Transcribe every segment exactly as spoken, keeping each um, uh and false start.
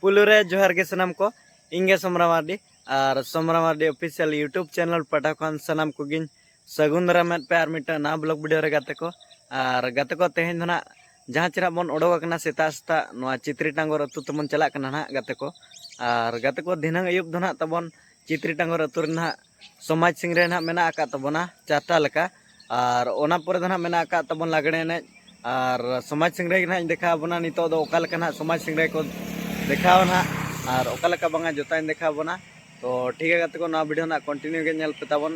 ᱯᱩᱭᱞᱩ ᱨᱮ ᱡᱚᱦᱟᱨ ᱜᱮ ᱥᱟᱱᱟᱢ ᱠᱚ, ᱤᱧ ᱜᱮ ᱥᱚᱢᱨᱟ ᱢᱟᱨᱰᱤ᱾ ᱟᱨ ᱥᱚᱢᱨᱟ ᱢᱟᱨᱰᱤ ᱚᱯᱷᱤᱥᱤᱭᱟᱞ YouTube ᱪᱮᱱᱮᱞ ᱯᱟᱦᱴᱟ ᱠᱷᱚᱱ ᱥᱟᱱᱟᱢ ᱠᱚᱜᱮᱧ ᱥᱟᱹᱜᱩᱱ ᱫᱟᱨᱟᱢᱮᱫ ᱯᱮ ᱟᱨ ᱢᱤᱫᱴᱟᱝ ᱱᱟᱣᱟ ᱵᱞᱚᱜ ᱵᱷᱤᱰᱤᱭᱳ ᱨᱮ ᱜᱟᱛᱮ ᱠᱚ᱾ ᱟᱨ ᱜᱟᱛᱮ ᱠᱚ, ᱛᱮᱦᱮᱧ ᱫᱚ ᱱᱟᱦᱟᱜ ᱡᱟᱦᱟᱸ ᱪᱮ ᱱᱟᱦᱟᱜ ᱵᱚᱱ ᱚᱰᱚᱠ ᱟᱠᱟᱱᱟ ᱥᱮᱛᱟᱜ ᱥᱮᱛᱟᱜ ᱱᱚᱣᱟ ᱪᱤᱛᱨᱤ ᱴᱟᱸᱜᱚᱨ ᱟᱹᱛᱩ ᱛᱮᱵᱚᱱ ᱪᱟᱞᱟᱜ ᱠᱟᱱᱟ ᱱᱟᱦᱟᱜ ᱜᱟᱛᱮ ᱠᱚ᱾ ᱟᱨ ᱜᱟᱛᱮ ᱠᱚ, ᱫᱷᱤᱱᱟᱹᱝ ᱟᱹᱭᱩᱵ ᱫᱚ ᱱᱟᱦᱟᱜ ᱛᱟᱵᱚᱱ ᱪᱤᱛᱨᱤ ᱴᱟᱸᱜᱚᱨ ᱟᱹᱛᱩ ᱨᱮ ᱱᱟᱦᱟᱜ ᱥᱚᱢᱟᱡᱽ ᱥᱤᱝᱨᱟᱹᱭ ᱱᱟᱦᱟᱜ ᱢᱮᱱᱟᱜ ᱟᱠᱟᱫ ᱛᱟᱵᱚᱱᱟ ᱪᱟᱨᱴᱟ ᱞᱮᱠᱟ᱾ ᱟᱨ ᱚᱱᱟ ᱯᱚᱨᱮ ᱫᱚ ᱱᱟᱦᱟᱜ ᱢᱮᱱᱟᱜ ᱟᱠᱟᱫ ᱛᱟᱵᱚᱱ ᱞᱟᱜᱽᱲᱮ ᱮᱱᱮᱡ᱾ ᱟᱨ ᱥᱚᱢᱟᱡᱽ ᱥᱤᱝᱨᱟᱹᱭ ᱜᱮ ᱱᱟᱦᱟᱜ ᱤᱧ ᱫᱮᱠᱷᱟᱣ ᱟᱵᱚᱱᱟ ᱱᱤᱛᱚᱜ ᱫᱚ ᱚᱠᱟ ᱞᱮᱠᱟ ᱱᱟᱦᱟᱜ ᱥᱚᱢᱟᱡᱽ ᱥᱤᱝᱨᱟᱹᱭ ᱠᱚ ᱫᱮᱠᱷᱟᱣᱟ ᱱᱟᱦᱟᱜ, ᱟᱨ ᱚᱠᱟ ᱞᱮᱠᱟ ᱵᱟᱝᱟ ᱡᱚᱛᱚᱧ ᱫᱮᱠᱷᱟᱣ ᱟᱵᱚᱱᱟ᱾ ᱛᱚ ᱴᱷᱤᱠ ᱜᱮᱭᱟ ᱜᱟᱛᱮ ᱠᱚ, ᱱᱚᱣᱟ ᱵᱷᱤᱰᱤᱭᱳ ᱱᱟᱦᱟᱜ ᱠᱚᱱᱴᱤᱱᱤᱭᱩ ᱜᱮ ᱧᱮᱞ ᱯᱮ ᱛᱟᱵᱚᱱ,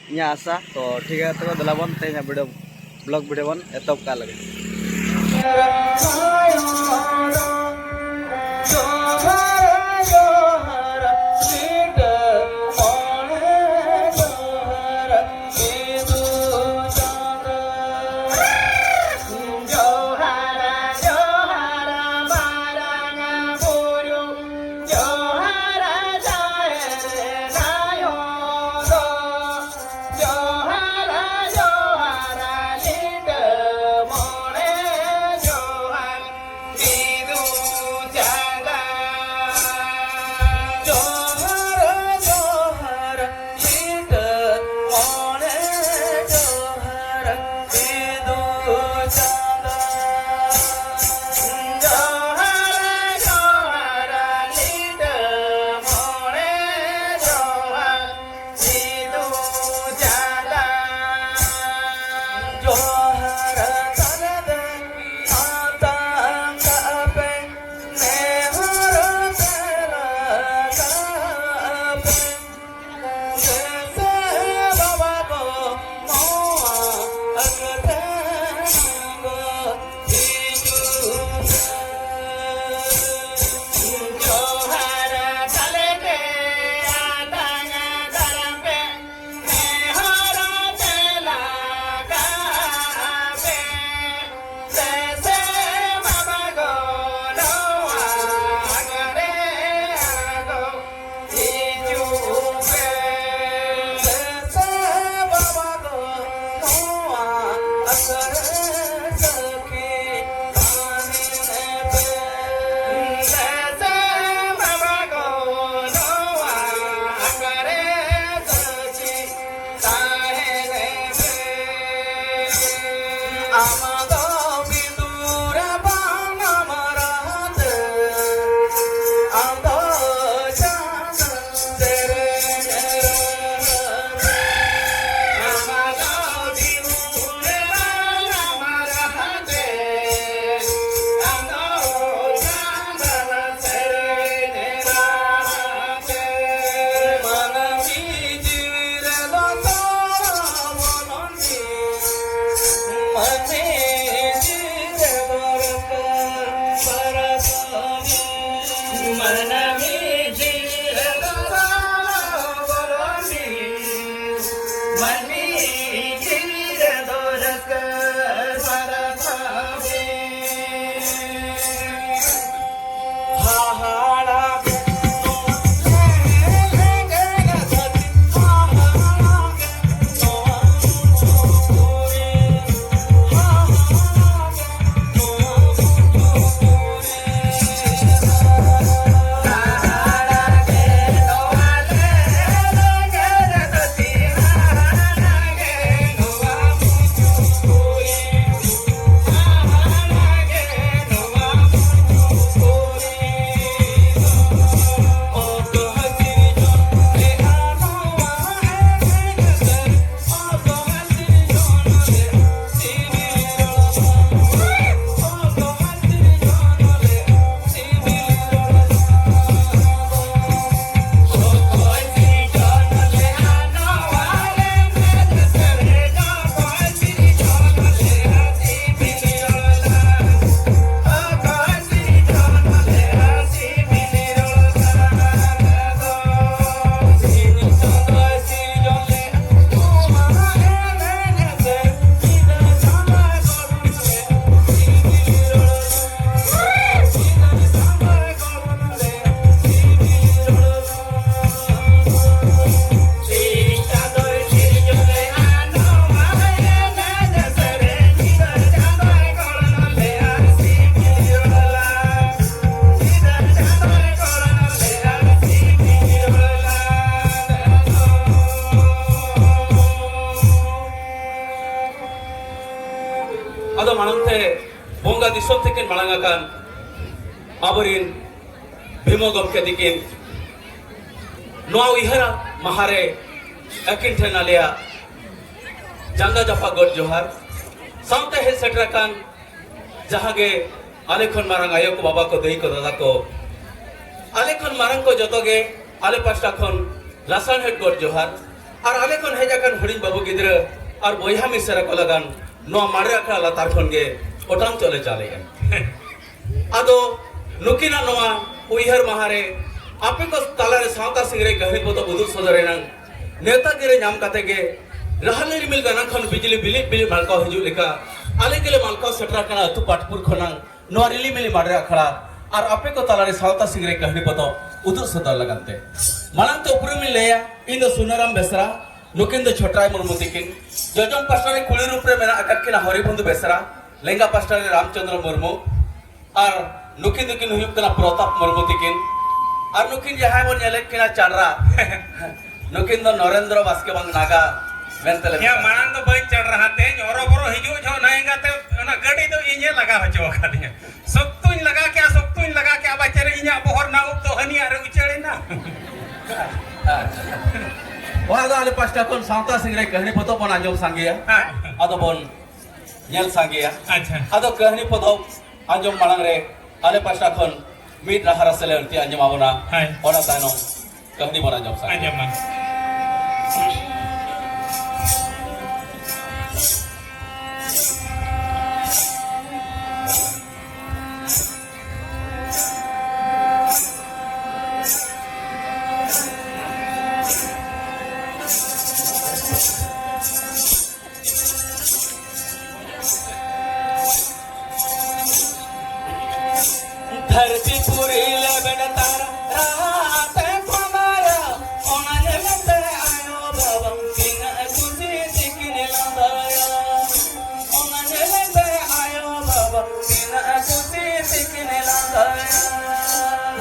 ᱤᱧᱟᱹᱜ ᱟᱥᱟ᱾ ᱛᱚ ᱴᱷᱤᱠ ᱜᱮᱭᱟ ᱜᱟᱛᱮ ᱠᱚ, ᱫᱮᱞᱟ ᱵᱚᱱ ᱛᱮᱦᱮᱧᱟᱜ ᱵᱷᱤᱰᱤᱭᱳ, ᱵᱞᱚᱜ ᱵᱷᱤᱰᱤᱭᱳ ᱵᱚᱱ ᱮᱛᱚᱦᱚᱵ ᱠᱟᱜ ᱞᱮᱜᱮ᱾ ᱟᱫᱚ ᱢᱟᱲᱟᱝ ᱛᱮ ᱵᱚᱸᱜᱟ ᱫᱤᱥᱚᱢ ᱛᱮᱠᱤᱱ ᱢᱟᱲᱟᱝ ᱟᱠᱟᱱ ᱟᱵᱚᱨᱤᱱ ᱵᱷᱤᱢᱚ ᱜᱚᱢᱠᱮ ᱛᱤᱠᱤᱱ ᱱᱚᱣᱟ ᱩᱭᱦᱟᱹᱨ ᱢᱟᱦᱟ ᱨᱮ ᱟᱹᱠᱤᱱ ᱴᱷᱮᱱ ᱟᱞᱮᱭᱟᱜ ᱡᱟᱸᱜᱟ ᱡᱟᱯᱟᱜ ᱜᱚᱰ ᱡᱚᱦᱟᱨ, ᱥᱟᱶᱛᱮ ᱦᱮᱡ ᱥᱮᱴᱮᱨ ᱟᱠᱟᱱ ᱡᱟᱦᱟᱸ ᱜᱮ ᱟᱞᱮ ᱠᱷᱚᱱ ᱢᱟᱨᱟᱝ ᱟᱭᱳ ᱠᱚ, ᱵᱟᱵᱟ ᱠᱚ, ᱫᱟᱹᱭ ᱠᱚ, ᱫᱟᱫᱟ ᱠᱚ, ᱟᱞᱮ ᱠᱷᱚᱱ ᱢᱟᱨᱟᱝ ᱠᱚ ᱡᱚᱛᱚ ᱜᱮ ᱟᱞᱮ ᱯᱟᱥᱴᱟ ᱠᱷᱚᱱ ᱞᱟᱥᱟᱲᱦᱮᱫ ᱜᱚᱰ ᱡᱚᱦᱟᱨ, ᱟᱨ ᱟᱞᱮ ᱠᱷᱚᱱ ᱦᱮᱡ ᱟᱠᱟᱱ ᱦᱩᱰᱤᱧ ᱵᱟᱹᱵᱩ ᱜᱤᱫᱽᱨᱟᱹ ᱟᱨ ᱵᱚᱭᱦᱟ ᱢᱤᱥᱨᱟ ᱠᱚ ᱞᱟᱜᱟᱱ ᱱᱚᱣᱟ ᱢᱟᱨᱮ ᱟᱠᱷᱲᱟ ᱞᱟᱛᱟᱨ ᱠᱷᱚᱱ ᱜᱮ ᱚᱴᱟᱝ ᱪᱚᱞᱮ ᱪᱟᱞᱮᱜᱼᱟ᱾ ᱟᱫᱚ ᱱᱩᱠᱤᱱᱟᱜ ᱱᱚᱣᱟ ᱩᱭᱦᱟᱹᱨ ᱢᱟᱦᱟ ᱨᱮ ᱟᱯᱮ ᱠᱚ ᱛᱟᱞᱟᱨᱮ ᱥᱟᱶᱛᱟ ᱥᱤᱝᱨᱟᱹᱭ ᱠᱟᱹᱦᱱᱤ ᱯᱚᱛᱚᱵ ᱩᱫᱩᱜ ᱥᱚᱫᱚᱨ ᱮᱱᱟᱝ, ᱱᱮᱣᱛᱟ ᱜᱤᱨᱟᱹ ᱧᱟᱢ ᱠᱟᱛᱮ ᱜᱮ ᱨᱟᱦᱞᱟ ᱨᱤᱢᱤᱞ ᱜᱟᱱᱟ ᱠᱷᱚᱱ ᱵᱤᱡᱽᱞᱤ ᱵᱤᱞᱤᱫ ᱵᱤᱞᱤᱫ ᱢᱟᱞᱠᱟᱣ ᱦᱤᱡᱩᱜ ᱞᱮᱠᱟ ᱟᱞᱮ ᱜᱮᱞᱮ ᱢᱟᱞᱠᱟᱣ ᱥᱮᱴᱮᱨ ᱟᱠᱟᱱᱟ ᱟᱹᱛᱩ ᱯᱟᱴᱯᱩᱨ ᱠᱷᱚᱱᱟᱝ ᱱᱚᱣᱟ ᱨᱤᱞᱤ ᱢᱤᱞᱤ ᱢᱟᱰᱨᱮ ᱟᱠᱷᱲᱟ ᱟᱨ ᱟᱯᱮ ᱠᱚ ᱛᱟᱞᱟᱨᱮ ᱥᱟᱶᱛᱟ ᱥᱤᱝᱨᱟᱹᱭ ᱠᱟᱹᱦᱱᱤ ᱯᱚᱛᱚᱵ ᱩᱫᱩᱜ ᱥᱚᱫᱚᱨ ᱞᱟᱹᱜᱤᱫ ᱛᱮ᱾ ᱢᱟᱲᱟᱝ ᱛᱮ ᱩᱯᱨᱩᱢ ᱤᱧ ᱞᱟᱹᱭᱟ, ᱤᱧ ᱫᱚ ᱥᱩᱱᱟᱨᱟᱢ ᱵᱮᱥᱨᱟ, ᱱᱩᱠᱤᱱ ᱫᱚ ᱪᱷᱚᱴᱨᱟᱭ ᱢᱩᱨᱢᱩ ᱛᱤᱠᱤᱱ᱾ ᱡᱚᱡᱚᱢ ᱯᱟᱥᱴᱟ ᱨᱮ ᱠᱩᱲᱤ ᱨᱩᱯ ᱨᱮ ᱢᱮᱱᱟᱜ ᱟᱠᱟᱫ ᱠᱤᱱᱟ ᱦᱚᱨᱤᱵᱚᱱᱫᱷᱩ ᱵᱮᱥᱨᱟ, ᱞᱮᱸᱜᱟ ᱯᱟᱥᱴᱟ ᱨᱮ ᱨᱟᱢᱪᱚᱸᱫᱽᱨᱚ ᱢᱩᱨᱢᱩ, ᱟᱨ ᱱᱩᱠᱤᱱ ᱫᱚᱠᱤᱱ ᱦᱩᱭᱩᱜ ᱠᱟᱱᱟ ᱯᱨᱚᱛᱟᱯ ᱢᱩᱨᱢᱩ ᱛᱤᱠᱤᱱ᱾ ᱟᱨ ᱱᱩᱠᱤᱱ ᱡᱟᱦᱟᱸᱭ ᱵᱚᱱ ᱧᱮᱞᱮᱫ ᱠᱤᱱᱟ ᱪᱟᱰᱨᱟ, ᱱᱩᱠᱤᱱ ᱫᱚ ᱱᱚᱨᱮᱱᱫᱨᱚ ᱵᱟᱥᱠᱮ ᱵᱟᱝ ᱱᱟᱜᱟ ᱢᱮᱱᱛᱮ ᱞᱮ ᱭᱟ, ᱢᱮᱛᱟ᱾ ᱢᱟᱲᱟᱝ ᱫᱚ ᱵᱟᱹᱧ ᱪᱟᱰᱨᱟ ᱦᱟᱛᱮᱧ ᱦᱚᱨᱚᱵᱚᱨᱚ ᱦᱤᱡᱩᱜ ᱡᱚᱦᱚᱜ ᱱᱟ ᱮᱸᱜᱟᱛᱮ ᱚᱱᱟ ᱜᱟᱹᱰᱤ ᱫᱚ ᱤᱧᱮ ᱞᱟᱜᱟ ᱦᱚᱪᱚ ᱟᱠᱟᱫᱤᱧᱟ᱾ ᱥᱚᱠᱛᱚᱧ ᱞᱟᱜᱟ ᱠᱮᱜᱼᱟ, ᱥᱚᱠᱛᱚᱧ ᱞᱟᱜᱟ ᱠᱮᱜᱼᱟ, ᱵᱟᱪᱟᱨᱮ ᱤᱧᱟᱹᱜ ᱵᱚᱦᱚᱜ ᱨᱮᱱᱟᱜ ᱩᱵ ᱫᱚ ᱦᱟᱹᱱᱤᱭᱟᱜ ᱨᱮ ᱩᱪᱟᱹᱲ ᱮᱱᱟ᱾ ᱟᱪᱪᱷᱟ᱾ ᱚᱱᱟ ᱫᱚ ᱟᱞᱮ ᱯᱟᱥᱴᱟ ᱠᱷᱚᱱ ᱥᱟᱶᱛᱟ ᱥᱤᱝᱨᱟᱹᱭ ᱠᱟᱹᱦᱱᱤ ᱯᱚᱛᱚᱵ ᱵᱚᱱ ᱟᱸᱡᱚᱢ ᱥᱟᱸᱜᱮᱭᱟ᱾ ᱦᱮᱸ᱾ ᱟᱫᱚ ᱵᱚᱱ ᱧᱮᱞ ᱥᱟᱸᱜᱮᱭᱟ᱾ ᱟᱪᱪᱷᱟ᱾ ᱟᱫᱚ ᱠᱟᱹᱦᱱᱤ ᱯᱚᱛᱚᱵ ᱟᱸᱡᱚᱢ ᱢᱟᱲᱟᱝ ᱨᱮ ᱟᱞᱮ ᱯᱟᱥᱴᱟ ᱠᱷᱚᱱ ᱢᱤᱫ ᱨᱟᱦᱟ ᱨᱟᱥᱮ ᱞᱮ ᱟᱹᱲᱛᱤ ᱟᱸᱡᱚᱢ ᱟᱵᱚᱱᱟ᱾ ᱦᱳᱭ᱾ ᱚᱱᱟ ᱛᱟᱭᱱᱚᱢ ᱠᱟᱹᱦᱱᱤ ᱵᱚᱱ ᱟᱸᱡᱚᱢ ᱥᱟᱸᱜᱮᱭᱟ᱾ ᱟᱸᱡᱚᱢ ᱢᱟ᱾ ᱫᱷᱟᱹᱨᱛᱤ ᱯᱩᱨᱤ ᱞᱮᱵᱮᱫ ᱛᱟᱨᱟ ᱨᱟᱦᱟ ᱟᱛᱮ ᱠᱚᱸᱰᱟᱭᱟ, ᱚᱱᱟ ᱧᱮᱞᱛᱮ ᱟᱭᱳ ᱵᱟᱵᱟ ᱛᱤᱱᱟᱹᱜ ᱠᱩᱥᱤ ᱛᱮᱠᱤᱱ ᱞᱟᱸᱫᱟᱭᱟ᱾ ᱚᱱᱟ ᱧᱮᱞᱛᱮ ᱟᱭᱳ ᱵᱟᱵᱟ ᱛᱤᱱᱟᱹᱜ ᱠᱩᱥᱤ ᱛᱮᱠᱤᱱ ᱞᱟᱸᱫᱟᱭᱟ᱾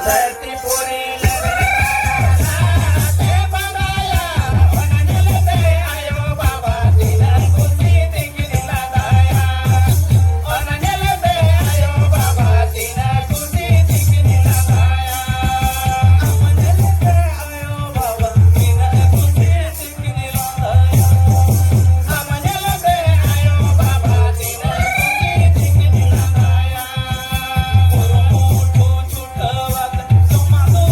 ᱫᱷᱟᱹᱨᱛᱤ ᱯᱩᱨᱤ ᱞᱮᱵᱮᱫ ᱛᱟᱨᱟ ᱨᱟᱦᱟ ᱟᱛᱮ ᱠᱚᱸᱰᱟᱭᱟ, ᱚᱱᱟ ᱧᱮᱞᱛᱮ ᱟᱭᱳ ᱵᱟᱵᱟ ᱛᱤᱱᱟᱹᱜ ᱠᱩᱥᱤ ᱛᱮᱠᱤᱱ ᱞᱟᱸᱫᱟᱭᱟ᱾ ᱚᱱᱟ ᱧᱮᱞᱛᱮ ᱟᱭᱳ ᱵᱟᱵᱟ ᱛᱤᱱᱟᱹᱜ ᱠᱩᱥᱤ ᱛᱮᱠᱤᱱ ᱞᱟᱸᱫᱟᱭᱟ᱾ ᱟᱢ ᱧᱮᱞᱛᱮ ᱟᱭᱳ ᱵᱟᱵᱟ ᱛᱤᱱᱟᱹᱜ ᱠᱩᱥᱤ ᱛᱮᱠᱤᱱ ᱞᱟᱸᱫᱟᱭᱟ᱾ ᱟᱢ ᱧᱮᱞᱛᱮ ᱟᱭᱳ ᱵᱟᱵᱟ ᱛᱤᱱᱟᱹᱜ ᱠᱩᱥᱤ ᱛᱮᱠᱤᱱ ᱞᱟᱸᱫᱟᱭᱟ᱾ ᱠᱩᱨᱩᱢᱩᱴᱩ ᱪᱷᱩᱴᱟᱹᱣ ᱟᱠᱟᱱ ᱡᱚᱢᱟᱜ ᱫᱚ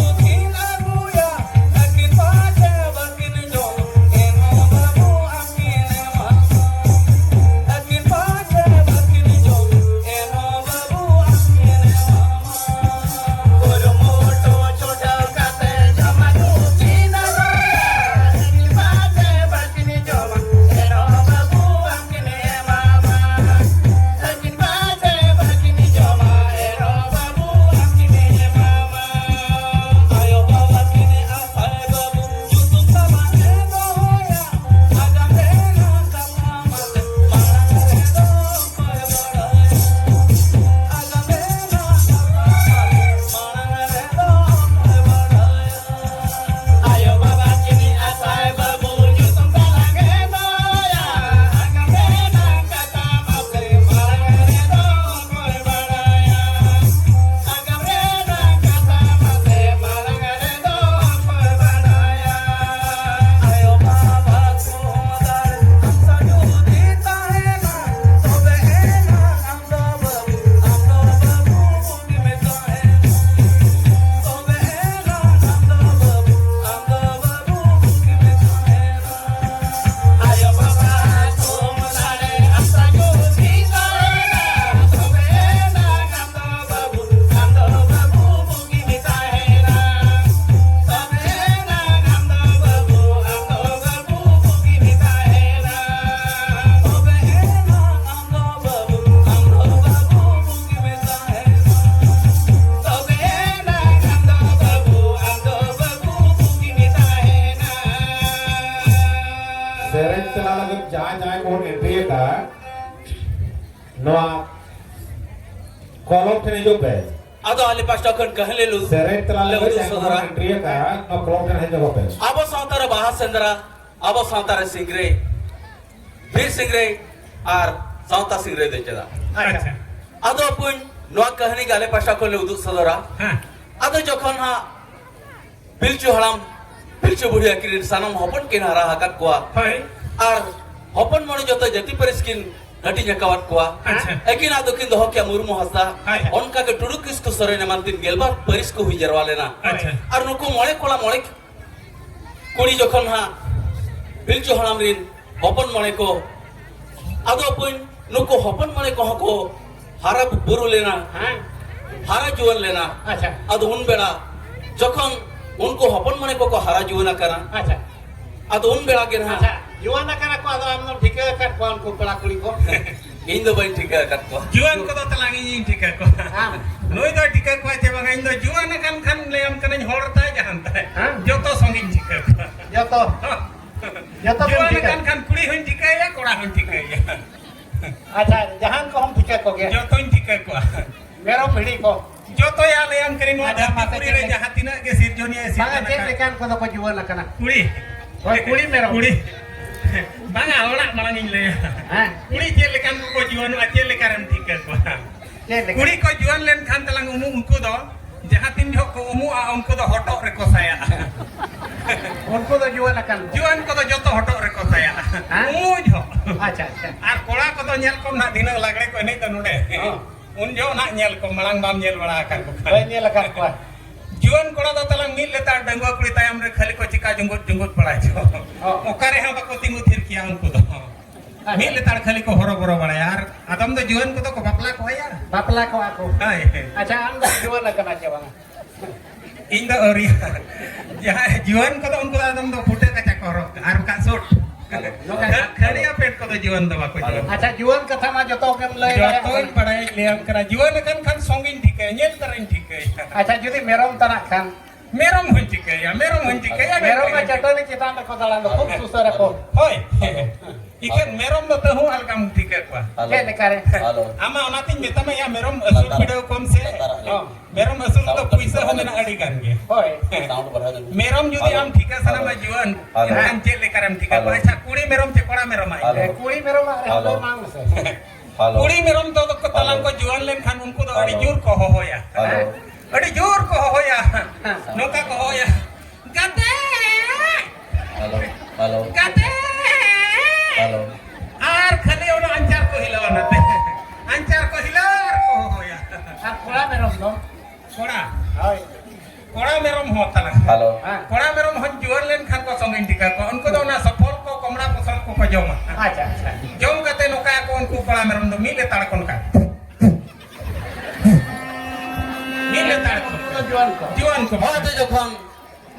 ᱱᱚᱣᱟ ᱠᱚᱞᱚᱢ ᱴᱷᱮᱱ ᱦᱤᱡᱩᱜ ᱯᱮ᱾ ᱟᱫᱚ ᱟᱞᱮ ᱯᱟᱥᱴᱟ ᱠᱷᱚᱱ ᱠᱟᱹᱦᱱᱤ ᱞᱮ ᱩᱫᱩᱜ ᱥᱮᱨᱮᱧ ᱛᱟᱞᱟ ᱞᱮ ᱞᱟᱹᱜᱤᱫ ᱩᱫᱩᱜ ᱡᱟᱦᱟᱸᱭ ᱥᱚᱫᱚᱨᱟ᱾ ᱠᱚᱵᱚᱱ entry ᱟᱠᱟᱫᱼᱟ, ᱱᱚᱣᱟ ᱠᱚᱞᱚᱢ ᱴᱷᱮᱱ ᱦᱮᱡ ᱧᱚᱜᱚᱜ ᱯᱮ᱾ ᱟᱵᱚ ᱥᱟᱶᱛᱟ ᱨᱮ ᱵᱟᱦᱟ ᱥᱮᱸᱫᱽᱨᱟ, ᱟᱵᱚ ᱥᱟᱶᱛᱟ ᱨᱮ ᱥᱤᱝᱨᱟᱹᱭ, ᱵᱤᱨ ᱥᱤᱝᱨᱟᱹᱭ ᱟᱨ ᱥᱟᱶᱛᱟ ᱥᱤᱝᱨᱟᱹᱭ ᱫᱚ ᱪᱮᱫᱟᱜ? ᱟᱪᱪᱷᱟ᱾ ᱟᱫᱚ ᱵᱚᱠᱚᱧ, ᱱᱚᱣᱟ ᱠᱟᱹᱦᱱᱤ ᱜᱮ ᱟᱞᱮ ᱯᱟᱥᱴᱟ ᱠᱷᱚᱱ ᱞᱮ ᱩᱫᱩᱜ ᱥᱚᱫᱚᱨᱟ᱾ ᱦᱮᱸ᱾ ᱟᱫᱚ ᱡᱚᱠᱷᱚᱱ ᱦᱟᱸᱜ ᱯᱤᱞᱪᱩ ᱦᱟᱲᱟᱢ, ᱯᱤᱞᱪᱩ ᱵᱩᱲᱦᱤ ᱟᱹᱠᱤᱱ ᱨᱮᱱ ᱥᱟᱱᱟᱢ ᱦᱚᱯᱚᱱ ᱠᱤᱱ ᱦᱟᱨᱟ ᱟᱠᱟᱫ ᱠᱚᱣᱟ᱾ ᱦᱳᱭ᱾ ᱟᱨ ᱦᱚᱯᱚᱱ ᱢᱚᱬᱮ ᱡᱚᱛᱚ ᱡᱟᱹᱛᱤ ᱯᱟᱹᱨᱤᱥ ᱠᱤᱱ ᱦᱟᱹᱴᱤᱧ ᱟᱠᱟᱣᱟᱫ ᱠᱚᱣᱟ᱾ ᱟᱪᱪᱷᱟ᱾ ᱟᱹᱠᱤᱱᱟᱜ ᱫᱚᱠᱤᱱ ᱫᱚᱦᱚ ᱠᱮᱭᱟ ᱢᱩᱨᱢᱩ ᱦᱟᱸᱥᱫᱟ᱾ ᱦᱳᱭ᱾ ᱚᱱᱠᱟ ᱜᱮ ᱴᱩᱰᱩ ᱠᱤᱥᱠᱩ ᱥᱚᱨᱮᱱ ᱮᱢᱟᱱ ᱛᱤᱱ ᱜᱮᱞᱵᱟᱨ ᱯᱟᱹᱨᱤᱥ ᱠᱚ ᱦᱩᱭ ᱡᱟᱨᱣᱟ ᱞᱮᱱᱟ᱾ ᱟᱪᱪᱷᱟ᱾ ᱟᱨ ᱱᱩᱠᱩ ᱢᱚᱬᱮ ᱠᱚᱲᱟ ᱢᱚᱬᱮ ᱠᱩᱲᱤ ᱡᱚᱠᱷᱚᱱ ᱦᱟᱸᱜ ᱯᱤᱞᱪᱩ ᱦᱟᱲᱟᱢ ᱨᱤᱱ ᱦᱚᱯᱚᱱ ᱢᱚᱬᱮ ᱠᱚ, ᱟᱫᱚ ᱵᱚᱠᱚᱧ ᱱᱩᱠᱩ ᱦᱚᱯᱚᱱ ᱢᱚᱬᱮ ᱠᱚᱦᱚᱸ ᱠᱚ ᱦᱟᱨᱟ ᱵᱩᱨᱩ ᱞᱮᱱᱟ, ᱦᱮᱸ᱾ ᱦᱟᱨᱟ ᱡᱩᱣᱟᱹᱱ ᱞᱮᱱᱟ᱾ ᱟᱪᱪᱷᱟ᱾ ᱟᱫᱚ ᱩᱱ ᱵᱮᱲᱟ ᱡᱚᱠᱷᱚᱱ ᱩᱱᱠᱩ ᱦᱚᱯᱚᱱ ᱢᱚᱬᱮ ᱠᱚᱠᱚ ᱦᱟᱨᱟ ᱡᱩᱣᱟᱹᱱ ᱟᱠᱟᱱᱟ, ᱟᱪᱪᱷᱟ᱾ ᱟᱫᱚ ᱩᱱ ᱵᱮᱲᱟ ᱜᱮ ᱱᱟᱦᱟᱜ ᱟᱪᱪᱷᱟ, ᱡᱩᱣᱟᱹᱱ ᱟᱠᱟᱱᱟ ᱠᱚ, ᱟᱫᱚ ᱟᱢ ᱫᱚᱢ ᱴᱷᱤᱠᱟᱹ ᱟᱠᱟᱫ ᱠᱚᱣᱟ ᱩᱱᱠᱩ ᱠᱚᱲᱟ ᱠᱩᱲᱤ ᱠᱚ? ᱤᱧ ᱫᱚ ᱵᱟᱹᱧ ᱴᱷᱤᱠᱟᱹ ᱟᱠᱟᱫ ᱠᱚᱣᱟ᱾ ᱡᱩᱣᱟᱹᱱ ᱠᱚᱫᱚ ᱛᱟᱞᱟᱝ ᱤᱧᱤᱧ ᱴᱷᱤᱠᱟᱹ ᱠᱚᱣᱟ᱾ ᱟᱢ? ᱱᱩᱭ ᱫᱚᱭ ᱴᱷᱤᱠᱟᱹ ᱠᱚᱣᱟ ᱪᱮ ᱵᱟᱝᱟ? ᱤᱧ ᱫᱚ ᱡᱩᱣᱟᱹᱱ ᱟᱠᱟᱱ ᱠᱷᱟᱱ ᱞᱟᱹᱭᱟᱢ ᱠᱟᱹᱱᱟᱹᱧ, ᱦᱚᱲ ᱛᱟᱭ ᱡᱟᱦᱟᱱ ᱛᱟᱭ᱾ ᱦᱮᱸ? ᱡᱚᱛᱚ ᱥᱚᱸᱜᱮᱧ ᱴᱷᱤᱠᱟᱹ ᱠᱚᱣᱟ᱾ ᱡᱚᱛᱚ? ᱡᱚᱛᱚ ᱜᱮᱢ ᱡᱩᱣᱟᱹᱱ ᱴᱷᱤᱠᱟᱹ? ᱟᱠᱟᱱ ᱠᱷᱟᱱ ᱠᱩᱲᱤ ᱦᱚᱸᱧ ᱴᱷᱤᱠᱟᱹᱭᱟ, ᱠᱚᱲᱟ ᱦᱚᱸᱧ ᱴᱷᱤᱠᱟᱹᱭᱟ᱾ ᱟᱪᱪᱷᱟ, ᱡᱟᱦᱟᱱ ᱠᱚᱦᱚᱸᱢ ᱴᱷᱤᱠᱟᱹ ᱠᱚᱜᱮᱭᱟ? ᱡᱚᱛᱚᱧ ᱴᱷᱤᱠᱟᱹ ᱠᱚᱣᱟ᱾ ᱢᱮᱨᱚᱢ ᱵᱷᱤᱰᱤ ᱠᱚ? ᱡᱚᱛᱚᱭᱟ ᱞᱟᱹᱭᱟᱢ ᱠᱟᱹᱱᱟᱹᱧ, ᱱᱚᱣᱟ ᱟᱪᱪᱷᱟ, ᱫᱷᱟᱹᱨᱛᱤ ᱢᱟᱥᱮ ᱯᱩᱨᱤ ᱨᱮ ᱪᱮᱫ ᱡᱟᱦᱟᱸ ᱛᱤᱱᱟᱹᱜ ᱜᱮ ᱥᱤᱨᱡᱚᱱᱤᱭᱟᱹ ᱵᱟᱝᱟ, ᱥᱤᱨᱡᱚᱱ ᱪᱮᱫ ᱟᱠᱟᱫ᱾ ᱞᱮᱠᱟᱱ ᱠᱚᱫᱚ ᱠᱚ ᱡᱩᱣᱟᱹᱱ ᱟᱠᱟᱱᱟ? ᱠᱩᱲᱤ᱾ ᱦᱳᱭ, ᱠᱩᱲᱤ ᱢᱮᱨᱚᱢ᱾ ᱠᱩᱲᱤ᱾ ᱵᱟᱝᱟ, ᱚᱲᱟᱜ ᱢᱟᱲᱟᱝ ᱤᱧ ᱞᱟᱹᱭᱟ᱾ ᱦᱮᱸ᱾ ᱠᱩᱲᱤ ᱪᱮᱫ ᱞᱮᱠᱟᱱ ᱠᱚᱠᱚ ᱡᱩᱣᱟᱹᱱᱚᱜᱼᱟ, ᱪᱮᱫ ᱞᱮᱠᱟᱨᱮᱢ ᱴᱷᱤᱠᱟᱹ ᱠᱚᱣᱟ? ᱪᱮᱫ ᱞᱮᱠᱟ? ᱠᱩᱲᱤ ᱠᱚ ᱡᱩᱣᱟᱹᱱ ᱞᱮᱱᱠᱷᱟᱱ ᱛᱟᱞᱟᱝ ᱩᱢᱩᱜ, ᱩᱱᱠᱩ ᱫᱚ ᱡᱟᱦᱟᱸ ᱛᱤᱱ ᱡᱚᱦᱚᱜ ᱠᱚ ᱩᱢᱩᱜᱼᱟ, ᱩᱱᱠᱩ ᱫᱚ ᱦᱚᱴᱚᱜ ᱨᱮᱠᱚ ᱥᱟᱭᱟᱜᱼᱟ᱾ ᱩᱱᱠᱩ ᱫᱚ ᱡᱩᱣᱟᱹᱱ ᱟᱠᱟᱱ ᱠᱚ᱾ ᱡᱩᱣᱟᱹᱱ ᱠᱚᱫᱚ ᱡᱚᱛᱚ ᱦᱚᱴᱚᱜ ᱨᱮᱠᱚ ᱥᱟᱭᱟᱜᱼᱟ᱾ ᱦᱮᱸ? ᱩᱢᱩᱜ ᱡᱚᱦᱚᱜ᱾ ᱟᱪᱪᱷᱟ, ᱟᱪᱪᱷᱟ᱾ ᱟᱨ ᱠᱚᱲᱟ ᱠᱚᱫᱚ ᱧᱮᱞ ᱠᱚᱢ ᱱᱟᱦᱟᱜ, ᱫᱷᱤᱱᱟᱹᱝ ᱞᱟᱜᱽᱲᱮ ᱠᱚ ᱮᱱᱮᱡ ᱫᱚ ᱱᱚᱰᱮ᱾ ᱦᱚᱸ᱾ ᱩᱱ ᱡᱚᱦᱚᱜ ᱱᱟᱦᱟᱜ ᱧᱮᱞ ᱠᱚᱢ, ᱢᱟᱲᱟᱝ ᱵᱟᱢ ᱧᱮᱞ ᱵᱟᱲᱟ ᱟᱠᱟᱫ ᱠᱚ ᱠᱷᱟᱱ᱾ ᱵᱟᱹᱧ ᱧᱮᱞ ᱟᱠᱟᱫ ᱠᱚᱣᱟ᱾ ᱡᱩᱣᱟᱹᱱ ᱠᱚᱲᱟ ᱫᱚ ᱛᱟᱞᱟᱝ ᱢᱤᱫ ᱞᱮᱛᱟᱲ ᱰᱟᱺᱜᱩᱣᱟᱹ ᱠᱩᱲᱤ ᱛᱟᱭᱚᱢ ᱨᱮ ᱠᱷᱟᱹᱞᱤ ᱠᱚ ᱪᱤᱠᱟ ᱡᱩᱸᱜᱩᱫ ᱡᱩᱸᱜᱩᱫ ᱵᱟᱲᱟᱭ ᱪᱚ᱾ ᱦᱚᱸ᱾ ᱚᱠᱟ ᱨᱮᱦᱚᱸ ᱵᱟᱠᱚ ᱛᱤᱸᱜᱩ ᱛᱷᱤᱨ ᱠᱮᱭᱟ ᱩᱱᱠᱩ ᱫᱚ᱾ ᱟᱪᱪᱷᱟ᱾ ᱢᱤᱫ ᱞᱮᱛᱟᱲ ᱠᱷᱟᱹᱞᱤ ᱠᱚ ᱦᱚᱨᱚ ᱵᱚᱨᱚ ᱵᱟᱲᱟᱭᱟ᱾ ᱟᱨ ᱟᱫᱚᱢ ᱫᱚ ᱡᱩᱣᱟᱹᱱ ᱠᱚᱫᱚ ᱠᱚ ᱵᱟᱯᱞᱟ ᱠᱚᱣᱟ ᱭᱟ᱾ ᱵᱟᱯᱞᱟ ᱠᱚᱣᱟ ᱠᱚ᱾ ᱦᱳᱭ᱾ ᱟᱪᱪᱷᱟ, ᱟᱢ ᱫᱚᱢ ᱡᱩᱣᱟᱹᱱ ᱟᱠᱟᱱᱟ ᱪᱮ ᱵᱟᱝᱟ? ᱤᱧ ᱫᱚ ᱟᱹᱣᱨᱤ᱾ ᱡᱟᱦᱟᱸᱭ ᱡᱩᱣᱟᱹᱱ ᱠᱚᱫᱚ ᱩᱱᱠᱩ ᱫᱚ ᱟᱫᱚᱢ ᱫᱚ ᱯᱷᱩᱴᱟᱹ ᱠᱟᱪᱟ ᱠᱚ ᱦᱚᱨᱚᱜ ᱠᱟᱜᱼᱟ ᱟᱨ ᱵᱟᱠᱷᱟᱡ ᱥᱩᱴ᱾ ᱱᱚᱝᱠᱟ ᱠᱷᱟᱹ-, ᱠᱷᱟᱹᱲᱤᱭᱟᱹ ᱯᱮᱱᱴ ᱠᱚᱫᱚ ᱡᱩᱣᱟᱹᱱ ᱫᱚ ᱵᱟᱠᱚ ᱡᱩᱣᱟᱹᱱ᱾ ᱟᱪᱪᱷᱟ, ᱡᱩᱣᱟᱹᱱ ᱠᱟᱛᱷᱟ ᱢᱟ ᱡᱚᱛᱚ ᱜᱮᱢ ᱞᱟᱹᱭ ᱫᱟᱲᱮᱭᱟᱜ ᱡᱚᱛᱚᱧ ᱠᱟᱱᱟ᱾ ᱵᱟᱲᱟᱭ ᱞᱟᱹᱭᱟᱢ ᱠᱟᱱᱟ᱾ ᱡᱩᱣᱟᱹᱱ ᱟᱠᱟᱱ ᱠᱷᱟᱱ ᱥᱚᱝᱜᱤᱧ ᱴᱷᱤᱠᱟᱹᱭᱟ, ᱧᱮᱞ ᱛᱟᱨᱟᱧ ᱴᱷᱤᱠᱟᱹᱭᱟ᱾ ᱟᱪᱪᱷᱟ, ᱡᱩᱫᱤ ᱢᱮᱨᱚᱢ ᱛᱟᱱᱟᱜ ᱠᱷᱟᱱ? ᱢᱮᱨᱚᱢ ᱦᱚᱸᱧ ᱴᱷᱤᱠᱟᱹᱭᱟ, ᱢᱮᱨᱚᱢ ᱦᱚᱸᱧ ᱴᱷᱤᱠᱟᱹᱭᱟ, ᱢᱮᱨᱚᱢ ᱢᱟ ᱢᱮᱨᱚᱢ ᱦᱚᱸᱧ ᱪᱟᱹᱴᱟᱹᱱᱤ ᱪᱮᱛᱟᱱ ᱨᱮᱠᱚ ᱫᱟᱬᱟᱱ ᱫᱚ, ᱠᱷᱩᱵ ᱥᱩᱥᱟᱹᱨ ᱟᱠᱚ᱾ ᱦᱳᱭ᱾ ᱤᱠᱷᱟᱹᱱ ᱢᱮᱨᱚᱢ ᱫᱚ ᱛᱟᱹᱦᱩ ᱟᱞᱜᱟᱢ ᱴᱷᱤᱠᱟᱹ ᱠᱚᱣᱟ᱾ ᱦᱮᱞᱳ᱾ ᱪᱮᱫ ᱞᱮᱠᱟᱨᱮ? ᱦᱮᱞᱳ᱾ ᱟᱢ ᱢᱟ ᱚᱱᱟᱛᱤᱧ ᱢᱮᱛᱟᱢᱟ ᱭᱟ, ᱢᱮᱨᱚᱢ ᱟᱹᱥᱩᱞ ᱞᱟᱛᱟᱨ, ᱵᱤᱰᱟᱹᱣ ᱠᱚᱢ ᱥᱮ᱾ ᱞᱟᱛᱟᱨ ᱟᱞᱮ᱾ ᱦᱚᱸ᱾ ᱢᱮᱨᱚᱢ ᱟᱹᱥᱩᱞ ᱨᱮᱫᱚ ᱥᱟᱣᱩᱱᱰ ᱠᱟᱹᱴᱤᱡ ᱯᱩᱭᱥᱟᱹ ᱦᱚᱸ ᱵᱟᱲᱦᱟᱣ ᱢᱮᱱᱟᱜᱼᱟ ᱧᱚᱜ᱾ ᱟᱹᱰᱤ ᱜᱟᱱ ᱜᱮ᱾ ᱦᱳᱭ᱾ ᱦᱮᱸ᱾ ᱥᱟᱣᱩᱱᱰ ᱵᱟᱲᱦᱟᱣ ᱧᱚᱜ᱾ ᱢᱮᱨᱚᱢ ᱡᱩᱫᱤ ᱦᱮᱞᱳ᱾ ᱟᱢ ᱴᱷᱤᱠᱟᱹ ᱥᱟᱱᱟᱢᱟ ᱦᱮᱞᱳ᱾ ᱡᱩᱣᱟᱹᱱ, ᱦᱮᱞᱳ᱾ ᱮᱱᱠᱷᱟᱱ ᱪᱮᱫ ᱞᱮᱠᱟᱨᱮᱢ ᱴᱷᱤᱠᱟᱹ ᱠᱚᱣᱟ? ᱦᱮᱞᱳ᱾ ᱟᱪᱪᱷᱟ, ᱠᱩᱲᱤ ᱢᱮᱨᱚᱢ ᱪᱮ ᱠᱚᱲᱟ ᱢᱮᱨᱚᱢᱟᱜ ᱤᱧ ᱦᱮᱞᱳ᱾ ᱞᱟᱹᱭᱟ? ᱠᱩᱲᱤ ᱢᱮᱨᱚᱢᱟᱜ ᱨᱮᱦᱚᱸ ᱦᱮᱞᱳ᱾ ᱞᱟᱹᱭ ᱵᱟᱝ ᱥᱮ᱾ ᱦᱮᱞᱳ᱾ ᱠᱩᱲᱤ ᱢᱮᱨᱚᱢ ᱫᱚ ᱛᱟᱞᱟᱝ ᱦᱮᱞᱳ᱾ ᱠᱚ ᱡᱩᱣᱟᱹᱱ ᱞᱮᱱᱠᱷᱟᱱ ᱩᱱᱠᱩ ᱫᱚ ᱟᱹᱰᱤ ᱦᱮᱞᱳ᱾ ᱡᱳᱨ ᱠᱚ ᱦᱚᱦᱚᱭᱟ᱾ ᱦᱮᱞᱳ᱾ ᱟᱹᱰᱤ ᱡᱳᱨ ᱠᱚ ᱦᱚᱦᱚᱭᱟ᱾ ᱦᱮᱸ᱾ ᱱᱚᱝᱠᱟ ᱠᱚ ᱦᱚᱦᱚᱭᱟ, "ᱜᱟᱛᱮ! Hello, hello. ᱜᱟᱛᱮ!" ᱦᱮᱞᱳ᱾ ᱟᱨ ᱠᱷᱟᱹᱞᱤ ᱚᱱᱟ ᱟᱧᱪᱟᱨ ᱠᱚ ᱦᱤᱞᱟᱹᱣᱟ ᱱᱟᱛᱮ᱾ ᱟᱧᱪᱟᱨ ᱠᱚ ᱦᱤᱞᱟᱹᱣ ᱟᱨ ᱠᱚ ᱦᱚᱦᱚᱭᱟ᱾ ᱟᱨ ᱠᱚᱲᱟ ᱢᱮᱨᱚᱢ ᱫᱚ? ᱠᱚᱲᱟ᱾ ᱦᱳᱭ᱾ ᱠᱚᱲᱟ ᱢᱮᱨᱚᱢ ᱦᱚᱸ ᱛᱟᱞᱟᱝ᱾ ᱦᱮᱞᱳ᱾ ᱦᱮᱸ᱾ ᱠᱚᱲᱟ ᱢᱮᱨᱚᱢ ᱦᱚᱸ ᱡᱩᱣᱟᱹᱱ ᱞᱮᱱᱠᱷᱟᱱ ᱠᱚ ᱥᱚᱸᱜᱮᱧ ᱴᱷᱤᱠᱟ ᱠᱚᱣᱟ᱾ ᱩᱱᱠᱩ ᱫᱚ ᱚᱱᱟ ᱥᱚᱯᱷᱚᱞ ᱠᱚ, ᱠᱚᱢᱲᱟ ᱯᱚᱥᱚᱞ ᱠᱚᱠᱚ ᱡᱚᱢᱟ᱾ ᱟᱪᱪᱷᱟ, ᱟᱪᱪᱷᱟ᱾ ᱡᱚᱢ ᱠᱟᱛᱮ ᱱᱚᱝᱠᱟᱭᱟᱠᱚ ᱩᱱᱠᱩ ᱠᱚᱲᱟ ᱢᱮᱨᱚᱢ ᱫᱚ ᱢᱤᱫ ᱞᱮᱛᱟᱲ ᱠᱚ ᱱᱚᱝᱠᱟ᱾ ᱢᱤᱫ ᱞᱮᱛᱟᱲ ᱠᱚ᱾ ᱩᱱᱠᱩ ᱫᱚ ᱡᱩᱣᱟᱹᱱ ᱠᱚ᱾ ᱡᱩᱣᱟᱹᱱ ᱠᱚ᱾ ᱦᱚᱸ, ᱟᱫᱚ ᱡᱚᱠᱷᱚᱱ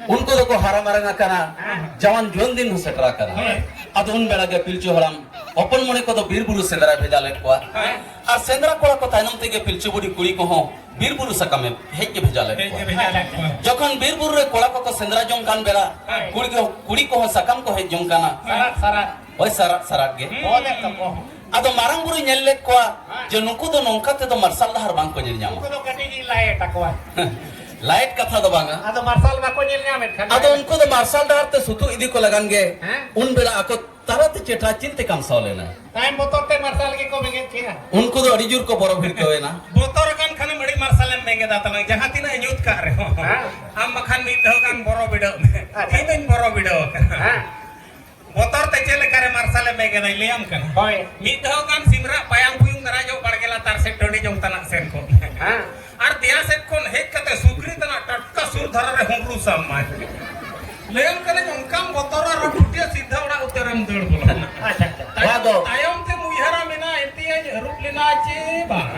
ᱩᱱᱠᱩ ᱫᱚᱠᱚ ᱦᱟᱨᱟ ᱢᱟᱨᱟᱝ ᱟᱠᱟᱱᱟ, ᱦᱮᱸ᱾ ᱡᱟᱣᱟᱱ ᱡᱩᱣᱟᱹᱱ ᱫᱤᱱ ᱦᱚᱸ ᱥᱮᱴᱮᱨ ᱟᱠᱟᱱᱟ᱾ ᱦᱳᱭ᱾ ᱟᱫᱚ ᱩᱱ ᱵᱮᱲᱟ ᱜᱮ ᱯᱤᱞᱪᱩ ᱦᱟᱲᱟᱢ ᱦᱚᱯᱚᱱ ᱢᱚᱬᱮ ᱠᱚᱫᱚ ᱵᱤᱨ ᱵᱩᱨᱩ ᱥᱮᱸᱫᱽᱨᱟᱭ ᱵᱷᱮᱡᱟ ᱞᱮᱫ ᱠᱚᱣᱟ᱾ ᱦᱳᱭ᱾ ᱟᱨ ᱥᱮᱸᱫᱽᱨᱟ ᱠᱚᱲᱟ ᱠᱚ ᱛᱟᱭᱱᱚᱢ ᱛᱮᱜᱮ ᱯᱤᱞᱪᱩ ᱵᱩᱰᱷᱤ ᱠᱩᱲᱤ ᱠᱚᱦᱚᱸ ᱵᱤᱨ ᱵᱩᱨᱩ ᱥᱟᱠᱟᱢᱮ ᱦᱮᱡ ᱜᱮ ᱵᱷᱮᱡᱟ ᱞᱮᱫ ᱦᱮᱡ ᱠᱚᱣᱟ᱾ ᱜᱮ ᱵᱷᱮᱡᱟ ᱞᱮᱫ ᱠᱚᱣᱟ᱾ ᱡᱚᱠᱷᱚᱱ ᱵᱤᱨ ᱵᱩᱨᱩ ᱨᱮ ᱠᱚᱲᱟ ᱠᱚᱠᱚ ᱥᱮᱸᱫᱽᱨᱟ ᱡᱚᱝ ᱠᱟᱱ ᱵᱮᱲᱟ, ᱦᱳᱭ᱾ ᱠᱩᱲᱤ ᱠᱚ, ᱠᱩᱲᱤ ᱠᱚᱦᱚᱸ ᱥᱟᱠᱟᱢ ᱠᱚ ᱦᱮᱡ ᱡᱚᱝ ᱠᱟᱱᱟ᱾ ᱥᱟᱨᱟᱜ, ᱥᱟᱨᱟᱜ᱾ ᱦᱳᱭ, ᱥᱟᱨᱟᱜ, ᱥᱟᱨᱟᱜ ᱜᱮ᱾ ᱦᱩᱸ᱾ ᱵᱚᱞᱮ ᱛᱟᱠᱚ᱾ ᱟᱫᱚ ᱢᱟᱨᱟᱝ ᱵᱩᱨᱩᱭ ᱧᱮᱞ ᱞᱮᱫ ᱠᱚᱣᱟ ᱦᱮᱸ᱾ ᱡᱮ ᱱᱩᱠᱩ ᱫᱚ ᱱᱚᱝᱠᱟ ᱛᱮᱫᱚ ᱢᱟᱨᱥᱟᱞ ᱰᱟᱦᱟᱨ ᱵᱟᱝ ᱠᱚ ᱧᱮᱞ ᱧᱟᱢᱟ᱾ ᱩᱱᱠᱩ ᱫᱚ ᱠᱟᱹᱴᱤᱡ ᱜᱮ ᱞᱟᱭᱮᱴ ᱟᱠᱚᱣᱟ᱾ ᱞᱟᱭᱮᱴ ᱠᱟᱛᱷᱟ ᱫᱚ ᱵᱟᱝᱟ᱾ ᱟᱫᱚ ᱢᱟᱨᱥᱟᱞ ᱵᱟᱠᱚ ᱧᱮᱞ ᱧᱟᱢᱮᱫ ᱠᱷᱟᱱ ᱟᱫᱚ ᱞᱟᱭᱮᱴ᱾ ᱩᱱᱠᱩ ᱫᱚ ᱢᱟᱨᱥᱟᱞ ᱰᱟᱦᱟᱨ ᱛᱮ ᱥᱩᱛᱩᱜ ᱤᱫᱤ ᱠᱚ ᱞᱟᱜᱟᱱ ᱜᱮ ᱦᱮᱸ? ᱩᱱ ᱵᱮᱲᱟ ᱟᱠᱚ ᱛᱟᱞᱟᱛᱮ ᱪᱮᱴᱷᱟ ᱪᱤᱱᱛᱮ ᱠᱟᱢᱥᱟᱣ ᱞᱮᱱᱟ᱾ ᱛᱟᱭᱚᱢ ᱵᱚᱛᱚᱨ ᱛᱮ ᱢᱟᱨᱥᱟᱞ ᱜᱮᱠᱚ ᱵᱮᱸᱜᱮᱫ ᱠᱮᱜᱼᱟ᱾ ᱩᱱᱠᱩ ᱫᱚ ᱟᱹᱰᱤ ᱡᱳᱨ ᱠᱚ ᱵᱚᱨᱚ ᱵᱷᱤᱲᱠᱟᱹᱣ ᱮᱱᱟ᱾ ᱵᱚᱛᱚᱨ ᱟᱠᱟᱱ ᱠᱷᱟᱱᱮᱢ ᱟᱹᱰᱤ ᱢᱟᱨᱥᱟᱞᱮᱢ ᱵᱮᱸᱜᱮᱫᱟ ᱛᱟᱞᱟᱝ, ᱡᱟᱦᱟᱸ ᱛᱤᱱᱟᱹᱜ ᱧᱩᱛ ᱠᱟᱜ ᱨᱮᱦᱚᱸ᱾ ᱦᱮᱸ᱾ ᱟᱢ ᱵᱟᱠᱷᱟᱱ ᱢᱤᱫ ᱫᱷᱟᱣ ᱜᱟᱱ ᱵᱚᱨᱚ ᱵᱤᱰᱟᱹᱣ ᱢᱮ᱾ ᱟᱪᱪᱷᱟ᱾ ᱤᱧ ᱫᱚᱧ ᱵᱚᱨᱚ ᱵᱤᱰᱟᱹᱣ ᱟᱠᱟᱱᱟ᱾ ᱦᱮᱸ᱾ ᱵᱚᱛᱚᱨ ᱛᱮ ᱪᱮᱫ ᱞᱮᱠᱟᱨᱮ ᱢᱟᱨᱥᱟᱞᱮᱢ ᱵᱮᱸᱜᱮᱫᱟ ᱞᱟᱹᱭᱟᱢ ᱠᱟᱱᱟ᱾ ᱦᱳᱭ᱾ ᱢᱤᱫ ᱫᱷᱟᱣ ᱜᱟᱱ ᱥᱤᱢᱨᱟᱜ ᱯᱟᱭᱟᱝ ᱯᱩᱭᱩᱝ ᱫᱟᱨᱟ ᱧᱚᱜ ᱵᱟᱲᱜᱮ ᱞᱟᱛᱟᱨ ᱥᱮᱫ ᱴᱟᱺᱰᱤ ᱡᱚᱝ ᱛᱟᱱᱟᱜ ᱥᱮᱱ ᱠᱚᱜ ᱢᱮ᱾ ᱦᱮᱸ᱾ ᱟᱨ ᱫᱮᱭᱟ ᱥᱮᱫ ᱠᱷᱚᱱ ᱦᱮᱡ ᱠᱟᱛᱮ ᱥᱩᱠᱨᱤ ᱛᱟᱱᱟᱜ ᱴᱟᱴᱠᱟ ᱥᱩᱨ ᱫᱷᱟᱨᱟ ᱨᱮ ᱦᱩᱢᱨᱩ ᱥᱟᱵ ᱢᱟᱭ᱾ ᱞᱟᱹᱭᱟᱢ ᱠᱟᱹᱱᱟᱹᱧ ᱚᱱᱠᱟᱢ ᱵᱚᱛᱚᱨᱟ ᱟᱨ ᱴᱩᱴᱤᱭᱟ ᱥᱤᱫᱷᱟ ᱚᱲᱟᱜ ᱩᱛᱟᱹᱨᱮᱢ ᱫᱟᱹᱲ ᱵᱚᱞᱚᱱᱟ᱾ ᱟᱪᱪᱷᱟ, ᱟᱪᱪᱷᱟ᱾ ᱛᱟᱭᱚᱢ, ᱱᱚᱣᱟ ᱫᱚ ᱛᱟᱭᱚᱢ ᱛᱮᱢ ᱩᱭᱦᱟᱹᱨᱟ ᱢᱮᱱᱟ ᱮᱱᱛᱮᱭᱟᱹᱧ ᱟᱹᱨᱩᱵ ᱞᱮᱱᱟ ᱪᱮ ᱵᱟᱝ᱾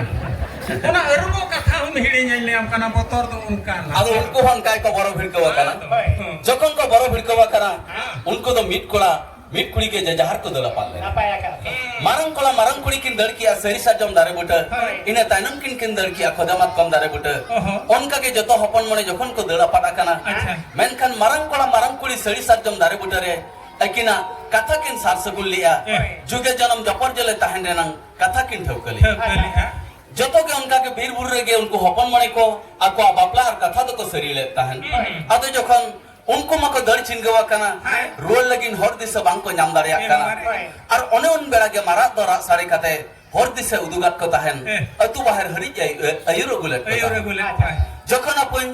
ᱚᱱᱟ ᱟᱹᱨᱩᱵᱚᱜ ᱠᱟᱛᱷᱟ ᱦᱚᱸᱢ ᱦᱤᱲᱤᱧᱟᱹᱧ ᱞᱟᱹᱭᱟᱢ ᱠᱟᱱᱟ ᱵᱚᱛᱚᱨ ᱫᱚ ᱚᱱᱠᱟᱱᱟ᱾ ᱟᱫᱚ ᱩᱱᱠᱩ ᱦᱚᱸ ᱚᱱᱠᱟ ᱜᱮᱠᱚ ᱵᱚᱨᱚ ᱵᱷᱤᱲᱠᱟᱹᱣ ᱟᱠᱟᱱᱟ᱾ ᱦᱳᱭ᱾ ᱡᱚᱠᱷᱚᱱ ᱠᱚ ᱵᱚᱨᱚ ᱵᱷᱤᱲᱠᱟᱹᱣ ᱟᱠᱟᱱᱟ, ᱦᱮᱸ᱾ ᱩᱱᱠᱩ ᱫᱚ ᱢᱤᱫ ᱠᱚᱲᱟ ᱢᱤᱫ ᱠᱩᱲᱤ ᱜᱮ ᱡᱮᱡᱟᱦᱟᱨ ᱠᱚ ᱫᱟᱹᱲ ᱟᱯᱟᱫ ᱞᱮᱱᱟ᱾ ᱱᱟᱯᱟᱭ ᱟᱠᱟᱫ ᱠᱚ᱾ ᱢᱟᱨᱟᱝ ᱠᱚᱲᱟ ᱢᱟᱨᱟᱝ ᱠᱩᱲᱤ ᱠᱤᱱ ᱫᱟᱹᱲ ᱠᱮᱜᱼᱟ ᱥᱟᱹᱨᱤ ᱥᱟᱨᱡᱚᱢ ᱫᱟᱨᱮ ᱵᱩᱴᱟᱹ᱾ ᱦᱳᱭ᱾ ᱤᱱᱟᱹ ᱛᱟᱭᱱᱚᱢ ᱠᱤᱱ ᱠᱤᱱ ᱫᱟᱹᱲ ᱠᱮᱜᱼᱟ ᱠᱷᱚᱫᱮ ᱢᱟᱛᱠᱚᱢ ᱫᱟᱨᱮ ᱵᱩᱴᱟᱹ᱾ ᱚᱦᱚ᱾ ᱚᱱᱠᱟ ᱜᱮ ᱡᱚᱛᱚ ᱦᱚᱯᱚᱱ ᱢᱚᱬᱮ ᱡᱚᱠᱷᱚᱱ ᱠᱚ ᱫᱟᱹᱲ ᱟᱯᱟᱫ ᱟᱠᱟᱱᱟ, ᱟᱪᱪᱷᱟ᱾ ᱢᱮᱱᱠᱷᱟᱱ ᱢᱟᱨᱟᱝ ᱠᱚᱲᱟ ᱢᱟᱨᱟᱝ ᱠᱩᱲᱤ ᱥᱟᱹᱨᱤ ᱥᱟᱨᱡᱚᱢ ᱫᱟᱨᱮ ᱵᱩᱴᱟᱹ ᱨᱮ ᱟᱹᱠᱤᱱᱟᱜ ᱠᱟᱛᱷᱟ ᱠᱤᱱ ᱥᱟᱨ ᱥᱟᱹᱜᱩᱱ ᱞᱮᱜᱼᱟ᱾ ᱦᱮᱸ᱾ ᱡᱩᱜᱮ ᱡᱚᱱᱚᱢ ᱡᱚᱯᱚᱨ ᱡᱚᱞᱮ ᱛᱟᱦᱮᱱ ᱨᱮᱱᱟᱝ ᱠᱟᱛᱷᱟ ᱠᱤᱱ ᱴᱷᱟᱹᱣᱠᱟᱹ ᱞᱮᱜᱼᱟ᱾ ᱴᱷᱟᱹᱣᱠᱟᱹ ᱞᱮᱜᱼᱟ᱾ ᱡᱚᱛᱚ ᱜᱮ ᱚᱱᱠᱟ ᱜᱮ ᱵᱤᱨ ᱵᱩᱨᱩ ᱨᱮᱜᱮ ᱩᱱᱠᱩ ᱦᱚᱯᱚᱱ ᱢᱚᱬᱮ ᱠᱚ ᱟᱠᱚᱣᱟᱜ ᱵᱟᱯᱞᱟ ᱟᱨ ᱠᱟᱛᱷᱟ ᱫᱚᱠᱚ ᱥᱟᱹᱨᱤ ᱞᱮᱫ ᱛᱟᱦᱮᱱ᱾ ᱦᱩᱸ᱾ ᱟᱫᱚ ᱡᱚᱠᱷᱚᱱ ᱩᱱᱠᱩ ᱢᱟᱠᱚ ᱫᱟᱹᱲ ᱪᱷᱤᱱᱜᱟᱹᱣ ᱟᱠᱟᱱᱟ, ᱦᱮᱸ᱾ ᱨᱩᱣᱟᱹᱲ ᱞᱟᱹᱜᱤᱫ ᱦᱚᱨ ᱫᱤᱥᱟᱹ ᱵᱟᱝ ᱠᱚ ᱧᱟᱢ ᱫᱟᱲᱮᱭᱟᱜ ᱦᱮᱸ, ᱠᱟᱱᱟ᱾ ᱵᱟᱵᱟ ᱨᱮ᱾ ᱟᱨ ᱚᱱᱮ ᱩᱱ ᱵᱮᱲᱟ ᱜᱮ ᱢᱟᱨᱟᱜ ᱫᱚ ᱨᱟᱜ ᱥᱟᱰᱮ ᱠᱟᱛᱮ ᱦᱚᱨ ᱫᱤᱥᱟᱹ ᱩᱫᱩᱜᱟᱫ ᱠᱚ ᱛᱟᱦᱮᱱ᱾ ᱦᱮᱸ᱾ ᱟᱹᱛᱩ ᱵᱟᱦᱮᱨ ᱦᱟᱹᱨᱤᱡ ᱮ ᱟᱹᱭᱩᱨ ᱟᱹᱜᱩ ᱞᱮᱫ ᱠᱚ ᱟᱹᱭᱩᱨ ᱛᱟᱦᱮᱱ᱾ ᱟᱹᱜᱩ ᱞᱮᱫ ᱠᱚᱣᱟᱭ᱾ ᱡᱚᱠᱷᱚᱱ ᱟᱯᱚᱧ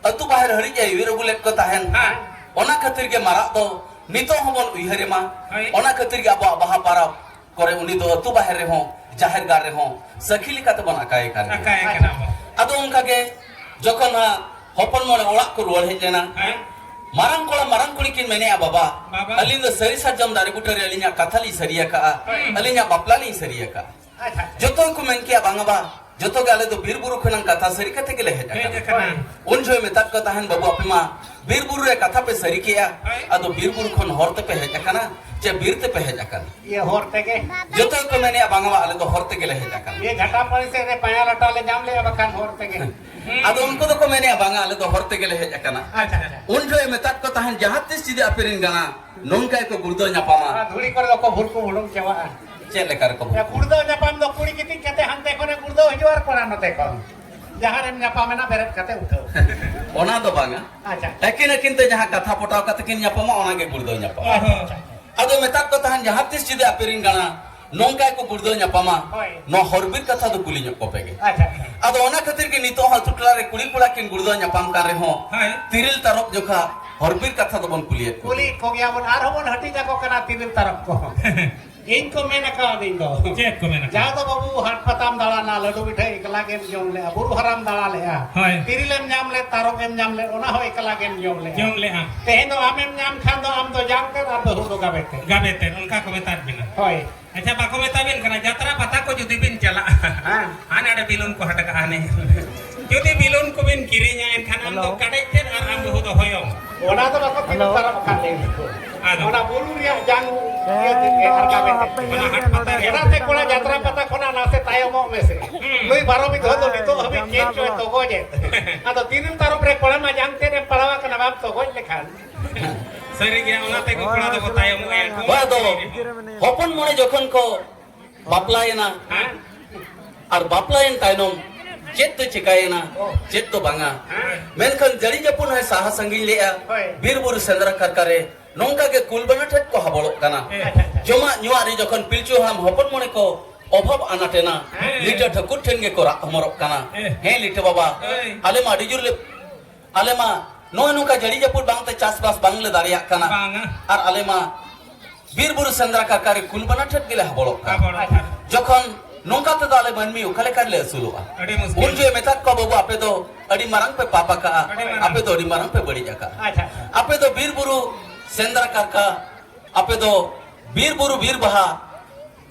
ᱟᱹᱛᱩ ᱵᱟᱦᱮᱨ ᱦᱟᱹᱨᱤᱡ ᱮ ᱟᱹᱭᱩᱨ ᱟᱹᱜᱩ ᱞᱮᱫ ᱠᱚ ᱛᱟᱦᱮᱱ᱾ ᱦᱮᱸ᱾ ᱚᱱᱟ ᱠᱷᱟᱹᱛᱤᱨ ᱜᱮ ᱢᱟᱨᱟᱜ ᱫᱚ ᱱᱤᱛᱚᱜ ᱦᱚᱸᱵᱚᱱ ᱩᱭᱦᱟᱹᱨᱮ ᱢᱟ᱾ ᱦᱳᱭ᱾ ᱚᱱᱟ ᱠᱷᱟᱹᱛᱤᱨ ᱜᱮ ᱟᱵᱚᱣᱟᱜ ᱵᱟᱦᱟ ᱯᱟᱨᱟᱵᱽ ᱠᱚᱨᱮ ᱩᱱᱤ ᱫᱚ ᱟᱹᱛᱩ ᱵᱟᱦᱮᱨ ᱨᱮᱦᱚᱸ, ᱡᱟᱦᱮᱨ ᱜᱟᱲ ᱨᱮᱦᱚᱸ ᱥᱟᱹᱠᱷᱤ ᱞᱮᱠᱟ ᱛᱮᱵᱚᱱ ᱟᱠᱟᱭᱮ ᱠᱟᱱ ᱜᱮᱭᱟ᱾ ᱟᱠᱟᱭᱮ ᱠᱟᱱᱟ ᱵᱚᱱ᱾ ᱟᱫᱚ ᱚᱱᱠᱟ ᱜᱮ ᱡᱚᱠᱷᱚᱱ ᱦᱟᱸᱜ ᱦᱚᱯᱚᱱ ᱢᱚᱬᱮ ᱚᱲᱟᱜ ᱠᱚ ᱨᱩᱣᱟᱹᱲ ᱦᱮᱡ ᱞᱮᱱᱟ, ᱦᱮᱸ᱾ ᱢᱟᱨᱟᱝ ᱠᱚᱲᱟ ᱢᱟᱨᱟᱝ ᱠᱩᱲᱤ ᱠᱤᱱ ᱢᱮᱱᱮᱜᱼᱟ, "ᱵᱟᱵᱟ, ᱵᱟᱵᱟ᱾ ᱟᱹᱞᱤᱧ ᱫᱚ ᱥᱟᱹᱨᱤ ᱥᱟᱨᱡᱚᱢ ᱫᱟᱨᱮ ᱵᱩᱴᱟᱹ ᱨᱮ ᱟᱹᱞᱤᱧᱟᱜ ᱠᱟᱛᱷᱟ ᱞᱤᱧ ᱥᱟᱹᱨᱤ ᱟᱠᱟᱜᱼᱟ, ᱦᱮᱸ᱾ ᱟᱹᱞᱤᱧᱟᱜ ᱵᱟᱯᱞᱟ ᱞᱤᱧ ᱥᱟᱹᱨᱤ ᱟᱠᱟᱜᱼᱟ᱾" ᱟᱪᱪᱷᱟ, ᱟᱪᱪᱷᱟ᱾ ᱡᱚᱛᱚ ᱜᱮᱠᱚ ᱢᱮᱱ ᱠᱮᱜᱼᱟ, "ᱵᱟᱝᱟ ᱵᱟ, ᱡᱚᱛᱚ ᱜᱮ ᱟᱞᱮ ᱫᱚ ᱵᱤᱨ ᱵᱩᱨᱩ ᱠᱷᱚᱱᱟᱝ ᱠᱟᱛᱷᱟ ᱥᱟᱹᱨᱤ ᱠᱟᱛᱮ ᱜᱮᱞᱮ ᱦᱮᱡ ᱦᱮᱡ ᱟᱠᱟᱱᱟ᱾" ᱟᱠᱟᱱᱟ᱾ ᱩᱱ ᱡᱚᱦᱚᱜ ᱢᱮᱛᱟᱫ ᱠᱚ ᱛᱟᱦᱮᱱ, "ᱵᱟᱹᱵᱩ, ᱟᱯᱮ ᱢᱟ ᱵᱤᱨ ᱵᱩᱨᱩ ᱨᱮ ᱠᱟᱛᱷᱟ ᱯᱮ ᱥᱟᱹᱨᱤ ᱠᱮᱜᱼᱟ, ᱦᱳᱭ᱾ ᱟᱫᱚ ᱵᱤᱨ ᱵᱩᱨᱩ ᱠᱷᱚᱱ ᱦᱚᱨ ᱛᱮᱯᱮ ᱦᱮᱡ ᱟᱠᱟᱱᱟ ᱪᱮ ᱵᱤᱨ ᱛᱮᱯᱮ ᱦᱮᱡ ᱟᱠᱟᱱᱟ?" ᱤᱭᱟᱹ, ᱦᱚᱨ ᱛᱮᱜᱮ᱾ ᱡᱚᱛᱚ ᱜᱮᱠᱚ ᱢᱮᱱᱮᱜᱼᱟ, "ᱵᱟᱝᱟ ᱵᱟ, ᱟᱞᱮ ᱫᱚ ᱦᱚᱨ ᱛᱮᱜᱮᱞᱮ ᱦᱮᱡ ᱟᱠᱟᱱᱟ᱾" ᱤᱭᱟᱹ, ᱡᱷᱟᱴᱟ ᱯᱟᱹᱲᱤ ᱥᱮᱫ ᱨᱮ ᱯᱟᱭᱟ ᱞᱟᱴᱟ ᱞᱮ ᱧᱟᱢ ᱞᱮᱜᱼᱟ, ᱵᱟᱠᱷᱟᱱ ᱦᱚᱨ ᱛᱮᱜᱮ᱾ ᱟᱫᱚ ᱩᱱᱠᱩ ᱫᱚᱠᱚ ᱢᱮᱱᱮᱜᱼᱟ, "ᱵᱟᱝᱟ, ᱟᱞᱮ ᱫᱚ ᱦᱚᱨ ᱛᱮᱜᱮᱞᱮ ᱦᱮᱡ ᱟᱠᱟᱱᱟ᱾" ᱟᱪᱪᱷᱟ, ᱟᱪᱪᱷᱟ᱾ ᱩᱱ ᱡᱚᱦᱚᱜ ᱢᱮᱛᱟᱫ ᱠᱚ ᱛᱟᱦᱮᱱ, ᱡᱟᱦᱟᱸ ᱛᱤᱥ ᱡᱩᱫᱤ ᱟᱯᱮ ᱨᱮᱱ ᱜᱟᱬᱟ ᱱᱚᱝᱠᱟ ᱜᱮᱠᱚ ᱜᱩᱲᱫᱟᱹᱣ ᱧᱟᱯᱟᱢᱟ᱾ ᱚᱱᱟ ᱫᱷᱩᱲᱤ ᱠᱚᱨᱮ ᱫᱚᱠᱚ ᱵᱷᱩᱨᱠᱩ ᱵᱷᱩᱲᱩᱝ ᱪᱟᱵᱟᱜᱼᱟ᱾ ᱪᱮᱫ ᱞᱮᱠᱟ ᱨᱮᱠᱚ ᱵᱷᱩᱨᱠᱩ? ᱜᱩᱲᱫᱟᱹᱣ ᱧᱟᱯᱟᱢ ᱫᱚ ᱠᱩᱲᱤ ᱜᱤᱛᱤᱡ ᱠᱟᱛᱮ ᱦᱟᱱᱛᱮ ᱠᱷᱚᱱᱮ ᱜᱩᱲᱫᱟᱹᱣ ᱦᱤᱡᱩᱜᱼᱟ ᱟᱨ ᱠᱚᱲᱟ ᱱᱚᱛᱮ ᱠᱷᱚᱱ᱾ ᱡᱟᱦᱟᱸ ᱨᱮᱢ ᱧᱟᱯᱟᱢᱮᱱᱟ ᱵᱮᱨᱮᱫ ᱠᱟᱛᱮ ᱩᱴᱷᱟᱹᱣ᱾ ᱚᱱᱟ ᱫᱚ ᱵᱟᱝᱟ᱾ ᱟᱪᱪᱷᱟ᱾ ᱟᱹᱠᱤᱱ ᱟᱹᱠᱤᱱ ᱛᱮ ᱡᱟᱦᱟᱸ ᱠᱟᱛᱷᱟ ᱯᱚᱴᱟᱣ ᱠᱟᱛᱮ ᱠᱤᱱ ᱧᱟᱯᱟᱢᱟ, ᱚᱱᱟ ᱜᱮ ᱜᱩᱲᱫᱟᱹᱣ ᱧᱟᱯᱟᱢ᱾ ᱚ, ᱟᱪᱪᱷᱟ, ᱟᱪᱪᱷᱟ᱾ ᱟᱫᱚ ᱢᱮᱛᱟᱫ ᱠᱚ ᱛᱟᱦᱮᱱ, ᱡᱟᱦᱟᱸ ᱛᱤᱥ ᱡᱩᱫᱤ ᱟᱯᱮ ᱨᱮᱱ ᱜᱟᱬᱟ ᱱᱚᱝᱠᱟ ᱜᱮᱠᱚ ᱜᱩᱲᱫᱟᱹᱣ ᱧᱟᱯᱟᱢᱟ, ᱦᱳᱭ᱾ ᱱᱚᱣᱟ ᱦᱚᱨ ᱵᱤᱨ ᱠᱟᱛᱷᱟ ᱫᱚ ᱠᱩᱞᱤ ᱧᱚᱜ ᱠᱚᱯᱮ ᱜᱮ᱾ ᱟᱪᱪᱷᱟ, ᱟᱪᱪᱷᱟ᱾ ᱟᱫᱚ ᱚᱱᱟ ᱠᱷᱟᱹᱛᱤᱨ ᱜᱮ ᱱᱤᱛᱚᱜ ᱦᱚᱸ ᱟᱹᱛᱩ ᱴᱚᱞᱟ ᱨᱮ ᱠᱩᱲᱤ ᱠᱚᱲᱟ ᱠᱤᱱ ᱜᱩᱲᱫᱟᱹᱣ ᱧᱟᱯᱟᱢ ᱠᱟᱱ ᱨᱮᱦᱚᱸ, ᱦᱳᱭ᱾ ᱛᱤᱨᱤᱞ ᱛᱟᱨᱚᱵ ᱡᱚᱠᱷᱟ ᱦᱚᱨ ᱵᱤᱨ ᱠᱟᱛᱷᱟ ᱫᱚᱵᱚᱱ ᱠᱩᱞᱤᱭᱮᱫ ᱠᱚᱣᱟ᱾ ᱠᱩᱞᱤᱭᱮᱫ ᱠᱚᱜᱮᱭᱟ ᱵᱚᱱ, ᱟᱨᱦᱚᱸ ᱵᱚᱱ ᱦᱟᱹᱴᱤᱧ ᱟᱠᱚ ᱠᱟᱱᱟ ᱛᱤᱨᱤᱞ ᱛᱟᱨᱚᱵ ᱠᱚ᱾ ᱤᱧ ᱠᱚ ᱢᱮᱱ ᱟᱠᱟᱣᱟᱫᱤᱧ ᱫᱚ᱾ ᱪᱮᱫ ᱠᱚ ᱢᱮᱱ ᱟᱠᱟᱣᱟᱫ? ᱡᱟᱦᱟᱸ ᱫᱚ ᱵᱟᱹᱵᱩ ᱦᱟᱴ ᱯᱟᱛᱟᱢ ᱫᱟᱬᱟᱱᱟ, ᱞᱟᱹᱰᱩ ᱯᱤᱴᱷᱟᱹ ᱮᱠᱞᱟ ᱜᱮᱢ ᱡᱚᱢ ᱞᱮᱜᱼᱟ, ᱵᱩᱨᱩ ᱦᱟᱨᱟᱢ ᱫᱟᱬᱟ ᱞᱮᱜᱼᱟ, ᱦᱳᱭ᱾ ᱛᱤᱨᱤᱞᱮᱢ ᱧᱟᱢ ᱞᱮᱫ, ᱛᱟᱨᱚᱵ ᱮᱢ ᱧᱟᱢ ᱞᱮᱫ, ᱚᱱᱟ ᱦᱚᱸ ᱮᱠᱞᱟ ᱜᱮᱢ ᱡᱚᱢ ᱞᱮᱜᱼᱟ᱾ ᱡᱚᱢ ᱞᱮᱜᱼᱟ᱾ ᱛᱮᱦᱮᱧ ᱫᱚ ᱟᱢᱮᱢ ᱧᱟᱢ ᱠᱷᱟᱱ ᱫᱚ ᱟᱢ ᱫᱚ ᱡᱟᱝ ᱛᱮᱫ ᱟᱨ ᱵᱟᱹᱦᱩ ᱫᱚ ᱜᱟᱵᱮ ᱛᱮᱫ᱾ ᱜᱟᱵᱮ ᱛᱮᱫ, ᱚᱱᱠᱟ ᱠᱚ ᱢᱮᱛᱟᱫ ᱵᱤᱱᱟ᱾ ᱦᱳᱭ᱾ ᱟᱪᱪᱷᱟ, ᱵᱟᱠᱚ ᱢᱮᱛᱟ ᱵᱤᱱ ᱠᱟᱱᱟ, ᱡᱟᱛᱨᱟ ᱯᱟᱛᱟ ᱠᱚ ᱡᱩᱫᱤ ᱵᱤᱱ ᱪᱟᱞᱟᱜᱼᱟ, ᱦᱮᱸ᱾ ᱦᱟᱱᱮ ᱟᱹᱰᱤ ᱵᱤᱞᱩᱱ ᱠᱚ ᱦᱟᱴ ᱠᱟᱜᱼᱟ, ᱦᱟᱱᱮ᱾ ᱡᱩᱫᱤ ᱵᱤᱞᱩᱱ ᱠᱚᱵᱤᱱ ᱠᱤᱨᱤᱧᱟ, ᱮᱱᱠᱷᱟᱱ ᱟᱢ ᱫᱚ ᱦᱮᱞᱳ᱾ ᱠᱟᱰᱮᱡ ᱛᱮᱫ ᱟᱨ ᱟᱢ ᱵᱟᱹᱦᱩ ᱫᱚ ᱦᱚᱭᱚᱝ᱾ ᱚᱱᱟ ᱫᱚ ᱵᱟᱠᱚ ᱛᱤᱸᱜᱩ ᱦᱮᱞᱳ᱾ ᱫᱟᱨᱟᱢ ᱟᱠᱟᱫ ᱞᱮ᱾ ᱟᱫᱚ᱾ ᱚᱱᱟ ᱵᱩᱨᱩ ᱨᱮᱭᱟᱜ ᱡᱟᱝ ᱤᱭᱟᱹ ᱛᱮᱫ ᱜᱮ ᱟᱨ ᱜᱟᱵᱮ ᱛᱮᱫ ᱜᱮ᱾ ᱚᱱᱟ ᱦᱟᱴ ᱯᱟᱛᱟ ᱨᱮ᱾ ᱚᱱᱟᱛᱮ ᱠᱚᱲᱟ ᱡᱟᱛᱨᱟ ᱯᱟᱛᱟ ᱠᱷᱚᱱᱟᱜ ᱱᱟᱥᱮ ᱛᱟᱭᱚᱢᱚᱜ ᱢᱮᱥᱮ᱾ ᱦᱩᱸ᱾ ᱱᱩᱭ ᱵᱟᱨᱚ ᱵᱤᱫᱷᱟᱹ ᱫᱚ ᱱᱤᱛᱚᱜ ᱦᱟᱹᱵᱤᱡ ᱪᱮᱫ ᱪᱚᱭ ᱛᱚᱜᱚᱡᱮᱫ᱾ ᱟᱫᱚ ᱛᱤᱨᱤᱞ ᱛᱟᱨᱚᱵ ᱨᱮ ᱠᱚᱲᱟ ᱢᱟ ᱡᱟᱝ ᱛᱮᱫ ᱮᱢ ᱯᱟᱲᱟᱣ ᱟᱠᱟᱱᱟ, ᱵᱟᱢ ᱛᱚᱜᱚᱡ ᱞᱮᱠᱷᱟᱱ᱾ ᱥᱟᱹᱨᱤᱜᱮ, ᱚᱱᱟ ᱛᱮᱜᱮ ᱠᱚᱲᱟ ᱫᱚᱠᱚ ᱛᱟᱭᱚᱢᱚᱜᱼᱟ᱾ ᱵᱟ, ᱟᱫᱚ ᱦᱚᱯᱚᱱ ᱢᱚᱬᱮ ᱡᱚᱠᱷᱚᱱ ᱠᱚ ᱵᱟᱯᱞᱟᱭᱮᱱᱟ, ᱦᱮᱸ? ᱟᱨ ᱵᱟᱯᱞᱟᱭᱮᱱ ᱛᱟᱭᱱᱚᱢ ᱪᱮᱫ ᱛᱮ ᱪᱤᱠᱟᱭᱮᱱᱟ, ᱪᱮᱫ ᱫᱚ ᱵᱟᱝᱟ᱾ ᱦᱮᱸ᱾ ᱢᱮᱱᱠᱷᱟᱱ ᱡᱟᱹᱲᱤ ᱡᱟᱹᱯᱩᱫ ᱦᱚᱸᱭ ᱥᱟᱦᱟ ᱥᱟᱺᱜᱤᱧ ᱞᱮᱜᱼᱟ᱾ ᱦᱳᱭ᱾ ᱵᱤᱨ ᱵᱩᱨᱩ ᱥᱮᱸᱫᱽᱨᱟ ᱠᱟᱨᱠᱟ ᱨᱮ ᱱᱚᱝᱠᱟ ᱜᱮ ᱠᱩᱞ ᱵᱟᱱᱟ ᱴᱷᱮᱫ ᱠᱚ ᱦᱟᱵᱚᱲᱚᱜ ᱠᱟᱱᱟ᱾ ᱦᱮᱸ᱾ ᱡᱚᱢᱟᱜ ᱧᱩᱣᱟᱜ ᱨᱮ ᱡᱚᱠᱷᱚᱱ ᱯᱤᱞᱪᱩ ᱦᱟᱲᱟᱢ ᱦᱚᱯᱚᱱ ᱢᱚᱬᱮ ᱠᱚ ᱚᱵᱷᱟᱵ ᱟᱱᱟᱴ ᱮᱱᱟ, ᱦᱮᱸ᱾ ᱞᱤᱴᱟᱹ ᱴᱷᱟᱹᱠᱩᱨ ᱴᱷᱮᱱ ᱜᱮᱠᱚ ᱨᱟᱜ ᱦᱚᱢᱚᱨᱚᱜ ᱠᱟᱱᱟ᱾ ᱦᱮᱸ᱾ ᱦᱮᱸ ᱞᱤᱴᱟᱹ ᱵᱟᱵᱟ, ᱦᱳᱭ᱾ ᱟᱞᱮ ᱢᱟ ᱟᱹᱰᱤ ᱡᱳᱨ ᱞᱮ ᱟᱞᱮ ᱢᱟ ᱱᱚᱜᱼᱚᱭ ᱱᱚᱝᱠᱟ ᱡᱟᱹᱲᱤ ᱡᱟᱹᱯᱩᱫ ᱵᱟᱝᱛᱮ ᱪᱟᱥᱵᱟᱥ ᱵᱟᱝᱞᱮ ᱫᱟᱲᱮᱭᱟᱜ ᱠᱟᱱᱟ᱾ ᱵᱟᱝᱟ᱾ ᱟᱨ ᱟᱞᱮ ᱢᱟ ᱵᱤᱨ ᱵᱩᱨᱩ ᱥᱮᱸᱫᱽᱨᱟ ᱠᱟᱨᱠᱟ ᱨᱮ ᱠᱩᱞ ᱵᱟᱱᱟ ᱴᱷᱮᱫ ᱜᱮᱞᱮ ᱦᱟᱵᱚᱲᱚᱜ ᱠᱟᱱᱟ᱾ ᱦᱟᱵᱚᱲᱚᱜ ᱠᱟᱱᱟ᱾ ᱡᱚᱠᱷᱚᱱ ᱱᱚᱝᱠᱟ ᱛᱮᱫᱚ ᱟᱞᱮ ᱢᱟᱹᱱᱢᱤ ᱚᱠᱟ ᱞᱮᱠᱟ ᱨᱮᱞᱮ ᱟᱹᱥᱩᱞᱚᱜᱼᱟ? ᱟᱹᱰᱤ ᱢᱩᱥᱠᱤᱞ᱾ ᱩᱱ ᱡᱚᱦᱚᱜ ᱢᱮᱛᱟᱫ ᱠᱚᱣᱟ, "ᱵᱟᱹᱵᱩ, ᱟᱯᱮ ᱫᱚ ᱟᱹᱰᱤ ᱢᱟᱨᱟᱝ ᱯᱮ ᱯᱟᱯ ᱟᱠᱟᱜᱼᱟ, ᱟᱹᱰᱤ ᱢᱟᱨᱟᱝ᱾ ᱟᱯᱮ ᱫᱚ ᱟᱹᱰᱤ ᱢᱟᱨᱟᱝ ᱯᱮ ᱵᱟᱹᱲᱤᱡ ᱟᱠᱟᱜᱼᱟ᱾ ᱟᱪᱪᱷᱟ, ᱟᱪᱪᱷᱟ᱾ ᱟᱯᱮ ᱫᱚ ᱵᱤᱨ ᱵᱩᱨᱩ ᱥᱮᱸᱫᱽᱨᱟ ᱠᱟᱨᱠᱟ, ᱟᱯᱮ ᱫᱚ ᱵᱤᱨ ᱵᱩᱨᱩ ᱵᱤᱨ ᱵᱟᱦᱟ,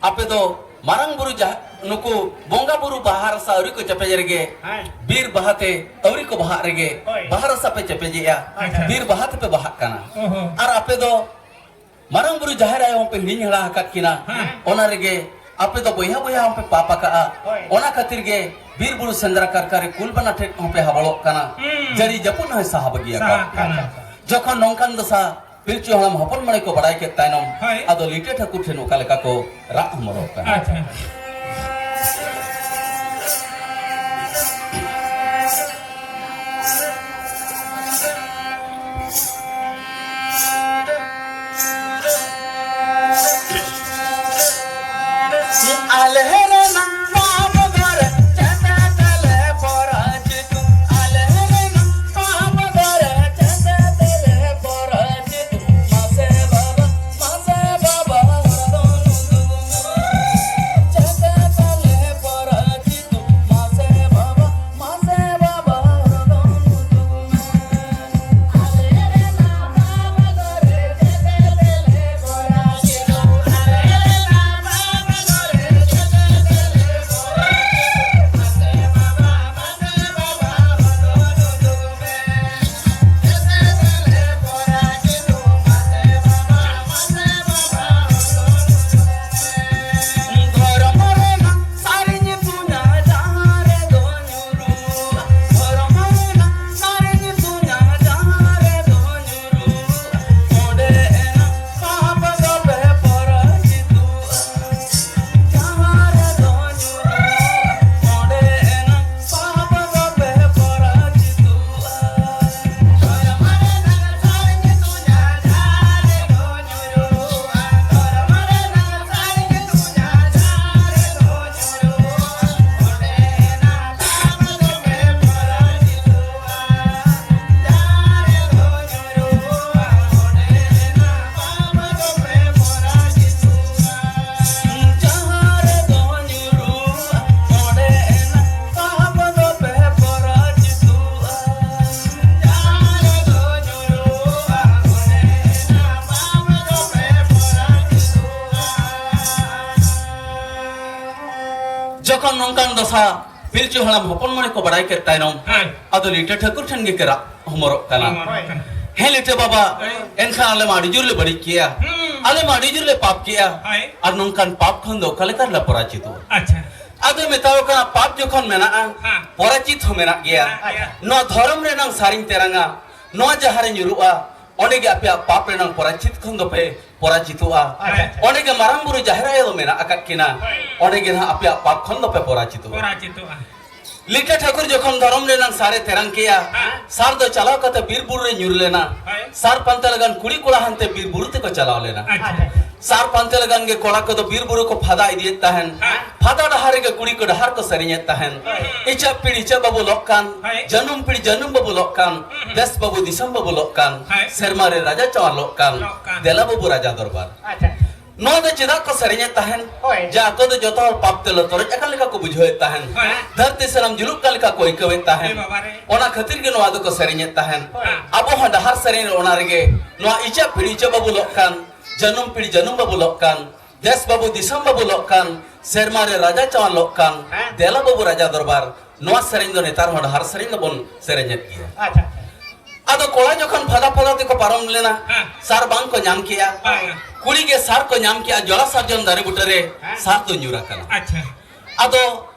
ᱟᱯᱮ ᱫᱚ ᱢᱟᱨᱟᱝ ᱵᱩᱨᱩ ᱡᱟᱦᱮ-, ᱱᱩᱠᱩ ᱵᱚᱸᱜᱟ ᱵᱩᱨᱩ ᱵᱟᱦᱟ ᱨᱟᱥᱟ ᱟᱹᱣᱨᱤ ᱠᱚ ᱪᱮᱯᱮᱡ ᱨᱮᱜᱮ, ᱦᱮᱸ᱾ ᱵᱤᱨ ᱵᱟᱦᱟ ᱛᱮ ᱟᱹᱣᱨᱤ ᱠᱚ ᱵᱟᱦᱟᱜ ᱨᱮᱜᱮ, ᱦᱳᱭ᱾ ᱵᱟᱦᱟ ᱨᱟᱥᱟ ᱯᱮ ᱪᱮᱯᱮᱡᱮᱜᱼᱟ, ᱟᱪᱪᱷᱟ᱾ ᱵᱤᱨ ᱵᱟᱦᱟ ᱛᱮᱯᱮ ᱵᱟᱦᱟᱜ ᱠᱟᱱᱟ᱾ ᱚᱦᱚ᱾ ᱟᱨ ᱟᱯᱮ ᱫᱚ ᱢᱟᱨᱟᱝ ᱵᱩᱨᱩ ᱡᱟᱦᱮᱨ ᱟᱭᱳ ᱦᱚᱸᱯᱮ ᱦᱤᱲᱤᱧ ᱦᱟᱲᱟ ᱟᱠᱟᱫ ᱠᱤᱱᱟ, ᱦᱮᱸ᱾ ᱚᱱᱟ ᱨᱮᱜᱮ ᱟᱯᱮ ᱫᱚ ᱵᱚᱭᱦᱟ ᱵᱚᱭᱦᱟ ᱦᱚᱸᱯᱮ ᱯᱟᱯ ᱟᱠᱟᱜᱼᱟ᱾ ᱦᱳᱭ᱾ ᱚᱱᱟ ᱠᱷᱟᱹᱛᱤᱨ ᱜᱮ ᱵᱤᱨ ᱵᱩᱨᱩ ᱥᱮᱸᱫᱽᱨᱟ ᱠᱟᱨᱠᱟ ᱨᱮ ᱠᱩᱞ ᱵᱟᱱᱟ ᱴᱷᱮᱫ ᱦᱚᱸᱯᱮ ᱦᱟᱵᱚᱲᱚᱜ ᱠᱟᱱᱟ᱾ ᱦᱩᱸ᱾ ᱡᱟᱹᱲᱤ ᱡᱟᱹᱯᱩᱫ ᱦᱚᱸᱭ ᱥᱟᱦᱟ ᱵᱟᱹᱜᱤᱭᱟᱠᱟᱫ ᱥᱟᱦᱟᱜ ᱯᱮᱭᱟ᱾ ᱠᱟᱱᱟ᱾ ᱡᱚᱠᱷᱚᱱ ᱱᱚᱝᱠᱟᱱ ᱫᱚᱥᱟ ᱯᱤᱞᱪᱩ ᱦᱟᱲᱟᱢ ᱦᱚᱯᱚᱱ ᱢᱚᱬᱮ ᱠᱚ ᱵᱟᱲᱟᱭ ᱠᱮᱫ ᱛᱟᱭᱱᱚᱢ, ᱦᱳᱭ᱾ ᱟᱫᱚ ᱞᱤᱴᱟᱹ ᱴᱷᱟᱹᱠᱩᱨ ᱴᱷᱮᱱ ᱚᱠᱟ ᱞᱮᱠᱟ ᱠᱚ ᱨᱟᱜ ᱦᱚᱢᱚᱨᱚᱜ ᱠᱟᱱᱟ᱾ ᱟᱪᱪᱷᱟ᱾ ᱟᱞᱮ ᱨᱮᱱ ᱵᱟᱯ ᱜᱷᱚᱨ ᱪᱮᱛᱮ ᱛᱮᱞᱮ ᱯᱚᱨᱟᱡᱤᱛ᱾ ᱟᱞᱮ ᱨᱮᱱ ᱵᱟᱯ ᱜᱷᱚᱨ ᱪᱮᱛᱮ ᱛᱮᱞᱮ ᱯᱚᱨᱟᱡᱤᱛ᱾ ᱢᱟᱥᱮ ᱵᱟᱵᱟ, ᱢᱟᱥᱮ ᱵᱟᱵᱟ, ᱦᱚᱲ ᱫᱚ ᱱᱩᱫᱩ᱾ ᱚᱱᱠᱟᱱ ᱫᱚᱥᱟ ᱯᱤᱞᱪᱩ ᱦᱟᱲᱟᱢ ᱦᱚᱯᱚᱱ ᱢᱚᱬᱮ ᱠᱚ ᱵᱟᱲᱟᱭ ᱠᱮᱫ ᱛᱟᱭᱱᱚᱢ, ᱦᱮᱸ᱾ ᱟᱫᱚ ᱞᱤᱴᱟᱹ ᱴᱷᱟᱹᱠᱩᱨ ᱴᱷᱮᱱ ᱜᱮ ᱠᱮᱨᱟᱜ ᱦᱚᱢᱚᱨᱚᱜ ᱠᱟᱱᱟ᱾ ᱦᱚᱢᱚᱨᱚᱜ ᱠᱟᱱᱟ᱾ "ᱦᱮᱸ ᱞᱤᱴᱟᱹ ᱵᱟᱵᱟ, ᱦᱮᱸ᱾ ᱮᱱᱠᱷᱟᱱ ᱟᱞᱮ ᱢᱟ ᱟᱹᱰᱤ ᱡᱳᱨ ᱞᱮ ᱵᱟᱹᱲᱤᱡ ᱠᱮᱜᱼᱟ, ᱦᱩᱸ᱾ ᱟᱞᱮ ᱢᱟ ᱟᱹᱰᱤ ᱡᱳᱨ ᱞᱮ ᱯᱟᱯ ᱠᱮᱜᱼᱟ, ᱦᱳᱭ᱾ ᱟᱨ ᱱᱚᱝᱠᱟᱱ ᱯᱟᱯ ᱠᱷᱚᱱ ᱫᱚ ᱚᱠᱟ ᱞᱮᱠᱟ ᱨᱮᱞᱮ ᱯᱚᱨᱟᱡᱤᱛᱚᱜᱼᱟ?" ᱟᱪᱪᱷᱟ᱾ ᱟᱫᱚᱭ ᱢᱮᱛᱟᱣ ᱠᱟᱱᱟ, "ᱯᱟᱯ ᱡᱚᱠᱷᱚᱱ ᱢᱮᱱᱟᱜᱼᱟ, ᱦᱮᱸ᱾ ᱯᱚᱨᱟᱡᱤᱛ ᱦᱚᱸ ᱢᱮᱱᱟᱜ ᱜᱮᱭᱟ᱾ ᱢᱮᱱᱟᱜ ᱜᱮᱭᱟ᱾ ᱱᱚᱣᱟ ᱫᱷᱚᱨᱚᱢ ᱨᱮᱱᱟᱝ ᱥᱟᱨᱤᱧ ᱛᱮᱨᱟᱝᱟ, ᱱᱚᱣᱟ ᱡᱟᱦᱟᱸ ᱨᱮ ᱧᱩᱨᱩᱜᱼᱟ, ᱚᱸᱰᱮ ᱜᱮ ᱟᱯᱮᱭᱟᱜ ᱯᱟᱯ ᱨᱮᱱᱟᱝ ᱯᱚᱨᱟᱡᱤᱛ ᱠᱷᱚᱱ ᱫᱚᱯᱮ ᱯᱚᱨᱟᱡᱤᱛᱚᱜᱼᱟ᱾ ᱟᱪᱪᱷᱟ, ᱟᱪᱪᱷᱟ᱾ ᱚᱸᱰᱮ ᱜᱮ ᱢᱟᱨᱟᱝ ᱵᱩᱨᱩ ᱡᱟᱦᱮᱨ ᱟᱭᱳ ᱫᱚ ᱢᱮᱱᱟᱜ ᱟᱠᱟᱫ ᱠᱤᱱᱟ, ᱚᱸᱰᱮ ᱜᱮ ᱱᱟᱦᱟᱜ ᱟᱯᱮᱭᱟᱜ ᱯᱟᱯ ᱠᱷᱚᱱ ᱫᱚᱯᱮ ᱯᱚᱨᱟᱡᱤᱛᱚᱜᱼᱟ᱾" ᱯᱚᱨᱟᱡᱤᱛᱚᱜᱼᱟ᱾ ᱞᱤᱴᱟᱹ ᱴᱷᱟᱹᱠᱩᱨ ᱡᱚᱠᱷᱚᱱ ᱫᱷᱚᱨᱚᱢ ᱨᱮᱱᱟᱝ ᱥᱟᱨᱮ ᱛᱮᱨᱟᱝ ᱠᱮᱜᱼᱟ, ᱦᱮᱸ᱾ ᱥᱟᱨ ᱫᱚ ᱪᱟᱞᱟᱣ ᱠᱟᱛᱮ ᱵᱤᱨ ᱵᱩᱨᱩ ᱨᱮ ᱧᱩᱨ ᱞᱮᱱᱟ᱾ ᱦᱳᱭ᱾ ᱥᱟᱨ ᱯᱟᱱᱛᱮ ᱞᱟᱹᱜᱤᱫ ᱠᱩᱲᱤ ᱠᱚᱲᱟ ᱦᱟᱱᱛᱮ ᱵᱤᱨ ᱵᱩᱨᱩ ᱛᱮᱠᱚ ᱪᱟᱞᱟᱣ ᱞᱮᱱᱟ᱾ ᱟᱪᱪᱷᱟ᱾ ᱥᱟᱨ ᱯᱟᱱᱛᱮ ᱞᱟᱹᱜᱤᱫ ᱜᱮ ᱠᱚᱲᱟ ᱠᱚᱫᱚ ᱵᱤᱨ ᱵᱩᱨᱩ ᱠᱚ ᱯᱷᱟᱫᱟ ᱤᱫᱤᱭᱮᱫ ᱛᱟᱦᱮᱱ᱾ ᱦᱮᱸ᱾ ᱯᱷᱟᱫᱟ ᱰᱟᱦᱟᱨ ᱨᱮᱜᱮ ᱠᱩᱲᱤ ᱠᱚ ᱰᱟᱦᱟᱨ ᱠᱚ ᱥᱮᱨᱮᱧᱮᱫ ᱛᱟᱦᱮᱱ᱾ ᱦᱳᱭ᱾ "ᱤᱪᱟᱹᱜ ᱯᱤᱲ ᱤᱪᱟᱹᱜ ᱵᱟᱹᱵᱩ ᱞᱚᱜ ᱠᱟᱱ, ᱦᱳᱭ᱾ ᱡᱟᱹᱱᱩᱢ ᱯᱤᱲ ᱡᱟᱹᱱᱩᱢ ᱵᱟᱹᱵᱩ ᱞᱚᱜ ᱠᱟᱱ, ᱦᱩᱸ᱾ ᱫᱮᱥ ᱵᱟᱹᱵᱩ ᱫᱤᱥᱚᱢ ᱵᱟᱹᱵᱩ ᱞᱚᱜ ᱠᱟᱱ, ᱦᱳᱭ᱾ ᱥᱮᱨᱢᱟ ᱨᱮ ᱨᱟᱡᱟ ᱪᱟᱣᱟᱨ ᱞᱚᱜ ᱠᱟᱱ, ᱞᱚᱜ ᱠᱟᱱ᱾ ᱫᱮᱞᱟ ᱵᱟᱹᱵᱩ ᱨᱟᱡᱟ ᱫᱚᱨᱵᱟᱨ᱾" ᱟᱪᱪᱷᱟ᱾ ᱱᱚᱣᱟ ᱫᱚ ᱪᱮᱫᱟᱜ ᱠᱚ ᱥᱮᱨᱮᱧᱮᱫ ᱛᱟᱦᱮᱱ? ᱦᱳᱭ᱾ ᱡᱮ ᱟᱠᱚ ᱫᱚ ᱡᱚᱛᱚ ᱦᱚᱲ ᱯᱟᱯ ᱛᱮ ᱞᱚᱛᱚᱨᱚᱡ ᱟᱠᱟᱱ ᱞᱮᱠᱟ ᱠᱚ ᱵᱩᱡᱷᱟᱹᱣᱮᱫ ᱛᱟᱦᱮᱱ᱾ ᱦᱳᱭ᱾ ᱫᱷᱟᱹᱨᱛᱤ ᱥᱟᱱᱟᱢ ᱡᱩᱞᱩᱜ ᱠᱟᱱ ᱞᱮᱠᱟ ᱠᱚ ᱟᱹᱭᱠᱟᱹᱣᱮᱫ ᱛᱟᱦᱮᱱ᱾ ᱮ ᱵᱟᱵᱟ ᱨᱮ᱾ ᱚᱱᱟ ᱠᱷᱟᱹᱛᱤᱨ ᱜᱮ ᱱᱚᱣᱟ ᱫᱚᱠᱚ ᱥᱮᱨᱮᱧᱮᱫ ᱛᱟᱦᱮᱱ᱾ ᱦᱳᱭ᱾ ᱟᱵᱚ ᱦᱚᱸ ᱰᱟᱦᱟᱨ ᱥᱮᱨᱮᱧ ᱨᱮ ᱚᱱᱟ ᱨᱮᱜᱮ, ᱱᱚᱣᱟ ᱤᱪᱟᱹᱜ ᱯᱤᱲ ᱤᱪᱟᱹᱜ ᱵᱟᱹᱵᱩ ᱞᱚᱜ ᱠᱟᱱ, ᱡᱟᱹᱱᱩᱢ ᱯᱤᱲ ᱡᱟᱹᱱᱩᱢ ᱵᱟᱹᱵᱩ ᱞᱚᱜ ᱠᱟᱱ, ᱫᱮᱥ ᱵᱟᱹᱵᱩ ᱫᱤᱥᱚᱢ ᱵᱟᱹᱵᱩ ᱞᱚᱜ ᱠᱟᱱ, ᱥᱮᱨᱢᱟ ᱨᱮ ᱨᱟᱡᱟ ᱪᱟᱣᱟᱱ ᱞᱚᱜ ᱠᱟᱱ, ᱦᱮᱸ᱾ ᱫᱮᱞᱟ ᱵᱟᱹᱵᱩ ᱨᱟᱡᱟ ᱫᱚᱨᱵᱟᱨ, ᱱᱚᱣᱟ ᱥᱮᱨᱮᱧ ᱫᱚ ᱱᱮᱛᱟᱨ ᱦᱚᱸ ᱰᱟᱦᱟᱨ ᱥᱮᱨᱮᱧ ᱫᱚᱵᱚᱱ ᱥᱮᱨᱮᱧᱮᱫ ᱜᱮᱭᱟ᱾ ᱟᱪᱪᱷᱟ, ᱟᱪᱪᱷᱟ᱾ ᱟᱫᱚ ᱠᱚᱲᱟ ᱡᱚᱠᱷᱚᱱ ᱯᱷᱟᱫᱟ ᱯᱷᱟᱫᱟ ᱛᱮᱠᱚ ᱯᱟᱨᱚᱢ ᱞᱮᱱᱟ, ᱦᱮᱸ᱾ ᱥᱟᱨ ᱵᱟᱝ ᱠᱚ ᱧᱟᱢ ᱠᱮᱜᱼᱟ᱾ ᱵᱟᱝᱟ᱾ ᱠᱩᱲᱤ ᱜᱮ ᱥᱟᱨ ᱠᱚ ᱧᱟᱢ ᱠᱮᱜᱼᱟ, ᱡᱚᱲᱟ ᱥᱟᱨᱡᱚᱢ ᱫᱟᱨᱮ ᱵᱩᱴᱟᱹ ᱨᱮ ᱦᱮᱸ᱾ ᱥᱟᱨ ᱫᱚ ᱧᱩᱨ ᱟᱠᱟᱱᱟ᱾ ᱟᱪᱪᱷᱟ᱾ ᱟᱫᱚ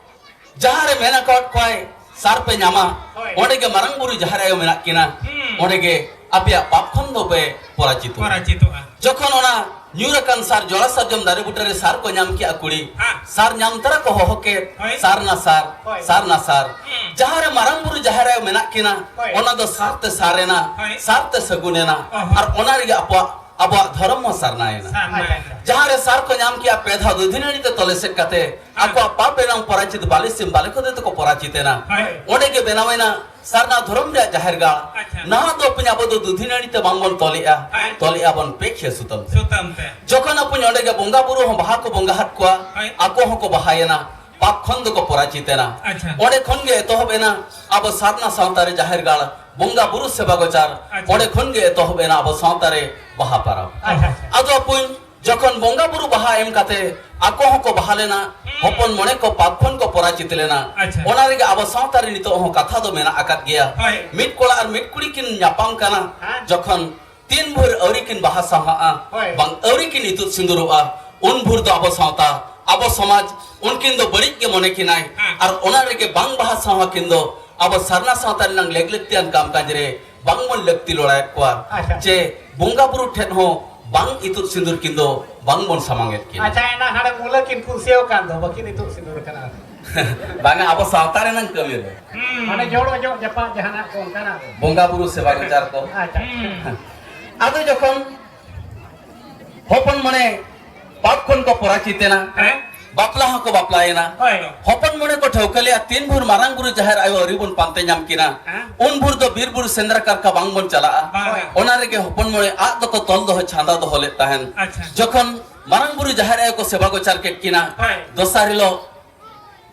ᱡᱟᱦᱟᱸ ᱨᱮ ᱢᱮᱱ ᱟᱠᱟᱫ ᱠᱚᱣᱟᱭ, "ᱥᱟᱨ ᱯᱮ ᱧᱟᱢᱟ", ᱦᱳᱭ᱾ ᱚᱸᱰᱮ ᱜᱮ ᱢᱟᱨᱟᱝ ᱵᱩᱨᱩ ᱡᱟᱦᱮᱨ ᱟᱭᱳ ᱢᱮᱱᱟᱜ ᱠᱤᱱᱟ, ᱦᱩᱸ᱾ ᱚᱸᱰᱮ ᱜᱮ ᱟᱯᱮᱭᱟᱜ ᱯᱟᱯ ᱠᱷᱚᱱ ᱫᱚ ᱯᱮ ᱯᱚᱨᱟᱡᱤᱛᱚᱜᱼᱟ᱾ ᱯᱚᱨᱟᱡᱤᱛᱚᱜᱼᱟ᱾ ᱡᱚᱠᱷᱚᱱ ᱚᱱᱟ ᱧᱩᱨ ᱟᱠᱟᱱ ᱥᱟᱨ, ᱡᱚᱲᱟ ᱥᱟᱨᱡᱚᱢ ᱫᱟᱨᱮ ᱵᱩᱴᱟᱹ ᱨᱮ ᱥᱟᱨ ᱠᱚ ᱧᱟᱢ ᱠᱮᱜᱼᱟ ᱠᱩᱲᱤ, ᱦᱮᱸ᱾ ᱥᱟᱨ ᱧᱟᱢ ᱛᱚᱨᱟ ᱠᱚ ᱦᱚᱦᱚ ᱠᱮᱫ, ᱦᱳᱭ᱾ "ᱥᱟᱨᱱᱟ ᱥᱟᱨ, ᱦᱳᱭ᱾ ᱥᱟᱨᱱᱟ ᱥᱟᱨ", ᱦᱩᱸ᱾ ᱡᱟᱦᱟᱸ ᱨᱮ ᱢᱟᱨᱟᱝ ᱵᱩᱨᱩ ᱡᱟᱦᱮᱨ ᱟᱭᱳ ᱢᱮᱱᱟᱜ ᱠᱤᱱᱟ, ᱦᱳᱭ᱾ ᱚᱱᱟ ᱫᱚ ᱥᱟᱨ ᱛᱮ ᱥᱟᱨ ᱮᱱᱟ, ᱦᱳᱭ᱾ ᱥᱟᱨ ᱛᱮ ᱥᱟᱹᱜᱩᱱ ᱮᱱᱟ, ᱚ ᱦᱚᱸ᱾ ᱟᱨ ᱚᱱᱟ ᱨᱮᱜᱮ ᱟᱵᱚᱣᱟᱜ, ᱟᱵᱚᱣᱟᱜ ᱫᱷᱚᱨᱚᱢ ᱦᱚᱸ ᱥᱟᱨᱱᱟᱭᱮᱱᱟ᱾ ᱥᱟᱨᱱᱟᱭᱮᱱᱟ᱾ ᱡᱟᱦᱟᱸ ᱨᱮ ᱥᱟᱨ ᱠᱚ ᱧᱟᱢ ᱠᱮᱜᱼᱟ, ᱯᱮ ᱫᱷᱟᱣ ᱫᱩᱫᱷᱤ ᱱᱟᱹᱲᱤ ᱛᱮ ᱛᱚᱞ ᱮᱥᱮᱫ ᱠᱟᱛᱮ, ᱦᱮᱸ᱾ ᱟᱠᱚᱣᱟᱜ ᱯᱟᱯ ᱨᱮᱱᱟᱝ ᱯᱚᱨᱟᱡᱤᱛ ᱵᱟᱞᱮ ᱥᱤᱢ ᱵᱟᱞᱮ ᱠᱷᱚᱫᱮ ᱛᱮᱠᱚ ᱯᱚᱨᱟᱡᱤᱛ ᱮᱱᱟ᱾ ᱦᱳᱭ᱾ ᱚᱸᱰᱮ ᱜᱮ ᱵᱮᱱᱟᱣ ᱮᱱᱟ ᱥᱟᱨᱱᱟ ᱫᱷᱚᱨᱚᱢ ᱨᱮᱭᱟᱜ ᱡᱟᱦᱮᱨ ᱜᱟᱲ᱾ ᱟᱪᱪᱷᱟ᱾ ᱱᱟᱦᱟᱜ ᱫᱚ ᱟᱵᱚ ᱫᱚ ᱫᱩᱫᱷᱤ ᱱᱟᱹᱲᱤ ᱛᱮ ᱵᱟᱝ ᱵᱚᱱ ᱛᱚᱞᱮᱜᱼᱟ, ᱦᱮᱸ᱾ ᱛᱚᱞᱮᱜᱼᱟ ᱵᱚᱱ ᱯᱮ ᱠᱷᱤᱭᱟᱹ ᱥᱩᱛᱟᱹᱢ ᱛᱮ᱾ ᱥᱩᱛᱟᱹᱢ ᱛᱮ᱾ ᱡᱚᱠᱷᱚᱱ ᱟᱵᱚ ᱚᱸᱰᱮ ᱜᱮ ᱵᱚᱸᱜᱟ ᱵᱩᱨᱩ ᱦᱚᱸ ᱵᱟᱦᱟ ᱠᱚ ᱵᱚᱸᱜᱟ ᱟᱫ ᱠᱚᱣᱟ, ᱦᱳᱭ᱾ ᱟᱠᱚ ᱦᱚᱸᱠᱚ ᱵᱟᱦᱟᱭᱮᱱᱟ, ᱯᱟᱯ ᱠᱷᱚᱱ ᱫᱚᱠᱚ ᱯᱚᱨᱟᱡᱤᱛ ᱮᱱᱟ᱾ ᱟᱪᱪᱷᱟ᱾ ᱚᱸᱰᱮ ᱠᱷᱚᱱ ᱜᱮ ᱮᱛᱚᱦᱚᱵ ᱮᱱᱟ ᱟᱵᱚ ᱥᱟᱨᱱᱟ ᱥᱟᱶᱛᱟ ᱨᱮ ᱡᱟᱦᱮᱨ ᱜᱟᱲ ᱵᱚᱸᱜᱟ ᱵᱩᱨᱩ ᱥᱮᱵᱟ ᱜᱚᱪᱟᱨ᱾ ᱟᱪᱪᱷᱟ᱾ ᱚᱸᱰᱮ ᱠᱷᱚᱱ ᱜᱮ ᱮᱛᱚᱦᱚᱵ ᱮᱱᱟ ᱟᱵᱚ ᱥᱟᱶᱛᱟ ᱨᱮ ᱵᱟᱦᱟ ᱯᱟᱨᱟᱵᱽ᱾ ᱟᱪᱪᱷᱟ, ᱟᱪᱪᱷᱟ᱾ ᱟᱫᱚ ᱟᱯᱩᱧ ᱡᱚᱠᱷᱚᱱ ᱵᱚᱸᱜᱟ ᱵᱩᱨᱩ ᱵᱟᱦᱟ ᱮᱢ ᱠᱟᱛᱮ ᱟᱠᱚ ᱦᱚᱸᱠᱚ ᱵᱟᱦᱟ ᱞᱮᱱᱟ, ᱦᱩᱸ᱾ ᱦᱚᱯᱚᱱ ᱢᱚᱬᱮ ᱠᱚ ᱯᱟᱯ ᱠᱷᱚᱱ ᱠᱚ ᱯᱚᱨᱟᱪᱤᱛ ᱞᱮᱱᱟ᱾ ᱟᱪᱪᱷᱟ᱾ ᱚᱱᱟ ᱨᱮᱜᱮ ᱟᱵᱚ ᱥᱟᱶᱛᱟ ᱨᱮ ᱱᱤᱛᱚᱜ ᱦᱚᱸ ᱠᱟᱛᱷᱟ ᱫᱚ ᱢᱮᱱᱟᱜ ᱟᱠᱟᱫ ᱜᱮᱭᱟ᱾ ᱦᱳᱭ᱾ ᱢᱤᱫ ᱠᱚᱲᱟ ᱟᱨ ᱢᱤᱫ ᱠᱩᱲᱤ ᱠᱤᱱ ᱧᱟᱯᱟᱢ ᱠᱟᱱᱟ, ᱦᱮᱸ᱾ ᱡᱚᱠᱷᱚᱱ ᱛᱤᱱ ᱵᱷᱳᱨ ᱟᱹᱣᱨᱤ ᱠᱤᱱ ᱵᱟᱦᱟ ᱥᱟᱶᱦᱟᱜᱼᱟ, ᱦᱳᱭ᱾ ᱵᱟᱝ ᱟᱹᱣᱨᱤ ᱠᱤᱱ ᱤᱛᱩᱫ ᱥᱤᱸᱫᱩᱨᱚᱜᱼᱟ, ᱩᱱ ᱵᱷᱳᱨ ᱫᱚ ᱟᱵᱚ ᱥᱟᱶᱛᱟ, ᱟᱵᱚ ᱥᱚᱢᱟᱡᱽ, ᱩᱱᱠᱤᱱ ᱫᱚ ᱵᱟᱹᱲᱤᱡ ᱜᱮ ᱢᱚᱱᱮ ᱠᱤᱱᱟᱭ᱾ ᱦᱮᱸ᱾ ᱟᱨ ᱚᱱᱟ ᱨᱮᱜᱮ ᱵᱟᱝ ᱵᱟᱦᱟ ᱥᱟᱶᱦᱟ ᱠᱤᱱ ᱫᱚ ᱟᱵᱚ ᱥᱟᱨᱱᱟ ᱥᱟᱶᱛᱟ ᱨᱮᱱᱟᱜ ᱞᱮᱜᱽ ᱞᱟᱹᱠᱛᱤᱭᱟᱱ ᱠᱟᱢ ᱠᱟᱡᱽ ᱨᱮ ᱵᱟᱝ ᱵᱚᱱ ᱞᱟᱹᱠᱛᱤ ᱞᱚᱲᱟᱭᱮᱫ ᱠᱚᱣᱟ᱾ ᱟᱪᱪᱷᱟ᱾ ᱪᱮ ᱵᱚᱸᱜᱟ ᱵᱩᱨᱩ ᱴᱷᱮᱱ ᱦᱚᱸ ᱵᱟᱝ ᱤᱛᱩᱫ ᱥᱤᱸᱫᱩᱨ ᱠᱤᱱ ᱫᱚ ᱵᱟᱝ ᱵᱚᱱ ᱥᱟᱢᱟᱝ ᱮᱫ ᱠᱤᱱᱟ᱾ ᱟᱪᱪᱷᱟ, ᱮᱱᱟ ᱦᱟᱸᱰᱮ ᱢᱩᱞᱟᱹ ᱠᱤᱱ ᱠᱩᱥᱤᱭᱟᱹᱣ ᱠᱟᱱ ᱫᱚ, ᱵᱟᱹᱠᱤᱱ ᱤᱛᱩᱫ ᱥᱤᱸᱫᱩᱨ ᱠᱟᱱᱟ᱾ ᱵᱟᱝᱟ, ᱟᱵᱚ ᱥᱟᱶᱛᱟ ᱨᱮᱱᱟᱝ ᱠᱟᱹᱢᱤ ᱨᱮ᱾ ᱦᱩᱸ᱾ ᱢᱟᱱᱮ ᱡᱚᱲ ᱚᱡᱚᱜ ᱡᱟᱯᱟᱜ ᱡᱟᱦᱟᱱᱟᱜ ᱠᱚ ᱚᱱᱠᱟᱱᱟᱜ ᱫᱚ᱾ ᱵᱚᱸᱜᱟ ᱵᱩᱨᱩ ᱥᱮᱵᱟ ᱵᱤᱪᱟᱨ ᱠᱚ᱾ ᱟᱪᱪᱷᱟ᱾ ᱦᱩᱸ᱾ ᱟᱫᱚ ᱡᱚᱠᱷᱚᱱ ᱦᱚᱯᱚᱱ ᱢᱚᱬᱮ ᱯᱟᱯ ᱠᱷᱚᱱ ᱠᱚ ᱯᱚᱨᱟᱪᱤᱛ ᱮᱱᱟ, ᱦᱮᱸ? ᱵᱟᱯᱞᱟ ᱦᱚᱸᱠᱚ ᱵᱟᱯᱞᱟᱭᱮᱱᱟ᱾ ᱦᱳᱭ᱾ ᱦᱚᱯᱚᱱ ᱢᱚᱬᱮ ᱠᱚ ᱴᱷᱟᱹᱣᱠᱟᱹ ᱞᱮᱫᱼᱟ, ᱛᱤᱱ ᱵᱷᱳᱨ ᱢᱟᱨᱟᱝ ᱵᱩᱨᱩ ᱡᱟᱦᱮᱨ ᱟᱭᱳ ᱟᱹᱣᱨᱤ ᱵᱚᱱ ᱯᱟᱱᱛᱮ ᱧᱟᱢ ᱠᱤᱱᱟ, ᱦᱮᱸ? ᱩᱱ ᱵᱷᱳᱨ ᱫᱚ ᱵᱤᱨ ᱵᱩᱨᱩ ᱥᱮᱸᱫᱽᱨᱟ ᱠᱟᱨᱠᱟ ᱵᱟᱝ ᱵᱚᱱ ᱪᱟᱞᱟᱜᱼᱟ᱾ ᱵᱟᱝ᱾ ᱚᱱᱟ ᱨᱮᱜᱮ ᱦᱚᱯᱚᱱ ᱢᱚᱬᱮ ᱟᱜ ᱫᱚᱠᱚ ᱛᱚᱞ ᱫᱚᱦᱚ, ᱪᱷᱟᱸᱫᱟ ᱫᱚᱦᱚ ᱞᱮᱫ ᱛᱟᱦᱮᱱ᱾ ᱟᱪᱪᱷᱟ᱾ ᱡᱚᱠᱷᱚᱱ ᱢᱟᱨᱟᱝ ᱵᱩᱨᱩ ᱡᱟᱦᱮᱨ ᱟᱭᱳ ᱠᱚ ᱥᱮᱵᱟ ᱜᱚᱪᱟᱨ ᱠᱮᱫ ᱠᱤᱱᱟ, ᱦᱳᱭ᱾ ᱫᱚᱥᱟᱨ ᱦᱤᱞᱳᱜ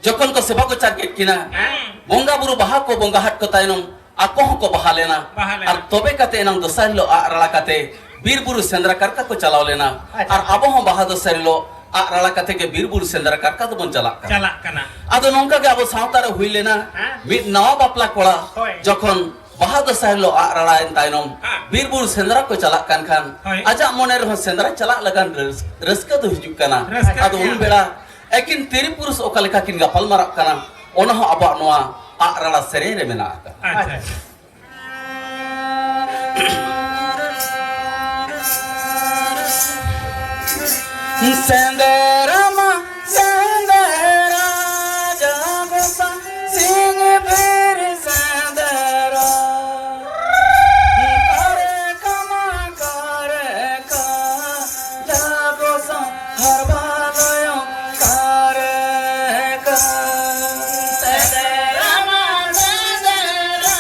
ᱡᱚᱠᱷᱚᱱ ᱠᱚ ᱥᱮᱵᱟ ᱜᱚᱪᱟᱨ ᱠᱮᱫ ᱠᱤᱱᱟ, ᱦᱮᱸ᱾ ᱵᱚᱸᱜᱟ ᱵᱩᱨᱩ ᱵᱟᱦᱟ ᱠᱚ ᱵᱚᱸᱜᱟ ᱦᱟᱴ ᱠᱚ ᱛᱟᱭᱱᱚᱢ ᱟᱠᱚ ᱦᱚᱸᱠᱚ ᱵᱟᱦᱟ ᱞᱮᱱᱟ᱾ ᱵᱟᱦᱟ ᱞᱮᱱᱟ᱾ ᱟᱨ ᱛᱚᱵᱮ ᱠᱟᱛᱮ ᱮᱱᱟᱝ ᱫᱚᱥᱟᱨ ᱦᱤᱞᱳᱜ ᱟᱜ ᱨᱟᱲᱟ ᱠᱟᱛᱮ ᱵᱤᱨ ᱵᱩᱨᱩ ᱥᱮᱸᱫᱽᱨᱟ ᱠᱟᱨᱠᱟ ᱠᱚ ᱪᱟᱞᱟᱣ ᱞᱮᱱᱟ᱾ ᱟᱪᱪᱷᱟ᱾ ᱟᱨ ᱟᱵᱚ ᱦᱚᱸ ᱵᱟᱦᱟ ᱫᱚᱥᱟᱨ ᱦᱤᱞᱳᱜ ᱟᱜ ᱨᱟᱲᱟ ᱠᱟᱛᱮ ᱜᱮ ᱵᱤᱨ ᱵᱩᱨᱩ ᱥᱮᱸᱫᱽᱨᱟ ᱠᱟᱨᱠᱟ ᱫᱚᱵᱚᱱ ᱪᱟᱞᱟᱜ ᱠᱟᱱᱟ᱾ ᱪᱟᱞᱟᱜ ᱠᱟᱱᱟ᱾ ᱟᱫᱚ ᱱᱚᱝᱠᱟ ᱜᱮ ᱟᱵᱚ ᱥᱟᱶᱛᱟ ᱨᱮ ᱦᱩᱭ ᱞᱮᱱᱟ᱾ ᱦᱮᱸ᱾ ᱢᱤᱫ ᱱᱟᱣᱟ ᱵᱟᱯᱞᱟ ᱠᱚᱲᱟ ᱦᱳᱭ᱾ ᱡᱚᱠᱷᱚᱱ ᱵᱟᱦᱟ ᱫᱚᱥᱟᱨ ᱦᱤᱞᱳᱜ ᱟᱜ ᱨᱟᱲᱟᱭᱮᱱ ᱛᱟᱭᱱᱚᱢ ᱦᱮᱸ᱾ ᱵᱤᱨ ᱵᱩᱨᱩ ᱥᱮᱸᱫᱽᱨᱟ ᱠᱚ ᱪᱟᱞᱟᱜ ᱠᱟᱱ ᱠᱷᱟᱱ ᱦᱳᱭ᱾ ᱟᱡᱟᱜ ᱢᱚᱱᱮ ᱨᱮᱦᱚᱸ ᱥᱮᱸᱫᱽᱨᱟ ᱪᱟᱞᱟᱜ ᱞᱟᱹᱜᱤᱫ ᱨᱟᱹᱥ-, ᱨᱟᱹᱥᱠᱟᱹ ᱫᱚ ᱦᱤᱡᱩᱜ ᱠᱟᱱᱟ᱾ ᱨᱟᱹᱥᱠᱟᱹ ᱟᱫᱚ ᱜᱮᱭᱟ᱾ ᱩᱱ ᱵᱮᱲᱟ ᱟᱹᱠᱤᱱ ᱛᱤᱨᱤ ᱯᱩᱨᱩᱥ ᱚᱠᱟ ᱞᱮᱠᱟ ᱠᱤᱱ ᱜᱟᱯᱟᱞ ᱢᱟᱨᱟᱜ ᱠᱟᱱᱟ, ᱚᱱᱟ ᱦᱚᱸ ᱟᱵᱚᱣᱟᱜ ᱱᱚᱣᱟ ᱟᱜ ᱨᱟᱲᱟ ᱥᱮᱨᱮᱧ ᱨᱮ ᱢᱮᱱᱟᱜ ᱟᱠᱟᱫᱟ᱾ ᱟᱪᱪᱷᱟ᱾ ᱥᱮᱸᱫᱽᱨᱟ ᱢᱟ ᱥᱮᱸᱫᱽᱨᱟ ᱡᱟᱜᱚ ᱥᱟ ᱥᱤᱧ ᱵᱤᱨ ᱥᱮᱸᱫᱽᱨᱟ᱾ ᱠᱟᱨᱮ ᱠᱟᱢᱟ ᱠᱟᱨᱮ ᱠᱟ ᱡᱟᱜᱚ ᱥᱟ ᱦᱟᱨ ᱵᱟᱞᱚᱭᱚ ᱠᱟᱨᱮ ᱠᱟ ᱥᱮᱸᱫᱽᱨᱟ ᱢᱟ ᱥᱮᱸᱫᱽᱨᱟ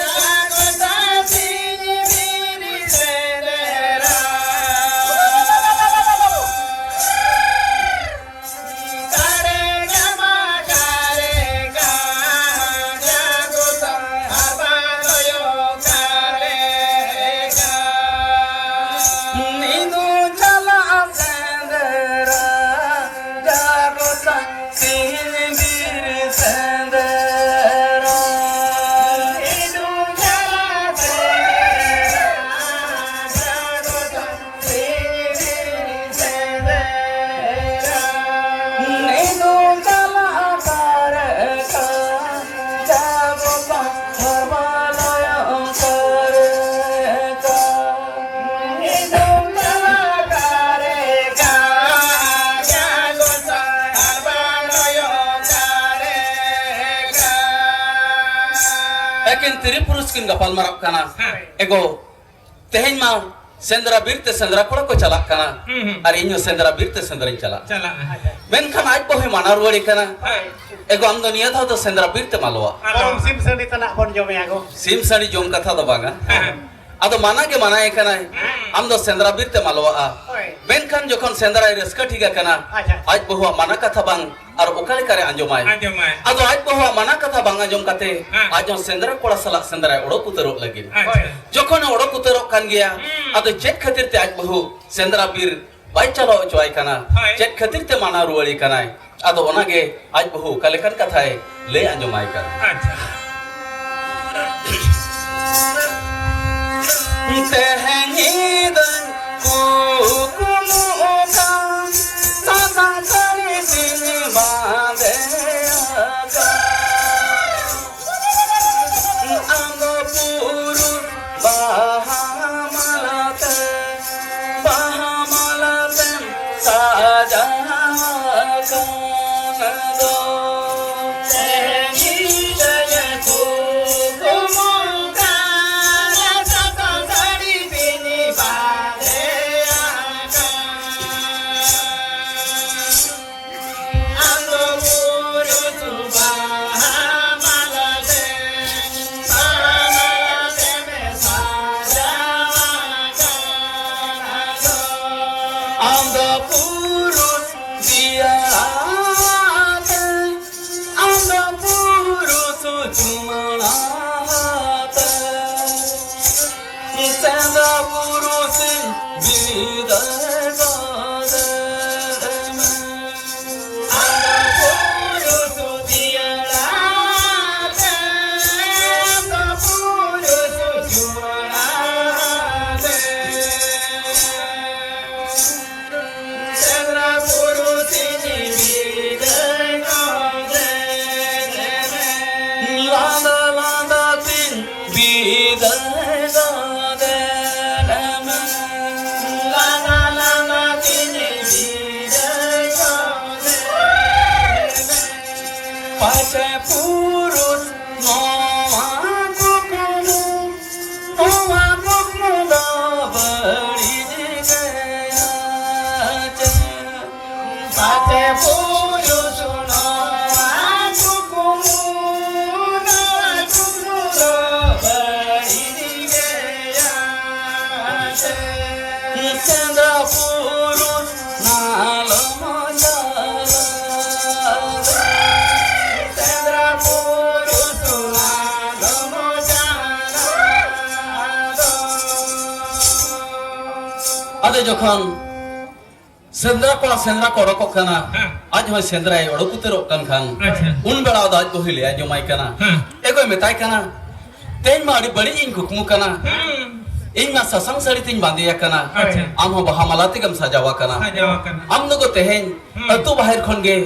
ᱡᱟᱜᱚ ᱥᱟ ᱥᱤᱧ ᱵᱤᱨ ᱥᱮᱸᱫᱽᱨᱟ᱾ ᱛᱤᱨᱤ ᱯᱩᱨᱩᱥ ᱠᱤᱱ ᱜᱟᱯᱟᱞ ᱢᱟᱨᱟᱜ ᱠᱟᱱᱟ᱾ ᱦᱮᱸ᱾ ᱮᱜᱳ, ᱛᱮᱦᱮᱧ ᱢᱟ ᱥᱮᱸᱫᱽᱨᱟ ᱵᱤᱨ ᱛᱮ ᱥᱮᱸᱫᱽᱨᱟ ᱠᱚᱲᱟ ᱠᱚ ᱪᱟᱞᱟᱜ ᱠᱟᱱᱟ᱾ ᱦᱩᱸ, ᱦᱩᱸ᱾ ᱟᱨ ᱤᱧ ᱦᱚᱸ ᱥᱮᱸᱫᱽᱨᱟ ᱵᱤᱨ ᱛᱮ ᱥᱮᱸᱫᱽᱨᱟᱧ ᱪᱟᱞᱟᱜ᱾ ᱪᱟᱞᱟᱜᱼᱟ᱾ ᱢᱮᱱᱠᱷᱟᱱ ᱟᱡ ᱵᱟᱹᱦᱩᱭ ᱢᱟᱱᱟ ᱨᱩᱣᱟᱹᱲᱮ ᱠᱟᱱᱟ᱾ ᱦᱮᱸ᱾ ᱮᱜᱳ, ᱟᱢ ᱫᱚ ᱱᱤᱭᱟᱹ ᱫᱷᱟᱣ ᱫᱚ ᱥᱮᱸᱫᱽᱨᱟ ᱵᱤᱨ ᱛᱮᱢ ᱟᱞᱚᱣᱟ᱾ ᱟᱞᱚ᱾ ᱵᱚᱨᱚᱝ ᱥᱤᱢ ᱥᱟᱺᱰᱤ ᱛᱟᱱᱟᱜ ᱵᱚᱱ ᱡᱚᱢᱮᱭᱟ ᱜᱳ᱾ ᱥᱤᱢ ᱥᱟᱺᱰᱤ ᱡᱚᱢ ᱠᱟᱛᱷᱟ ᱫᱚ ᱵᱟᱝᱟ᱾ ᱦᱮᱸ᱾ ᱟᱫᱚ ᱢᱟᱱᱟ ᱜᱮ ᱢᱟᱱᱟᱭᱮ ᱠᱟᱱᱟᱭ, ᱟᱢ ᱫᱚ ᱥᱮᱸᱫᱽᱨᱟ ᱵᱤᱨ ᱛᱮᱢ ᱟᱞᱚᱣᱟᱜᱼᱟ᱾ ᱦᱳᱭ᱾ ᱢᱮᱱᱠᱷᱟᱱ ᱡᱚᱠᱷᱚᱱ ᱥᱮᱸᱫᱽᱨᱟᱭ ᱨᱟᱹᱥᱠᱟᱹ ᱴᱷᱤᱠ ᱟᱠᱟᱱᱟ, ᱟᱪᱪᱷᱟ᱾ ᱟᱡ ᱵᱟᱹᱦᱩᱣᱟᱜ ᱢᱟᱱᱟ ᱠᱟᱛᱷᱟ ᱵᱟᱝ ᱟᱨ ᱚᱠᱟ ᱞᱮᱠᱟᱨᱮ ᱟᱸᱡᱚᱢᱟᱭ? ᱟᱸᱡᱚᱢᱟᱭ᱾ ᱟᱫᱚ ᱟᱡ ᱵᱟᱹᱦᱩᱣᱟᱜ ᱢᱟᱱᱟ ᱠᱟᱛᱷᱟ ᱵᱟᱝ ᱟᱸᱡᱚᱢ ᱠᱟᱛᱮ, ᱦᱮᱸ᱾ ᱟᱡ ᱦᱚᱸ ᱥᱮᱸᱫᱽᱨᱟ ᱠᱚᱲᱟ ᱥᱟᱞᱟᱜ ᱥᱮᱸᱫᱽᱨᱟᱭ ᱚᱰᱚᱠ ᱩᱛᱟᱹᱨᱚᱜ ᱞᱟᱹᱜᱤᱫ᱾ ᱟᱪᱪᱷᱟ᱾ ᱡᱚᱠᱷᱚᱱᱮ ᱚᱰᱚᱠ ᱩᱛᱟᱹᱨᱚᱜ ᱠᱟᱱ ᱜᱮᱭᱟ, ᱦᱩᱸ᱾ ᱟᱫᱚ ᱪᱮᱫ ᱠᱷᱟᱹᱛᱤᱨ ᱛᱮ ᱟᱡ ᱵᱟᱹᱦᱩ ᱥᱮᱸᱫᱽᱨᱟ ᱵᱤᱨ ᱵᱟᱭ ᱪᱟᱞᱟᱣ ᱦᱚᱪᱚᱣᱟᱭ ᱠᱟᱱᱟ? ᱦᱳᱭ᱾ ᱪᱮᱫ ᱠᱷᱟᱹᱛᱤᱨ ᱛᱮ ᱢᱟᱱᱟ ᱨᱩᱣᱟᱹᱲᱮ ᱠᱟᱱᱟᱭ? ᱟᱫᱚ ᱚᱱᱟᱜᱮ ᱟᱡ ᱵᱟᱹᱦᱩ ᱚᱠᱟ ᱞᱮᱠᱟᱱ ᱠᱟᱛᱷᱟᱭ ᱞᱟᱹᱭ ᱟᱸᱡᱚᱢᱟᱭ ᱠᱟᱱᱟ᱾ ᱟᱪᱪᱷᱟ᱾ ᱛᱮᱦᱮᱧ ᱧᱤᱫᱟᱹᱧ ᱠᱩᱠᱢᱩ ᱟᱠᱟᱫ, ᱥᱟᱥᱟᱝ ᱥᱟᱹᱲᱤ ᱛᱤᱧ ᱵᱟᱸᱫᱮ ᱟᱠᱟᱫ᱾ ᱟᱢ ᱫᱚ ᱯᱩᱨᱩᱥ ᱵᱟᱦᱟ ᱢᱟᱞᱟ ᱛᱮ, ᱵᱟᱦᱟ ᱢᱟᱞᱟ ᱛᱮᱢ ᱥᱟᱡᱟᱣ ᱟᱠᱟᱱ ᱫᱚ᱾ ᱛᱮᱦᱮᱧ ᱧᱤᱫᱟᱹ ᱠᱩᱠᱢᱩ ᱠᱟᱱᱟ, ᱥᱟᱥᱟᱝ ᱥᱟᱹᱲᱤ ᱛᱤᱧ ᱵᱟᱸᱫᱮ ᱟᱠᱟᱱ᱾ ᱟᱢ ᱫᱚ ᱯᱩᱨᱩᱥ ᱵᱟᱦᱟ ᱢᱟᱞᱟ ᱛᱮ, ᱵᱟᱦᱟ ᱢᱟᱞᱟ ᱛᱮᱢ ᱥᱟᱡᱟᱣ ᱟᱠᱟᱱ ᱫᱚ᱾ ᱟᱢ ᱫᱚ ᱯᱩᱨᱩᱥ ᱫᱤᱭᱟ ᱛᱮ, ᱟᱢ ᱫᱚ ᱯᱩᱨᱩᱥ ᱪᱩᱢᱟᱹᱲᱟ ᱛᱮ᱾ ᱥᱮᱸᱫᱽᱨᱟ ᱵᱩᱨᱩ ᱥᱤᱧ ᱵᱤᱫᱟᱹᱭ ᱜᱚᱫᱮᱢ᱾ ᱟᱢ ᱫᱚ ᱯᱩᱨᱩᱥ ᱫᱤᱭᱟᱹᱲᱟ ᱛᱮ, ᱟᱢ ᱫᱚ ᱯᱩᱨᱩᱥ ᱡᱩᱣᱟᱹᱱ ᱛᱮ᱾ ᱥᱮᱸᱫᱽᱨᱟ ᱵᱩᱨᱩ ᱥᱤᱧ ᱵᱤᱫᱟᱹᱭ ᱜᱚᱫᱮᱢ᱾ ᱞᱟᱸᱫᱟ ᱞᱟᱸᱫᱟ ᱛᱤᱧ ᱵᱤᱫᱟᱹᱭ ᱜᱚᱫᱮᱢ᱾ ᱞᱟᱸᱫᱟ ᱞᱟᱸᱫᱟ ᱛᱤᱧ ᱵᱤᱫᱟᱹᱭ ᱜᱚᱫᱮᱢ᱾ ᱯᱟᱪᱮ ᱯᱩᱨᱩᱥ ᱱᱚᱣᱟ ᱟᱫᱚ ᱡᱚᱠᱷᱚᱱ ᱥᱮᱸᱫᱽᱨᱟ ᱠᱚᱲᱟ ᱥᱮᱸᱫᱽᱨᱟ ᱠᱚ ᱚᱰᱚᱠᱚᱜ ᱠᱟᱱᱟ, ᱦᱮᱸ᱾ ᱟᱡ ᱦᱚᱸ ᱥᱮᱸᱫᱽᱨᱟᱭ ᱚᱰᱚᱠ ᱩᱛᱟᱹᱨᱚᱜ ᱠᱟᱱ ᱠᱷᱟᱱ, ᱟᱪᱪᱷᱟ᱾ ᱩᱱ ᱵᱮᱲᱟ ᱫᱚ ᱟᱡ ᱵᱟᱹᱦᱩᱭ ᱞᱟᱹᱭ ᱟᱸᱡᱚᱢᱟᱭ ᱠᱟᱱᱟ᱾ ᱦᱮᱸ᱾ ᱮ ᱜᱚᱭ, ᱢᱮᱛᱟᱭ ᱠᱟᱱᱟ, "ᱛᱮᱦᱮᱧ ᱢᱟ ᱟᱹᱰᱤ ᱵᱟᱹᱲᱤᱡ ᱤᱧ ᱠᱩᱠᱢᱩ ᱠᱟᱱᱟ᱾ ᱦᱮᱸ᱾ ᱤᱧ ᱢᱟ ᱥᱟᱥᱟᱝ ᱥᱟᱹᱲᱤ ᱛᱤᱧ ᱵᱟᱸᱫᱮ ᱟᱠᱟᱱᱟ᱾ ᱟᱪᱪᱷᱟ᱾ ᱟᱢ ᱦᱚᱸ ᱵᱟᱦᱟ ᱢᱟᱞᱟ ᱛᱮᱜᱮᱢ ᱥᱟᱡᱟᱣ ᱟᱠᱟᱱᱟ᱾ ᱥᱟᱡᱟᱣ ᱟᱠᱟᱱᱟ᱾ ᱟᱢ ᱫᱚ ᱜᱚ ᱛᱮᱦᱮᱧ ᱦᱮᱸ᱾ ᱟᱹᱛᱩ ᱵᱟᱦᱮᱨ ᱠᱷᱚᱱ ᱜᱮ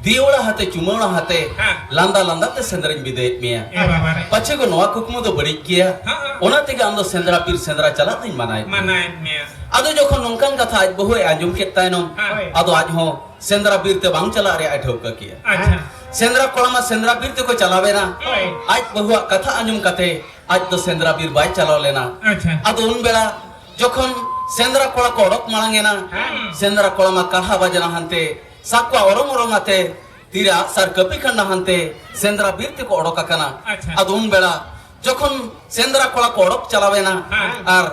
ᱫᱤᱣᱲᱟ ᱦᱟᱛᱮ ᱪᱩᱢᱟᱹᱲᱟ ᱦᱟᱛᱮ ᱦᱮᱸ᱾ ᱞᱟᱸᱫᱟ ᱞᱟᱸᱫᱟ ᱛᱮ ᱥᱮᱸᱫᱽᱨᱟᱧ ᱵᱤᱫᱟᱹᱭᱮᱫ ᱢᱮᱭᱟ᱾ ᱮ ᱵᱟᱵᱟ ᱨᱮ᱾ ᱯᱟᱪᱷᱮ ᱜᱚ ᱱᱚᱣᱟ ᱠᱩᱠᱢᱩ ᱫᱚ ᱵᱟᱹᱲᱤᱡ ᱜᱮᱭᱟ᱾ ᱦᱮᱸ᱾ ᱚᱱᱟ ᱛᱮᱜᱮ ᱟᱢ ᱫᱚ ᱥᱮᱸᱫᱽᱨᱟ ᱵᱤᱨ ᱥᱮᱸᱫᱽᱨᱟ ᱪᱟᱞᱟᱜ ᱫᱚᱧ ᱢᱟᱱᱟᱭᱮᱫ ᱢᱮᱭᱟ᱾" ᱢᱟᱱᱟᱭᱮᱫ ᱢᱮᱭᱟ᱾ ᱟᱫᱚ ᱡᱚᱠᱷᱚᱱ ᱱᱚᱝᱠᱟᱱ ᱠᱟᱛᱷᱟ ᱟᱡ ᱵᱟᱹᱦᱩᱭ ᱟᱸᱡᱚᱢ ᱠᱮᱫ ᱛᱟᱭᱱᱚᱢ, ᱦᱮᱸ᱾ ᱟᱫᱚ ᱟᱡ ᱦᱚᱸ ᱥᱮᱸᱫᱽᱨᱟ ᱵᱤᱨ ᱛᱮ ᱵᱟᱝ ᱪᱟᱞᱟᱜ ᱨᱮᱭᱟᱜ ᱮ ᱴᱷᱟᱹᱣᱠᱟᱹ ᱠᱮᱜᱼᱟ᱾ ᱟᱪᱪᱷᱟ᱾ ᱥᱮᱸᱫᱽᱨᱟ ᱠᱚᱲᱟ ᱢᱟ ᱥᱮᱸᱫᱽᱨᱟ ᱵᱤᱨ ᱛᱮᱠᱚ ᱪᱟᱞᱟᱣᱮᱱᱟ᱾ ᱦᱳᱭ᱾ ᱟᱡ ᱵᱟᱹᱦᱩᱣᱟᱜ ᱠᱟᱛᱷᱟ ᱟᱸᱡᱚᱢ ᱠᱟᱛᱮ ᱟᱡ ᱫᱚ ᱥᱮᱸᱫᱽᱨᱟ ᱵᱤᱨ ᱵᱟᱭ ᱪᱟᱞᱟᱣ ᱞᱮᱱᱟ᱾ ᱟᱪᱪᱷᱟ᱾ ᱟᱫᱚ ᱩᱱ ᱵᱮᱲᱟ ᱡᱚᱠᱷᱚᱱ ᱥᱮᱸᱫᱽᱨᱟ ᱠᱚᱲᱟ ᱠᱚ ᱚᱰᱚᱠ ᱢᱟᱲᱟᱝ ᱮᱱᱟ, ᱦᱮᱸ᱾ ᱥᱮᱸᱫᱽᱨᱟ ᱠᱚᱲᱟ ᱢᱟ ᱠᱟᱲᱦᱟ ᱵᱟᱡᱽᱱᱟ ᱦᱟᱱᱛᱮ, ᱥᱟᱠᱣᱟ ᱚᱨᱚᱝ ᱚᱨᱚᱝ ᱟᱛᱮ, ᱛᱤᱨᱮ ᱟᱜ ᱥᱟᱨ ᱠᱟᱹᱯᱤ ᱠᱷᱟᱱᱰᱟ ᱦᱟᱱᱛᱮ ᱥᱮᱸᱫᱽᱨᱟ ᱵᱤᱨ ᱛᱮᱠᱚ ᱚᱰᱚᱠ ᱟᱠᱟᱱᱟ᱾ ᱟᱪᱪᱷᱟ᱾ ᱟᱫᱚ ᱩᱱ ᱵᱮᱲᱟ ᱡᱚᱠᱷᱚᱱ ᱥᱮᱸᱫᱽᱨᱟ ᱠᱚᱲᱟ ᱠᱚ ᱚᱰᱚᱠ ᱪᱟᱞᱟᱣᱮᱱᱟ ᱦᱮᱸ᱾ ᱟᱨ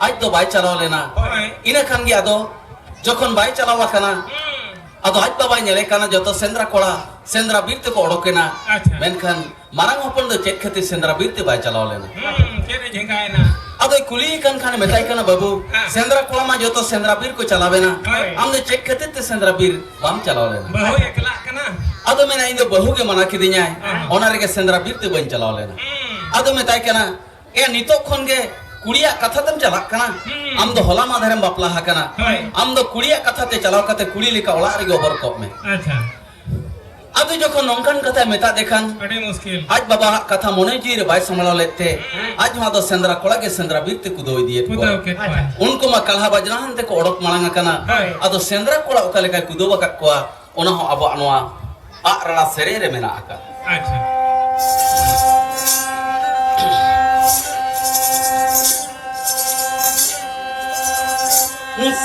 ᱟᱡ ᱫᱚ ᱵᱟᱭ ᱪᱟᱞᱟᱣ ᱞᱮᱱᱟ, ᱦᱳᱭ᱾ ᱤᱱᱟᱹ ᱠᱷᱟᱱ ᱜᱮ ᱟᱫᱚ ᱡᱚᱠᱷᱚᱱ ᱵᱟᱭ ᱪᱟᱞᱟᱣ ᱟᱠᱟᱱᱟ, ᱦᱩᱸ᱾ ᱟᱫᱚ ᱟᱡ ᱵᱟᱵᱟᱭ ᱧᱮᱞᱮ ᱠᱟᱱᱟ ᱡᱚᱛᱚ ᱥᱮᱸᱫᱽᱨᱟ ᱠᱚᱲᱟ ᱥᱮᱸᱫᱽᱨᱟ ᱵᱤᱨ ᱛᱮᱠᱚ ᱚᱰᱚᱠᱮᱱᱟ᱾ ᱟᱪᱪᱷᱟ᱾ ᱢᱮᱱᱠᱷᱟᱱ ᱢᱟᱨᱟᱝ ᱦᱚᱯᱚᱱ ᱫᱚ ᱪᱮᱫ ᱠᱷᱟᱹᱛᱤᱨ ᱥᱮᱸᱫᱽᱨᱟ ᱵᱤᱨ ᱛᱮ ᱵᱟᱭ ᱪᱟᱞᱟᱣ ᱞᱮᱱᱟ? ᱦᱩᱸ, ᱪᱮᱫ ᱮ ᱡᱷᱮᱸᱜᱟᱭᱮᱱᱟ? ᱟᱫᱚᱭ ᱠᱩᱞᱤᱭᱮ ᱠᱟᱱ ᱠᱷᱟᱱ ᱢᱮᱛᱟᱭ ᱠᱟᱱᱟ, "ᱵᱟᱹᱵᱩ, ᱦᱮᱸ᱾ ᱥᱮᱸᱫᱽᱨᱟ ᱠᱚᱲᱟ ᱢᱟ ᱡᱚᱛᱚ ᱥᱮᱸᱫᱽᱨᱟ ᱵᱤᱨ ᱠᱚ ᱪᱟᱞᱟᱣᱮᱱᱟ, ᱦᱳᱭ᱾ ᱟᱢ ᱫᱚ ᱪᱮᱫ ᱠᱷᱟᱹᱛᱤᱨ ᱛᱮ ᱥᱮᱸᱫᱽᱨᱟ ᱵᱤᱨ ᱵᱟᱢ ᱪᱟᱞᱟᱣ ᱞᱮᱱᱟ?" ᱵᱟᱹᱦᱩᱭ ᱮᱠᱞᱟᱜ ᱠᱟᱱᱟ᱾ ᱟᱫᱚ ᱢᱮᱱᱟ, "ᱤᱧ ᱫᱚ ᱵᱟᱹᱦᱩ ᱜᱮ ᱢᱟᱱᱟ ᱠᱤᱫᱤᱧᱟᱭ, ᱦᱮᱸ᱾ ᱚᱱᱟ ᱨᱮᱜᱮ ᱥᱮᱸᱫᱽᱨᱟ ᱵᱤᱨ ᱛᱮ ᱵᱟᱹᱧ ᱪᱟᱞᱟᱣ ᱞᱮᱱᱟ᱾" ᱦᱩᱸ᱾ ᱟᱫᱚ ᱢᱮᱛᱟᱭ ᱠᱟᱱᱟ, "ᱮ, ᱱᱤᱛᱚᱜ ᱠᱷᱚᱱ ᱜᱮ ᱠᱩᱲᱤᱭᱟᱜ ᱠᱟᱛᱷᱟ ᱛᱮᱢ ᱪᱟᱞᱟᱜ ᱠᱟᱱᱟ? ᱦᱩᱸ᱾ ᱟᱢ ᱫᱚ ᱦᱚᱞᱟ ᱢᱟᱫᱷᱮᱨᱮᱢ ᱵᱟᱯᱞᱟ ᱟᱠᱟᱱᱟ᱾ ᱦᱳᱭ᱾ ᱟᱢ ᱫᱚ ᱠᱩᱲᱤᱭᱟᱜ ᱠᱟᱛᱷᱟ ᱛᱮ ᱪᱟᱞᱟᱣ ᱠᱟᱛᱮ ᱠᱩᱲᱤ ᱞᱮᱠᱟ ᱚᱲᱟᱜ ᱨᱮᱜᱮ ᱚᱵᱚᱨ ᱠᱚᱜ ᱢᱮ᱾" ᱟᱪᱪᱷᱟ᱾ ᱟᱫᱚ ᱡᱚᱠᱷᱚᱱ ᱱᱚᱝᱠᱟᱱ ᱠᱟᱛᱷᱟᱭ ᱢᱮᱛᱟᱫᱮ ᱠᱷᱟᱱ, ᱟᱹᱰᱤ ᱢᱩᱥᱠᱤᱞ᱾ ᱟᱡ ᱵᱟᱵᱟᱣᱟᱜ ᱠᱟᱛᱷᱟ ᱢᱚᱱᱮ ᱡᱤᱣᱤ ᱨᱮ ᱵᱟᱭ ᱥᱟᱢᱵᱲᱟᱣ ᱞᱮᱫ ᱛᱮ, ᱦᱮᱸ᱾ ᱟᱡ ᱦᱚᱸ ᱟᱫᱚ ᱥᱮᱸᱫᱽᱨᱟ ᱠᱚᱲᱟ ᱜᱮ ᱥᱮᱸᱫᱽᱨᱟ ᱵᱤᱨ ᱛᱮ ᱠᱩᱫᱟᱹᱣ ᱤᱫᱤᱭᱮᱫ ᱠᱚᱣᱟ᱾ ᱠᱩᱫᱟᱹᱣ ᱠᱮᱫ ᱠᱚᱣᱟᱭ᱾ ᱩᱱᱠᱩ ᱢᱟ ᱠᱟᱞᱦᱟ ᱵᱟᱡᱽᱱᱟ ᱦᱟᱱᱛᱮ ᱠᱚ ᱚᱰᱚᱠ ᱢᱟᱲᱟᱝ ᱟᱠᱟᱱᱟ᱾ ᱦᱳᱭ᱾ ᱟᱫᱚ ᱥᱮᱸᱫᱽᱨᱟ ᱠᱚᱲᱟ ᱚᱠᱟ ᱞᱮᱠᱟᱭ ᱠᱩᱫᱟᱹᱣ ᱟᱠᱟᱫ ᱠᱚᱣᱟ, ᱚᱱᱟ ᱦᱚᱸ ᱟᱵᱚᱣᱟᱜ ᱱᱚᱣᱟ ᱟᱜ ᱨᱟᱲᱟ ᱥᱮᱨᱮᱧ ᱨᱮ ᱢᱮᱱᱟᱜ ᱟᱠᱟᱫ᱾ ᱟᱪᱪᱷᱟ᱾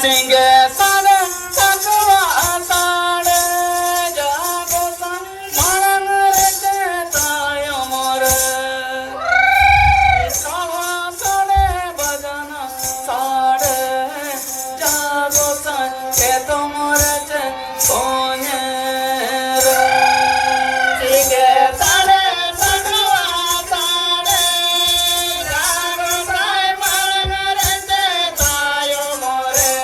ᱥᱤᱸᱜᱮ ᱥᱟᱰᱮ, ᱥᱟᱠᱣᱟ ᱥᱟᱰᱮ, ᱡᱟ ᱜᱚᱸᱥᱟᱭ ᱢᱟᱲᱟᱝ ᱨᱮ ᱪᱮ ᱛᱟᱭᱚᱢ ᱨᱮ᱾ ᱥᱟᱲᱟ ᱥᱟᱰᱮ, ᱵᱟᱡᱟᱱᱟ ᱥᱟᱰᱮ, ᱡᱟ ᱜᱚᱸᱥᱟᱭ ᱮᱛᱚᱢ ᱨᱮ ᱪᱮ ᱠᱚᱧᱮ ᱨᱮ᱾ ᱥᱤᱸᱜᱮ ᱥᱟᱰᱮ, ᱥᱟᱠᱣᱟ ᱥᱟᱰᱮ, ᱡᱟ ᱜᱚᱸᱥᱟᱭ ᱢᱟᱲᱟᱝ ᱨᱮ ᱪᱮ ᱛᱟᱭᱚᱢ ᱨᱮ᱾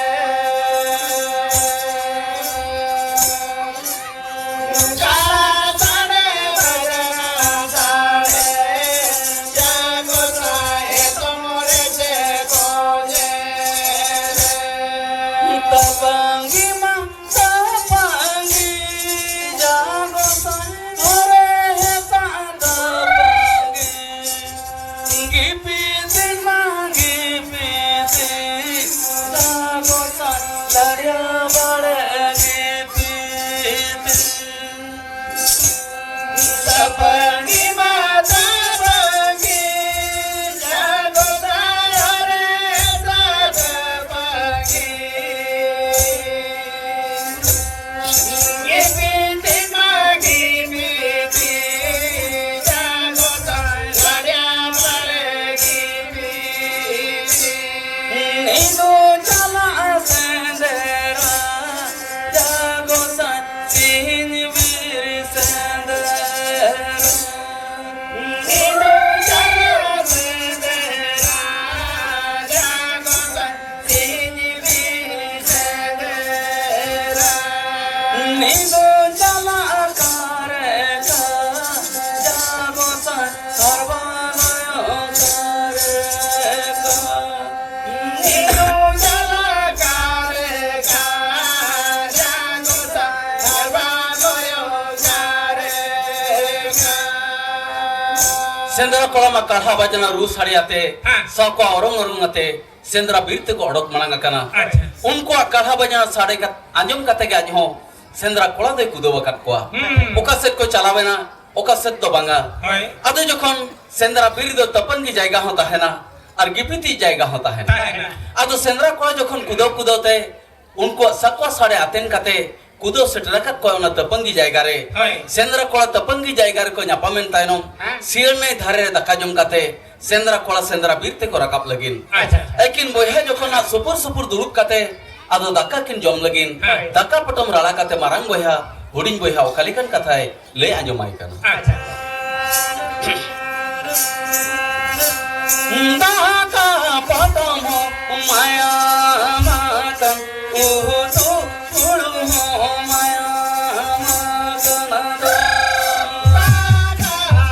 ᱥᱮᱸᱫᱽᱨᱟ ᱠᱚᱲᱟ ᱢᱟ ᱠᱟᱲᱦᱟ ᱵᱟᱡᱽᱱᱟ ᱨᱩ ᱥᱟᱰᱮ ᱟᱛᱮ, ᱦᱮᱸ᱾ ᱥᱟᱶ ᱠᱚ ᱚᱨᱚᱝ ᱚᱨᱚᱝ ᱟᱛᱮ ᱥᱮᱸᱫᱽᱨᱟ ᱵᱤᱨ ᱛᱮᱠᱚ ᱚᱰᱚᱠ ᱢᱟᱲᱟᱝ ᱟᱠᱟᱱᱟ᱾ ᱟᱪᱪᱷᱟ᱾ ᱩᱱᱠᱩᱣᱟᱜ ᱠᱟᱲᱦᱟ ᱵᱟᱡᱽᱱᱟ ᱥᱟᱰᱮ ᱠᱟᱛ-, ᱟᱸᱡᱚᱢ ᱠᱟᱛᱮ ᱜᱮ ᱟᱡ ᱦᱚᱸ ᱥᱮᱸᱫᱽᱨᱟ ᱠᱚᱲᱟ ᱫᱚᱭ ᱠᱩᱫᱟᱹᱣ ᱟᱠᱟᱫ ᱠᱚᱣᱟ᱾ ᱦᱩᱸ᱾ ᱚᱠᱟ ᱥᱮᱫ ᱠᱚ ᱪᱟᱞᱟᱣ ᱮᱱᱟ, ᱚᱠᱟ ᱥᱮᱫ ᱫᱚ ᱵᱟᱝᱟ᱾ ᱦᱳᱭ᱾ ᱟᱫᱚ ᱡᱚᱠᱷᱚᱱ ᱥᱮᱸᱫᱽᱨᱟ ᱵᱤᱨ ᱫᱚ ᱛᱟᱹᱯᱟᱹᱱ ᱜᱮ ᱡᱟᱭᱜᱟ ᱦᱚᱸ ᱛᱟᱦᱮᱱᱟ ᱟᱨ ᱜᱤᱯᱤᱛᱤᱡ ᱡᱟᱭᱜᱟ ᱦᱚᱸ ᱛᱟᱦᱮᱱᱟ᱾ ᱛᱟᱦᱮᱱᱟ᱾ ᱟᱫᱚ ᱥᱮᱸᱫᱽᱨᱟ ᱠᱚᱲᱟ ᱡᱚᱠᱷᱚᱱ ᱠᱩᱫᱟᱹᱣ ᱠᱩᱫᱟᱹᱣ ᱛᱮ ᱩᱱᱠᱩᱣᱟᱜ ᱥᱟᱠᱣᱟ ᱥᱟᱰᱮ ᱟᱛᱮᱱ ᱠᱟᱛᱮ ᱠᱩᱫᱟᱹᱣ ᱥᱮᱴᱮᱨ ᱟᱠᱟᱫ ᱠᱚᱣᱟ ᱚᱱᱟ ᱛᱟᱹᱯᱟᱹᱱ ᱜᱮ ᱡᱟᱭᱜᱟ ᱨᱮ᱾ ᱦᱳᱭ᱾ ᱥᱮᱸᱫᱽᱨᱟ ᱠᱚᱲᱟ ᱛᱟᱹᱯᱟᱹᱱ ᱜᱮ ᱡᱟᱭᱜᱟ ᱨᱮᱠᱚ ᱧᱟᱯᱟᱢᱮᱱ ᱛᱟᱭᱱᱚᱢ, ᱦᱮᱸ᱾ ᱥᱤᱭᱟᱹᱲ ᱱᱟᱹᱭ ᱫᱷᱟᱨᱮ ᱨᱮ ᱫᱟᱠᱟ ᱡᱚᱢ ᱠᱟᱛᱮ ᱥᱮᱸᱫᱽᱨᱟ ᱠᱚᱲᱟ ᱥᱮᱸᱫᱽᱨᱟ ᱵᱤᱨ ᱛᱮᱠᱚ ᱨᱟᱠᱟᱵ ᱞᱟᱹᱜᱤᱫ᱾ ᱟᱪᱪᱷᱟ᱾ ᱟᱹᱠᱤᱱ ᱵᱚᱭᱦᱟ ᱡᱚᱠᱷᱚᱱ ᱦᱟᱸᱜ ᱥᱩᱯᱩᱨ ᱥᱩᱯᱩᱨ ᱫᱩᱲᱩᱵ ᱠᱟᱛᱮ ᱟᱫᱚ ᱫᱟᱠᱟ ᱠᱤᱱ ᱡᱚᱢ ᱞᱟᱹᱜᱤᱫ, ᱦᱮᱸ᱾ ᱫᱟᱠᱟ ᱯᱚᱴᱚᱢ ᱨᱟᱲᱟ ᱠᱟᱛᱮ ᱢᱟᱨᱟᱝ ᱵᱚᱭᱦᱟ ᱦᱩᱰᱤᱧ ᱵᱚᱭᱦᱟ ᱚᱠᱟ ᱞᱮᱠᱟᱱ ᱠᱟᱛᱷᱟᱭ ᱞᱟᱹᱭ ᱟᱸᱡᱚᱢᱟᱭ ᱠᱟᱱᱟ᱾ ᱟᱪᱪᱷᱟ᱾ ᱫᱟᱠᱟ ᱯᱚᱴᱚᱢ ᱦᱚᱸ ᱢᱟᱭᱟᱢ ᱟᱠᱟᱱ, ᱩᱛᱩ ᱦᱩᱲᱩ ᱦᱚᱸ ᱢᱟᱭᱟᱢ ᱟᱠᱟᱱᱟ᱾ ᱫᱟᱠᱟ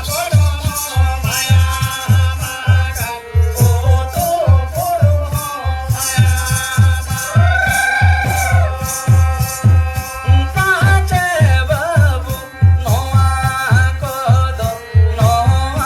ᱯᱚᱴᱚᱢ ᱦᱚᱸ ᱢᱟᱭᱟᱢ ᱟᱠᱟᱱ, ᱩᱛᱩ ᱦᱩᱲᱩ ᱦᱚᱸ ᱢᱟᱭᱟᱢ ᱟᱠᱟᱱᱟ᱾ ᱯᱟᱪᱮ ᱵᱟᱹᱵᱩ ᱱᱚᱣᱟ ᱠᱚᱫᱚ, ᱱᱚᱣᱟ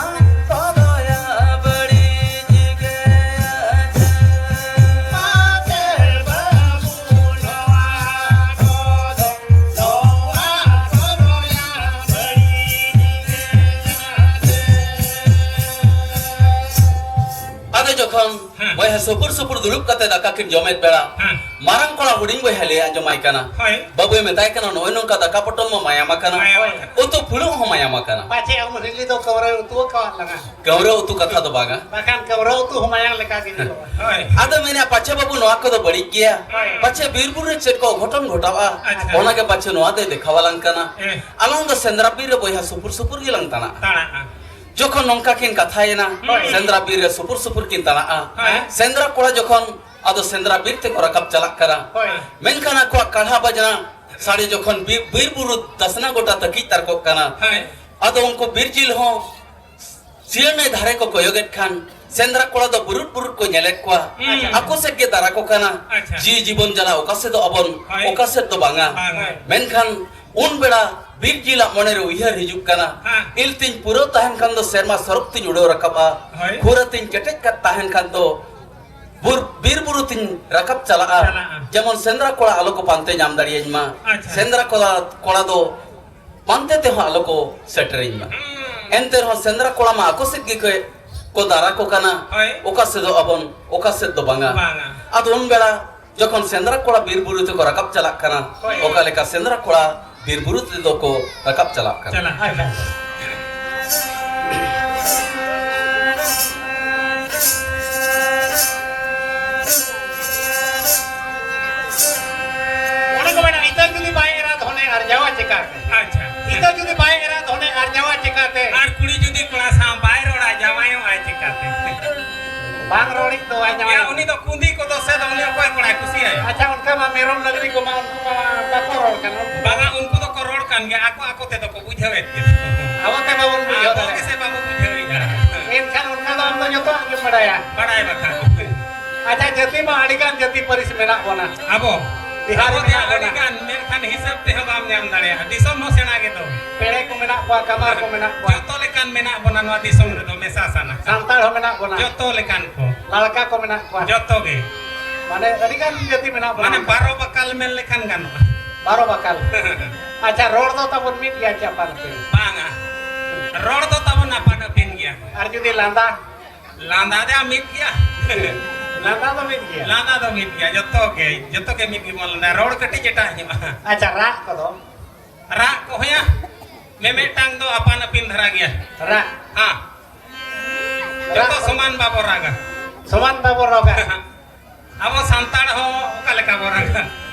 ᱠᱷᱚᱱ ᱦᱮᱸ᱾ ᱵᱚᱭᱦᱟ ᱥᱩᱯᱩᱨ ᱥᱩᱯᱩᱨ ᱫᱩᱲᱩᱵ ᱠᱟᱛᱮ ᱫᱟᱠᱟ ᱠᱤᱱ ᱡᱚᱢᱮᱫ ᱵᱮᱲᱟ, ᱦᱮᱸ᱾ ᱢᱟᱨᱟᱝ ᱠᱚᱲᱟ ᱦᱩᱰᱤᱧ ᱵᱚᱭᱦᱟ ᱞᱟᱹᱭ ᱟᱸᱡᱚᱢᱟᱭ ᱠᱟᱱᱟ᱾ ᱦᱳᱭ᱾ ᱵᱟᱹᱵᱩᱭ ᱢᱮᱛᱟᱭ ᱠᱟᱱᱟ, "ᱱᱚᱜᱼᱚᱭ ᱱᱚᱝᱠᱟ ᱫᱟᱠᱟ ᱯᱚᱴᱚᱢ ᱢᱟ ᱢᱟᱭᱟᱢ ᱟᱠᱟᱱᱟ, ᱢᱟᱭᱟᱢ ᱟᱠᱟᱱᱟ᱾ ᱩᱛᱩ ᱯᱷᱩᱲᱩᱜ ᱦᱚᱸ ᱢᱟᱭᱟᱢ ᱟᱠᱟᱱᱟ᱾" ᱯᱟᱪᱮ ᱟᱢ ᱦᱤᱞᱤ ᱫᱚ ᱠᱟᱹᱣᱨᱟᱹ ᱩᱛᱩ ᱟᱠᱟᱣᱟᱫ ᱞᱟᱝᱟ᱾ ᱠᱟᱹᱣᱨᱟᱹ ᱩᱛᱩ ᱠᱟᱛᱷᱟ ᱫᱚ ᱵᱟᱝᱟ᱾ ᱵᱟᱠᱷᱟᱱ ᱠᱟᱹᱣᱨᱟᱹ ᱩᱛᱩ ᱦᱚᱸ ᱢᱟᱭᱟᱝ ᱞᱮᱠᱟ ᱜᱮ ᱧᱮᱞᱚᱜᱼᱟ᱾ ᱦᱳᱭ᱾ ᱟᱫᱚ ᱢᱮᱱᱮᱫ, "ᱯᱟᱪᱷᱮ ᱵᱟᱹᱵᱩ ᱱᱚᱣᱟ ᱠᱚᱫᱚ ᱵᱟᱹᱲᱤᱡ ᱜᱮᱭᱟ? ᱦᱳᱭ᱾ ᱯᱟᱪᱷᱮ ᱵᱤᱨ ᱵᱩᱨᱩ ᱨᱮ ᱪᱮᱫ ᱠᱚ ᱚᱜᱷᱚᱴᱚᱱ ᱜᱷᱚᱴᱟᱜᱼᱟ, ᱟᱪᱪᱷᱟ᱾ ᱚᱱᱟ ᱜᱮ ᱯᱟᱪᱷᱮ ᱱᱚᱣᱟ ᱫᱚᱭ ᱫᱮᱠᱷᱟᱣᱟᱞᱟᱝ ᱠᱟᱱᱟ᱾ ᱦᱮᱸ᱾ ᱟᱞᱟᱝ ᱫᱚ ᱥᱮᱸᱫᱽᱨᱟ ᱵᱤᱨ ᱨᱮ ᱵᱚᱭᱦᱟ ᱥᱩᱯᱩᱨ ᱥᱩᱯᱩᱨ ᱜᱮᱞᱟᱝ ᱛᱟᱲᱟᱜᱼᱟ᱾" ᱛᱟᱲᱟᱜᱼᱟ᱾ ᱡᱚᱠᱷᱚᱱ ᱱᱚᱝᱠᱟ ᱠᱤᱱ ᱠᱟᱛᱷᱟᱭᱮᱱᱟ, ᱦᱳᱭ᱾ ᱥᱮᱸᱫᱽᱨᱟ ᱵᱤᱨ ᱨᱮ ᱥᱩᱯᱩᱨ ᱥᱩᱯᱩᱨ ᱠᱤᱱ ᱛᱟᱲᱟᱜᱼᱟ᱾ ᱦᱳᱭ᱾ ᱥᱮᱸᱫᱽᱨᱟ ᱠᱚᱲᱟ ᱡᱚᱠᱷᱚᱱ ᱟᱫᱚ ᱥᱮᱸᱫᱽᱨᱟ ᱵᱤᱨ ᱛᱮᱠᱚ ᱨᱟᱠᱟᱵ ᱪᱟᱞᱟᱜ ᱠᱟᱱᱟ, ᱦᱳᱭ᱾ ᱢᱮᱱᱠᱷᱟᱱ ᱟᱠᱚᱣᱟᱜ ᱠᱟᱲᱦᱟ ᱵᱟᱡᱽᱱᱟ ᱥᱟᱰᱮ ᱡᱚᱠᱷᱚᱱ ᱵᱤᱨ, ᱵᱤᱨ ᱵᱩᱨᱩ ᱫᱟᱥᱱᱟ ᱜᱚᱴᱟ ᱛᱟᱹᱠᱤᱡ ᱛᱟᱨᱠᱚᱜ ᱠᱟᱱᱟ, ᱦᱳᱭ᱾ ᱟᱫᱚ ᱩᱱᱠᱩ ᱵᱤᱨ ᱡᱤᱞ ᱦᱚᱸ ᱥᱤᱭᱟᱹ ᱱᱟᱹᱭ ᱫᱷᱟᱨᱮ ᱠᱚ ᱠᱚᱭᱚᱜᱮᱫ ᱠᱷᱟᱱ ᱥᱮᱸᱫᱽᱨᱟ ᱠᱚᱲᱟ ᱫᱚ ᱵᱩᱨᱩᱫ ᱵᱩᱨᱩᱫ ᱠᱚ ᱧᱮᱞᱮᱫ ᱠᱚᱣᱟ᱾ ᱦᱩᱸ᱾ ᱟᱠᱚ ᱥᱮᱫ ᱜᱮ ᱫᱟᱨᱟ ᱠᱚ ᱠᱟᱱᱟ᱾ ᱟᱪᱪᱷᱟ᱾ ᱡᱤᱣᱤ ᱡᱤᱵᱚᱱ ᱡᱟᱞᱟ ᱚᱠᱟ ᱥᱮᱫᱚᱜ ᱟᱵᱚᱱ, ᱦᱳᱭ᱾ ᱚᱠᱟ ᱥᱮᱫ ᱫᱚ ᱵᱟᱝᱟ᱾ ᱵᱟᱝᱟ᱾ ᱢᱮᱱᱠᱷᱟᱱ ᱩᱱ ᱵᱮᱲᱟ ᱵᱤᱨ ᱡᱤᱞᱟᱜ ᱢᱚᱱᱮᱨᱮ ᱩᱭᱦᱟᱹᱨ ᱦᱤᱡᱩᱜ ᱠᱟᱱᱟ, ᱦᱮᱸ᱾ ᱤᱞ ᱛᱤᱧ ᱯᱩᱨᱟᱹᱣ ᱛᱟᱦᱮᱱ ᱠᱷᱟᱱ ᱫᱚ ᱥᱮᱨᱢᱟ ᱥᱚᱨᱚᱜ ᱛᱤᱧ ᱩᱰᱟᱹᱣ ᱨᱟᱠᱟᱵᱼᱟ᱾ ᱦᱳᱭ᱾ ᱠᱷᱩᱨᱟᱹ ᱛᱤᱧ ᱠᱮᱴᱮᱡ ᱠᱟᱜ ᱛᱟᱦᱮᱱ ᱠᱷᱟᱱ ᱫᱚ ᱵᱩᱨ-, ᱵᱤᱨ ᱵᱩᱨᱩ ᱛᱤᱧ ᱨᱟᱠᱟᱵ ᱪᱟᱞᱟᱜᱼᱟ᱾ ᱪᱟᱞᱟᱜᱼᱟ᱾ ᱡᱮᱢᱚᱱ ᱥᱮᱸᱫᱽᱨᱟ ᱠᱚᱲᱟ ᱟᱞᱚ ᱠᱚ ᱯᱟᱱᱛᱮ ᱧᱟᱢ ᱫᱟᱲᱮᱭᱟᱹᱧ ᱢᱟ᱾ ᱟᱪᱪᱷᱟ᱾ ᱥᱮᱸᱫᱽᱨᱟ ᱠᱚᱲᱟ, ᱠᱚᱲᱟ ᱫᱚ ᱯᱟᱱᱛᱮ ᱛᱮᱦᱚᱸ ᱟᱞᱚ ᱠᱚ ᱥᱮᱴᱮᱨᱟᱹᱧ ᱢᱟ᱾ ᱦᱩᱸ᱾ ᱮᱱᱛᱮ ᱨᱮᱦᱚᱸ ᱥᱮᱸᱫᱽᱨᱟ ᱠᱚᱲᱟ ᱢᱟ ᱟᱠᱚ ᱥᱮᱫ ᱜᱮ ᱠᱚ, ᱠᱚ ᱫᱟᱨᱟ ᱠᱚ ᱠᱟᱱᱟ᱾ ᱦᱳᱭ᱾ ᱚᱠᱟ ᱥᱮᱫᱚᱜ ᱟᱵᱚᱱ, ᱚᱠᱟ ᱥᱮᱫ ᱫᱚ ᱵᱟᱝᱟ᱾ ᱵᱟᱝᱟ᱾ ᱟᱫᱚ ᱩᱱ ᱵᱮᱲᱟ ᱡᱚᱠᱷᱚᱱ ᱥᱮᱸᱫᱽᱨᱟ ᱠᱚᱲᱟ ᱵᱤᱨ ᱵᱩᱨᱩ ᱛᱮᱠᱚ ᱨᱟᱠᱟᱵ ᱪᱟᱞᱟᱜ ᱠᱟᱱᱟ, ᱦᱳᱭ᱾ ᱚᱠᱟ ᱞᱮᱠᱟ ᱥᱮᱸᱫᱽᱨᱟ ᱠᱚᱲᱟ ᱵᱤᱨ ᱵᱩᱨᱩ ᱛᱮᱫᱚ ᱠᱚ ᱨᱟᱠᱟᱵ ᱪᱟᱞᱟᱜ ᱠᱟᱱᱟ᱾ ᱪᱟᱞᱟᱜ ᱠᱟᱱᱟ᱾ ᱟᱪᱪᱷᱟ᱾ ᱚᱱᱮ ᱠᱚ ᱢᱮᱱᱟ, ᱤᱛᱟᱹ ᱡᱩᱫᱤ ᱵᱟᱭ ᱮᱨᱟ, ᱫᱷᱚᱱᱮ ᱟᱨᱡᱟᱣᱟ ᱪᱮᱠᱟᱛᱮ? ᱟᱪᱪᱷᱟ᱾ ᱤᱛᱟᱹ ᱡᱩᱫᱤ ᱵᱟᱭ ᱮᱨᱟ, ᱫᱷᱚᱱᱮ ᱟᱨᱡᱟᱣᱟ ᱪᱮᱠᱟᱛᱮ? ᱟᱨ ᱠᱩᱲᱤ ᱡᱩᱫᱤ ᱠᱚᱲᱟ ᱥᱟᱶ ᱵᱟᱭ ᱨᱚᱲᱟ, ᱡᱟᱶᱟᱭᱚᱜᱼᱟᱭ ᱪᱮᱠᱟᱛᱮ? ᱵᱟᱝ ᱨᱚᱲᱤᱡ ᱫᱚ ᱵᱟᱭ ᱧᱟᱢᱟ᱾ ᱭᱟ, ᱩᱱᱤ ᱫᱚ ᱠᱩᱸᱫᱤ ᱠᱚᱫᱚ ᱥᱮ ᱫᱚ ᱩᱱᱤ ᱚᱠᱚᱭ ᱠᱚᱲᱟᱭ ᱠᱩᱥᱤᱭᱟᱭᱟ? ᱟᱪᱪᱷᱟ, ᱚᱱᱠᱟ ᱢᱟ ᱢᱮᱨᱚᱢ ᱰᱟᱹᱝᱨᱤ ᱠᱚᱢᱟ ᱩᱱᱠᱩ ᱢᱟ ᱵᱟᱠᱚ ᱨᱚᱲ ᱠᱟᱱᱟ᱾ ᱩᱱᱠᱩ ᱵᱟᱝᱟ, ᱩᱱᱠᱩ ᱫᱚᱠᱚ ᱨᱚᱲ ᱠᱟᱱ ᱜᱮᱭᱟ, ᱟᱠᱚ ᱟᱠᱚ ᱛᱮᱫᱚ ᱠᱚ ᱵᱩᱡᱷᱟᱹᱣᱮᱫ ᱜᱮᱭᱟ᱾ ᱟᱵᱚ ᱛᱮ ᱵᱟᱵᱚᱱ ᱵᱩᱡᱷᱟᱹᱣ ᱟᱵᱚ ᱫᱟᱲᱮᱭᱟᱜᱼᱟ᱾ ᱜᱮᱥᱮ ᱵᱟᱵᱚ ᱵᱩᱡᱷᱟᱹᱣᱮᱫᱼᱟ᱾ ᱢᱮᱱᱠᱷᱟᱱ ᱚᱱᱠᱟ ᱫᱚ ᱟᱢ ᱫᱚ ᱡᱚᱛᱚᱣᱟᱜ ᱜᱮᱢ ᱵᱟᱲᱟᱭᱟ᱾ ᱵᱟᱲᱟᱭ ᱵᱟᱠᱷᱟᱱ᱾ ᱟᱪᱪᱷᱟ, ᱡᱟᱹᱛᱤ ᱢᱟ ᱟᱹᱰᱤ ᱜᱟᱱ ᱡᱟᱹᱛᱤ ᱯᱟᱹᱨᱤᱥ ᱢᱮᱱᱟᱜ ᱵᱚᱱᱟ᱾ ᱟᱵᱚ, ᱵᱤᱦᱟᱨᱤ ᱟᱵᱚ ᱫᱚ ᱢᱮᱱᱟᱜ ᱵᱚᱱᱟ᱾ ᱟᱹᱰᱤ ᱜᱟᱱ, ᱢᱮᱱᱠᱷᱟᱱ ᱦᱤᱥᱟᱹᱵ ᱛᱮᱦᱚᱸ ᱵᱟᱢ ᱧᱟᱢ ᱫᱟᱲᱮᱭᱟᱜᱼᱟ᱾ ᱫᱤᱥᱚᱢ ᱦᱚᱸ ᱥᱮᱬᱟ ᱜᱮᱫᱚ᱾ ᱯᱮᱲᱮ ᱠᱚ ᱢᱮᱱᱟᱜ ᱠᱚᱣᱟ, ᱠᱟᱢᱟᱨ ᱠᱚ ᱢᱮᱱᱟᱜ ᱠᱚᱣᱟ᱾ ᱡᱚᱛᱚ ᱞᱮᱠᱟᱱ ᱢᱮᱱᱟᱜ ᱵᱚᱱᱟ ᱱᱚᱣᱟ ᱫᱤᱥᱚᱢ ᱨᱮᱫᱚ, ᱢᱮᱥᱟ ᱥᱟᱱᱟ᱾ ᱥᱟᱱᱛᱟᱲ ᱦᱚᱸ ᱢᱮᱱᱟᱜ ᱵᱚᱱᱟ᱾ ᱡᱚᱛᱚ ᱞᱮᱠᱟᱱ ᱠᱚ᱾ ᱞᱟᱲᱠᱟ ᱠᱚ ᱢᱮᱱᱟᱜ ᱠᱚᱣᱟ᱾ ᱡᱚᱛᱚ ᱜᱮ᱾ ᱢᱟᱱᱮ ᱟᱹᱰᱤ ᱜᱟᱱ ᱡᱟᱹᱛᱤ ᱢᱮᱱᱟᱜ ᱵᱚᱱᱟ᱾ ᱢᱟᱱᱮ ᱵᱟᱨᱚ ᱵᱟᱠᱟᱞ ᱢᱮᱱ ᱞᱮᱠᱷᱟᱱ ᱜᱟᱱᱚᱜᱼᱟ᱾ ᱵᱟᱨᱚ ᱵᱟᱠᱟᱞ᱾ ᱟᱪᱪᱷᱟ, ᱨᱚᱲ ᱫᱚ ᱛᱟᱵᱚᱱ ᱢᱤᱫ ᱜᱮᱭᱟ ᱪᱮ ᱟᱯᱟᱱ ᱟᱹᱯᱤᱱ? ᱵᱟᱝᱟ᱾ ᱨᱚᱲ ᱫᱚ ᱛᱟᱵᱚᱱ ᱟᱯᱟᱱ ᱟᱹᱯᱤᱱ ᱜᱮᱭᱟ᱾ ᱟᱨ ᱡᱩᱫᱤ ᱞᱟᱸᱫᱟ? ᱞᱟᱸᱫᱟ ᱫᱚ ᱢᱤᱫ ᱜᱮᱭᱟ᱾ ᱞᱟᱸᱫᱟ ᱫᱚ ᱢᱤᱫ ᱜᱮᱭᱟ᱾ ᱞᱟᱸᱫᱟ ᱫᱚ ᱢᱤᱫ ᱜᱮᱭᱟ, ᱡᱚᱛᱚ ᱜᱮ, ᱡᱚᱛᱚ ᱜᱮ ᱢᱤᱫ ᱜᱮᱵᱚᱱ ᱞᱟᱸᱫᱟ, ᱨᱚᱲ ᱠᱟᱹᱴᱤᱡ ᱮᱴᱟᱜ ᱧᱚᱜᱼᱟ᱾ ᱟᱪᱪᱷᱟ, ᱨᱟᱜ ᱠᱚᱫᱚ? ᱨᱟᱜ ᱠᱚᱦᱚᱸᱭᱟ, ᱢᱤᱢᱤᱫᱴᱟᱝ ᱫᱚ ᱟᱯᱟᱱ ᱟᱹᱯᱤᱱ ᱫᱷᱟᱨᱟ ᱜᱮᱭᱟ᱾ ᱨᱟᱜ? ᱦᱮᱸ᱾ ᱡᱚᱛᱚ ᱨᱟᱜ ᱥᱚᱢᱟᱱ ᱵᱟᱵᱚ ᱨᱟᱜᱟ᱾ ᱥᱚᱢᱟᱱ ᱵᱟᱵᱚ ᱨᱟᱜᱟ᱾ ᱟᱵᱚ ᱥᱟᱱᱛᱟᱲ ᱦᱚᱸ ᱚᱠᱟ ᱞᱮᱠᱟ ᱵᱚ ᱨᱟᱜᱟ?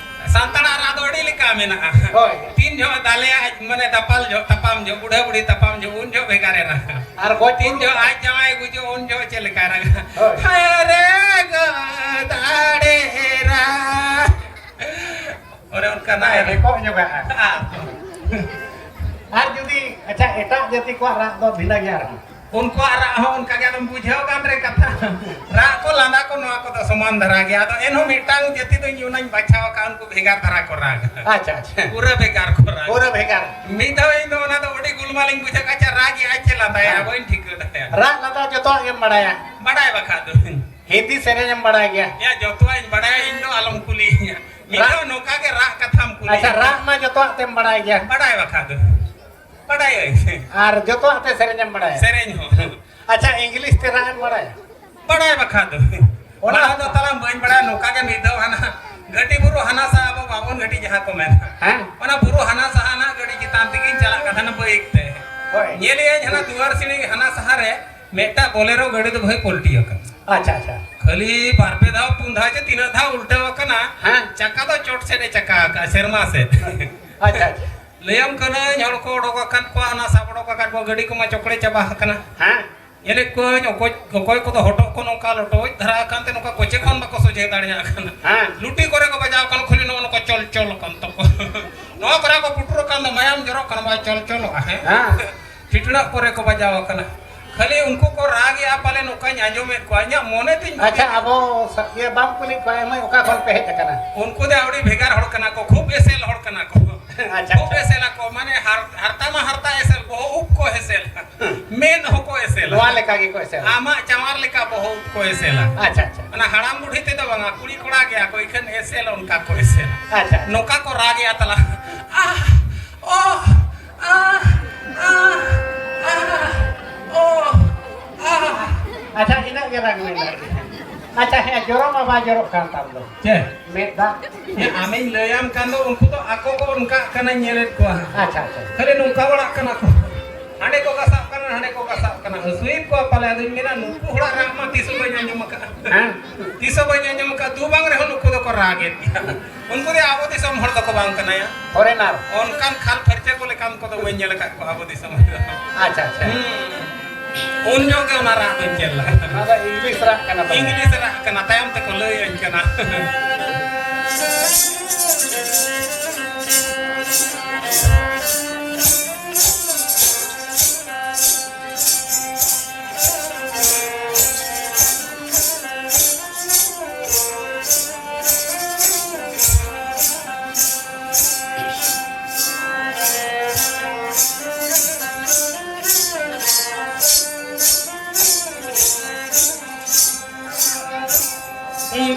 ᱥᱟᱱᱛᱟᱲᱟᱜ ᱨᱟᱜ ᱫᱚ ᱟᱹᱰᱤ ᱞᱮᱠᱟ ᱢᱮᱱᱟᱜᱼᱟ᱾ ᱦᱳᱭ᱾ ᱛᱤᱱ ᱡᱚᱦᱚᱜ ᱫᱟᱞᱮᱭᱟ, ᱢᱟᱱᱮ ᱫᱟᱯᱟᱞ ᱡᱚᱦᱚᱜ, ᱛᱟᱯᱟᱢ ᱡᱚᱦᱚᱜ, ᱵᱩᱰᱷᱟᱹ ᱵᱩᱲᱦᱤ ᱛᱟᱯᱟᱢ ᱡᱚᱦᱚᱜ, ᱩᱱ ᱡᱚᱦᱚᱜ ᱵᱷᱮᱜᱟᱨᱮ ᱨᱟᱜᱟ᱾ ᱟᱨ ᱜᱚᱡ ᱛᱤᱱ ᱡᱚᱦᱚᱜ ᱟᱡ ᱡᱟᱶᱟᱭ ᱜᱩᱡᱩᱜ, ᱩᱱ ᱡᱚᱦᱚᱜ ᱪᱮᱫ ᱞᱮᱠᱟᱭ ᱨᱟᱜᱟ? ᱦᱳᱭ᱾ ᱦᱟᱭ ᱨᱮ ᱜᱚᱫ ᱟᱲᱮ ᱨᱟ᱾ ᱚᱱᱮ ᱚᱱᱠᱟ ᱱᱟᱜ ᱮ ᱨᱮᱠᱚᱜ ᱧᱚᱜᱟᱜᱼᱟ᱾ ᱟᱨ ᱟᱨ ᱡᱩᱫᱤ, ᱟᱪᱪᱷᱟ, ᱮᱴᱟᱜ ᱡᱟᱹᱛᱤ ᱠᱚᱣᱟᱜ ᱨᱟᱜ ᱫᱚ ᱵᱷᱤᱱᱟᱹ ᱜᱮᱭᱟ ᱟᱨᱦᱚᱸ᱾ ᱩᱱᱠᱩᱣᱟᱜ ᱨᱟᱜ ᱦᱚᱸ ᱚᱱᱠᱟ ᱜᱮ, ᱟᱫᱚᱢ ᱵᱩᱡᱷᱟᱹᱣ ᱜᱟᱱ ᱨᱮ ᱠᱟᱛᱷᱟ᱾ ᱨᱟᱜ ᱠᱚ, ᱞᱟᱸᱫᱟ ᱠᱚ, ᱱᱚᱣᱟ ᱠᱚᱫᱚ ᱥᱚᱢᱟᱱ ᱫᱷᱟᱨᱟ ᱜᱮᱭᱟ᱾ ᱟᱫᱚ ᱮᱱᱦᱚᱸ ᱢᱤᱫᱴᱟᱝ ᱡᱟᱹᱛᱤ ᱫᱚ ᱤᱧ ᱚᱱᱟᱧ ᱵᱟᱪᱷᱟᱣ ᱟᱠᱟᱫ, ᱩᱱᱠᱩ ᱵᱷᱮᱜᱟᱨ ᱫᱷᱟᱨᱟ ᱠᱚ ᱨᱟᱜᱟ᱾ ᱟᱪᱪᱷᱟ, ᱟᱪᱪᱷᱟ᱾ ᱯᱩᱨᱟᱹ ᱵᱷᱮᱜᱟᱨ ᱠᱚ ᱨᱟᱜᱟ᱾ ᱯᱩᱨᱟᱹ ᱵᱷᱮᱜᱟᱨ᱾ ᱢᱤᱫ ᱫᱷᱟᱣ ᱤᱧ ᱫᱚ ᱚᱱᱟ ᱫᱚ ᱟᱹᱰᱤ ᱜᱩᱞᱢᱟᱞᱤᱧ ᱵᱩᱡᱷᱟᱹᱣ ᱠᱟᱜᱼᱟ, ᱟᱪᱪᱷᱟ, ᱨᱟᱜ ᱮᱜᱼᱟᱭ ᱪᱮ ᱞᱟᱸᱫᱟᱭᱟ, ᱦᱮᱸ᱾ ᱵᱟᱹᱧ ᱴᱷᱤᱠᱟᱹ ᱫᱟᱲᱮᱭᱟᱜᱼᱟ᱾ ᱨᱟᱜ ᱞᱟᱸᱫᱟ ᱡᱚᱛᱚᱣᱟᱜ ᱜᱮᱢ ᱵᱟᱲᱟᱭᱟ? ᱵᱟᱰᱟᱭ ᱵᱟᱠᱷᱟᱡ ᱫᱚ᱾ ᱦᱤᱱᱫᱤ ᱥᱮᱨᱮᱧ ᱮᱢ ᱵᱟᱲᱟᱭ ᱜᱮᱭᱟ? ᱭᱟ, ᱡᱚᱛᱚᱣᱟᱜ ᱤᱧ ᱵᱟᱰᱟᱭᱟ, ᱤᱧ ᱫᱚ ᱟᱞᱚᱢ ᱠᱩᱞᱤᱭᱤᱧᱟ᱾ ᱢᱤᱫ ᱨᱟᱜ ᱫᱷᱟᱣ ᱱᱚᱝᱠᱟ ᱜᱮ ᱨᱟᱜ ᱠᱟᱛᱷᱟᱢ ᱠᱩᱞᱤ᱾ ᱟᱪᱪᱷᱟ, ᱨᱟᱜ ᱢᱟ ᱡᱚᱛᱚᱣᱟᱜ ᱛᱮᱢ ᱵᱟᱲᱟᱭ ᱜᱮᱭᱟ᱾ ᱵᱟᱰᱟᱭ ᱵᱟᱠᱷᱟᱡ ᱫᱚ᱾ ᱵᱟᱰᱟᱭᱟᱹᱧ᱾ ᱟᱨ ᱡᱚᱛᱚᱣᱟᱜ ᱛᱮ ᱥᱮᱨᱮᱧ ᱮᱢ ᱵᱟᱲᱟᱭᱟ? ᱥᱮᱨᱮᱧ ᱦᱚᱸ᱾ ᱟᱪᱪᱷᱟ, ᱤᱝᱞᱤᱥ ᱛᱮ ᱨᱟᱜ ᱮᱢ ᱵᱟᱲᱟᱭᱟ? ᱵᱟᱰᱟᱭ ᱵᱟᱠᱷᱟᱡ ᱫᱚ᱾ ᱚᱱᱟ ᱢᱟᱲᱟᱝ ᱫᱚ ᱛᱟᱞᱟᱝ ᱵᱟᱹᱧ ᱵᱟᱲᱟᱭᱟ, ᱱᱚᱝᱠᱟ ᱜᱮ ᱢᱤᱫ ᱫᱷᱟᱣ ᱦᱟᱱᱟ ᱜᱟᱹᱰᱤ ᱵᱩᱨᱩ ᱦᱟᱱᱟ ᱥᱟ, ᱟᱵᱚ ᱵᱟᱵᱚᱱ ᱜᱟᱹᱰᱤ ᱡᱟᱦᱟᱸ ᱠᱚ ᱢᱮᱱᱟ᱾ ᱦᱮᱸ᱾ ᱚᱱᱟ ᱵᱩᱨᱩ ᱦᱟᱱᱟ ᱥᱟᱦᱟ ᱨᱮᱱᱟᱜ ᱜᱟᱹᱰᱤ ᱪᱮᱛᱟᱱ ᱛᱮᱜᱤᱧ ᱪᱟᱞᱟᱜ ᱠᱟᱱ ᱛᱟᱦᱮᱱᱟ ᱵᱟᱭᱤᱠ ᱛᱮ᱾ ᱦᱳᱭ᱾ ᱧᱮᱞᱮᱜᱼᱟᱹᱧ ᱦᱟᱱᱟ ᱫᱩᱣᱟᱨ ᱥᱤᱬᱤ ᱦᱟᱱᱟ ᱥᱟᱦᱟ ᱨᱮ ᱢᱤᱫᱴᱟᱜ ᱵᱚᱞᱮᱨᱳ ᱜᱟᱹᱰᱤ ᱫᱚ ᱵᱷᱟᱹᱭ ᱯᱚᱞᱴᱤ ᱟᱠᱟᱱᱟ᱾ ᱟᱪᱪᱷᱟ, ᱟᱪᱪᱷᱟ᱾ ᱠᱷᱟᱹᱞᱤ ᱵᱟᱨ ᱯᱮ ᱫᱷᱟᱣ, ᱯᱩᱱ ᱫᱷᱟᱣ ᱪᱮ ᱛᱤᱱᱟᱹᱜ ᱫᱷᱟᱣ ᱩᱞᱴᱟᱹᱣ ᱟᱠᱟᱱᱟ, ᱦᱮᱸ᱾ ᱪᱟᱠᱟ ᱫᱚ ᱪᱚᱴ ᱥᱮᱫ ᱮ ᱪᱟᱠᱟ ᱟᱠᱟᱫᱼᱟ, ᱥᱮᱨᱢᱟ ᱥᱮᱫ᱾ ᱟᱪᱪᱷᱟ, ᱟᱪᱪᱷᱟ᱾ ᱞᱟᱹᱭᱟᱢ ᱠᱟᱹᱱᱟᱹᱧ, ᱦᱚᱲ ᱠᱚ ᱚᱰᱚᱠ ᱟᱠᱟᱫ ᱠᱚᱣᱟ, ᱚᱱᱟ ᱥᱟᱵ ᱚᱰᱚᱠ ᱟᱠᱟᱫ ᱠᱚᱣᱟ, ᱜᱟᱹᱰᱤ ᱠᱚᱢᱟ ᱪᱚᱠᱲᱮ ᱪᱟᱵᱟ ᱟᱠᱟᱱᱟ᱾ ᱦᱮᱸ᱾ ᱧᱮᱞᱮᱫ ᱠᱚᱣᱟᱧ, ᱚᱠᱚᱭ, ᱚᱠᱚᱭ ᱠᱚᱫᱚ ᱦᱚᱴᱚᱜ ᱠᱚ ᱱᱚᱝᱠᱟ ᱞᱚᱴᱚᱡ ᱫᱷᱟᱨᱟ ᱟᱠᱟᱱ ᱛᱮ ᱱᱚᱝᱠᱟ ᱠᱚᱪᱮ ᱠᱷᱚᱱ ᱵᱟᱠᱚ ᱥᱚᱡᱷᱮ ᱫᱟᱲᱮᱭᱟᱜ ᱠᱟᱱᱟ᱾ ᱦᱮᱸ᱾ ᱞᱩᱴᱤ ᱠᱚᱨᱮ ᱠᱚ ᱵᱟᱡᱟᱣ ᱟᱠᱟᱱ, ᱠᱷᱟᱹᱞᱤ ᱱᱚᱜᱼᱚ ᱱᱚᱝᱠᱟ ᱪᱚᱞ ᱪᱚᱞ ᱟᱠᱟᱱ ᱛᱟᱠᱚ᱾ ᱱᱚᱣᱟ ᱠᱚᱨᱮ ᱠᱚ ᱯᱩᱴᱩᱨ ᱟᱠᱟᱱ ᱫᱚ ᱢᱟᱭᱟᱢ ᱡᱚᱨᱚᱜ ᱠᱟᱱᱟ, ᱵᱟᱭ ᱪᱚᱞ ᱪᱚᱞᱚᱜᱼᱟ, ᱦᱮᱸ? ᱦᱮᱸ᱾ ᱴᱷᱤᱴᱲᱟᱹᱜ ᱠᱚᱨᱮ ᱠᱚ ᱵᱟᱡᱟᱣ ᱟᱠᱟᱱᱟ᱾ ᱠᱷᱟᱹᱞᱤ ᱩᱱᱠᱩ ᱠᱚ ᱨᱟᱜᱮᱜᱼᱟ, ᱯᱟᱞᱮ ᱱᱚᱝᱠᱟᱧ ᱟᱸᱡᱚᱢᱮᱫ ᱠᱚᱣᱟ᱾ ᱤᱧᱟᱹᱜ ᱢᱚᱱᱮ ᱛᱤᱧ ᱟᱪᱪᱷᱟ, ᱢᱮᱱᱟ, ᱟᱵᱚ ᱥᱟ-, ᱤᱭᱟᱹ ᱵᱟᱢ ᱠᱩᱞᱤ ᱠᱚᱣᱟ, ᱮᱢᱟᱹᱭ, ᱚᱠᱟ ᱠᱷᱚᱱ ᱯᱮ ᱦᱮᱡ ᱟᱠᱟᱱᱟ? ᱩᱱᱠᱩ ᱫᱚ ᱟᱹᱰᱤ ᱵᱷᱮᱜᱟᱨ ᱦᱚᱲ ᱠᱟᱱᱟ ᱠᱚ, ᱠᱷᱩᱵ ᱮᱥᱮᱞ ᱦᱚᱲ ᱠᱟᱱᱟ ᱠᱚ᱾ ᱟᱪᱪᱷᱟ, ᱠᱷᱩᱵ ᱟᱪᱪᱷᱟ᱾ ᱮᱥᱮᱞ ᱟᱠᱚ, ᱢᱟᱱᱮ ᱦᱟᱨ-, ᱦᱟᱨᱛᱟ ᱢᱟ ᱦᱟᱨᱛᱟ ᱮᱥᱮᱞ, ᱵᱚᱦᱚᱜ ᱩᱵ ᱠᱚ ᱮᱥᱮᱞ, ᱦᱩᱸ᱾ ᱢᱮᱫ ᱦᱚᱸᱠᱚ ᱮᱥᱮᱞᱟ᱾ ᱱᱚᱣᱟ ᱞᱮᱠᱟ ᱜᱮᱠᱚ ᱮᱥᱮᱞᱟ᱾ ᱟᱢᱟᱜ ᱪᱟᱶᱟᱨ ᱞᱮᱠᱟ ᱵᱚᱦᱚᱜ ᱩᱵ ᱠᱚ ᱮᱥᱮᱞᱟ᱾ ᱟᱪᱪᱷᱟ, ᱟᱪᱪᱷᱟ᱾ ᱚᱱᱟ ᱦᱟᱲᱟᱢ ᱵᱩᱰᱷᱤ ᱛᱮᱫᱚ ᱵᱟᱝᱟ, ᱠᱩᱲᱤ ᱠᱚᱲᱟ ᱜᱮᱭᱟ ᱠᱚ, ᱤᱠᱷᱟᱹᱱ ᱮᱥᱮᱞ ᱚᱱᱠᱟ ᱠᱚ ᱮᱥᱮᱞᱟ᱾ ᱟᱪᱪᱷᱟ, ᱟᱪᱪᱷᱟ᱾ ᱱᱚᱝᱠᱟ ᱠᱚ ᱨᱟᱜᱮᱜᱼᱟ ᱛᱟᱞᱟ᱾ ᱟᱦ, ᱚᱦ, ᱟᱦ, ᱟᱦ, ᱟᱦ, ᱚᱦ, ᱟᱦ᱾ ᱟᱪᱪᱷᱟ, ᱤᱱᱟᱹᱜ ᱜᱮ ᱨᱟᱜᱽ ᱢᱮᱱᱟᱜᱼᱟ᱾ ᱟᱪᱪᱷᱟ, ᱦᱮᱸ, ᱡᱚᱨᱚ ᱢᱟ ᱵᱟᱭ ᱡᱚᱨᱚᱜ ᱠᱟᱱ ᱛᱟᱢ ᱫᱚ᱾ ᱪᱮᱫ? ᱢᱮᱫ ᱫᱟᱜ᱾ ᱦᱮᱸ, ᱟᱢᱤᱧ ᱞᱟᱹᱭᱟᱢ ᱠᱟᱱ ᱫᱚ, ᱩᱱᱠᱩ ᱫᱚ ᱟᱠᱚ ᱠᱚ ᱚᱱᱠᱟᱜ ᱠᱟᱱᱟ, ᱧᱮᱞᱮᱫ ᱠᱚᱣᱟ᱾ ᱟᱪᱪᱷᱟ, ᱟᱪᱪᱷᱟ᱾ ᱠᱷᱟᱹᱞᱤ ᱱᱚᱝᱠᱟ ᱵᱟᱲᱟᱜ ᱠᱟᱱᱟ ᱠᱚ᱾ ᱦᱟᱸᱰᱮ ᱠᱚ ᱜᱷᱟᱥᱟᱜ ᱠᱟᱱᱟ, ᱦᱟᱸᱰᱮ ᱠᱚ ᱜᱷᱟᱥᱟᱜ ᱠᱟᱱᱟ᱾ ᱦᱟᱹᱥᱩᱭᱮᱫ ᱠᱚᱣᱟ ᱯᱟᱞᱮ᱾ ᱟᱫᱚᱧ ᱢᱮᱱᱟ, ᱱᱩᱠᱩ ᱦᱚᱲᱟᱜ ᱨᱟᱜ ᱢᱟ ᱛᱤᱥ ᱦᱚᱸ ᱵᱟᱹᱧ ᱟᱸᱡᱚᱢ ᱟᱠᱟᱫᱼᱟ᱾ ᱦᱮᱸ᱾ ᱛᱤᱥ ᱦᱚᱸ ᱵᱟᱹᱧ ᱟᱸᱡᱚᱢ ᱟᱠᱟᱫᱼᱟ᱾ ᱫᱩ ᱵᱟᱝ ᱨᱮᱦᱚᱸ ᱱᱩᱠᱩ ᱫᱚᱠᱚ ᱨᱟᱜᱮᱫ ᱜᱮᱭᱟ᱾ ᱩᱱᱠᱩ ᱫᱚ ᱟᱵᱚ ᱫᱤᱥᱚᱢ ᱦᱚᱲ ᱫᱚᱠᱚ ᱵᱟᱝ ᱠᱟᱱᱟ ᱭᱟ᱾ ᱯᱷᱚᱨᱮᱱᱟᱨ᱾ ᱚᱱᱠᱟᱱ ᱠᱷᱟᱞ ᱯᱷᱟᱹᱨᱪᱟᱹ ᱠᱚ ᱞᱮᱠᱟᱱ ᱠᱚᱫᱚ ᱵᱟᱹᱧ ᱧᱮᱞ ᱟᱠᱟᱫ ᱠᱚᱣᱟ ᱟᱵᱚ ᱫᱤᱥᱚᱢ ᱨᱮᱫᱚ᱾ ᱟᱪᱪᱷᱟ, ᱟᱪᱪᱷᱟ᱾ ᱦᱩᱸ᱾ ᱩᱱ ᱡᱚᱦᱚᱜ ᱜᱮ ᱚᱱᱟ ᱨᱟᱜ ᱫᱚᱧ ᱪᱮᱫ ᱞᱮᱫᱟ᱾ ᱚᱱᱟ ᱫᱚ ᱤᱝᱞᱤᱥ ᱨᱟᱜ ᱠᱟᱱᱟ ᱛᱟᱵᱚᱱ᱾ ᱤᱝᱞᱤᱥ ᱨᱟᱜ ᱠᱟᱱᱟ, ᱛᱟᱭᱚᱢ ᱛᱮᱠᱚ ᱞᱟᱹᱭᱟᱹᱧ ᱠᱟᱱᱟ᱾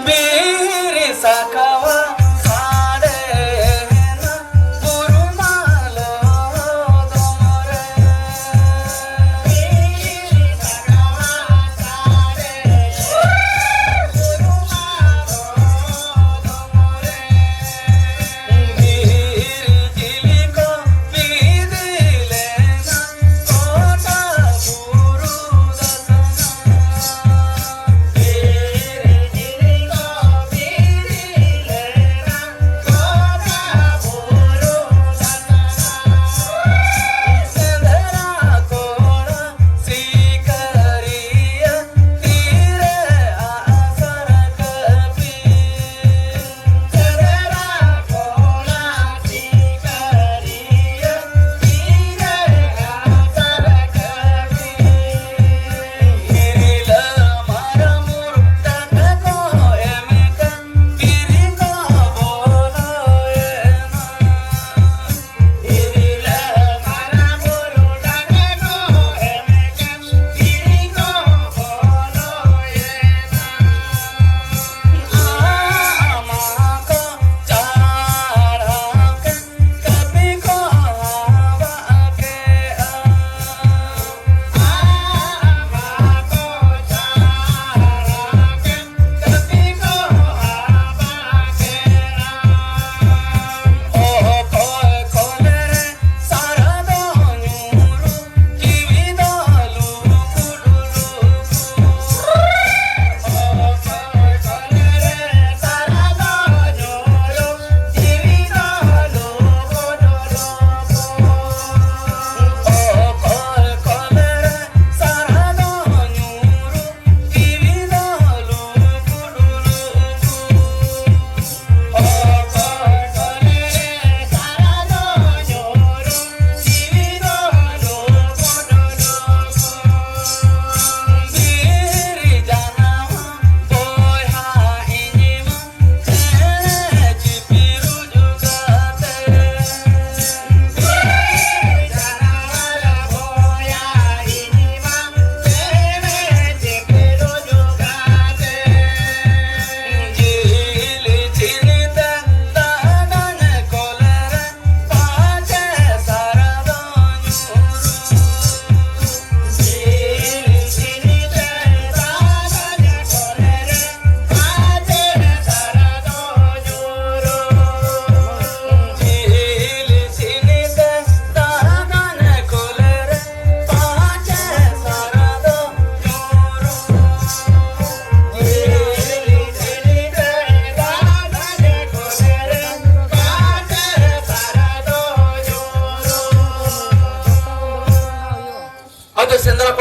ᱵᱤᱨ ᱥᱟᱠᱟᱣᱟ ᱥᱟᱰᱮᱭᱮᱱᱟ, ᱵᱩᱨᱩ ᱢᱟᱞᱚ ᱫᱚᱢ ᱨᱮ᱾ ᱵᱤᱨ ᱥᱟᱠᱟᱣᱟ ᱥᱟᱰᱮᱭᱮᱱᱟ, ᱵᱩᱨᱩ ᱢᱟᱞᱚ ᱫᱚᱢ ᱨᱮ᱾ ᱵᱤᱨ ᱡᱤᱞᱤ ᱠᱚ ᱵᱤᱫᱤ ᱞᱮᱱᱟ, ᱜᱚᱴᱟ ᱵᱩᱨᱩ ᱫᱟᱥᱱᱟ᱾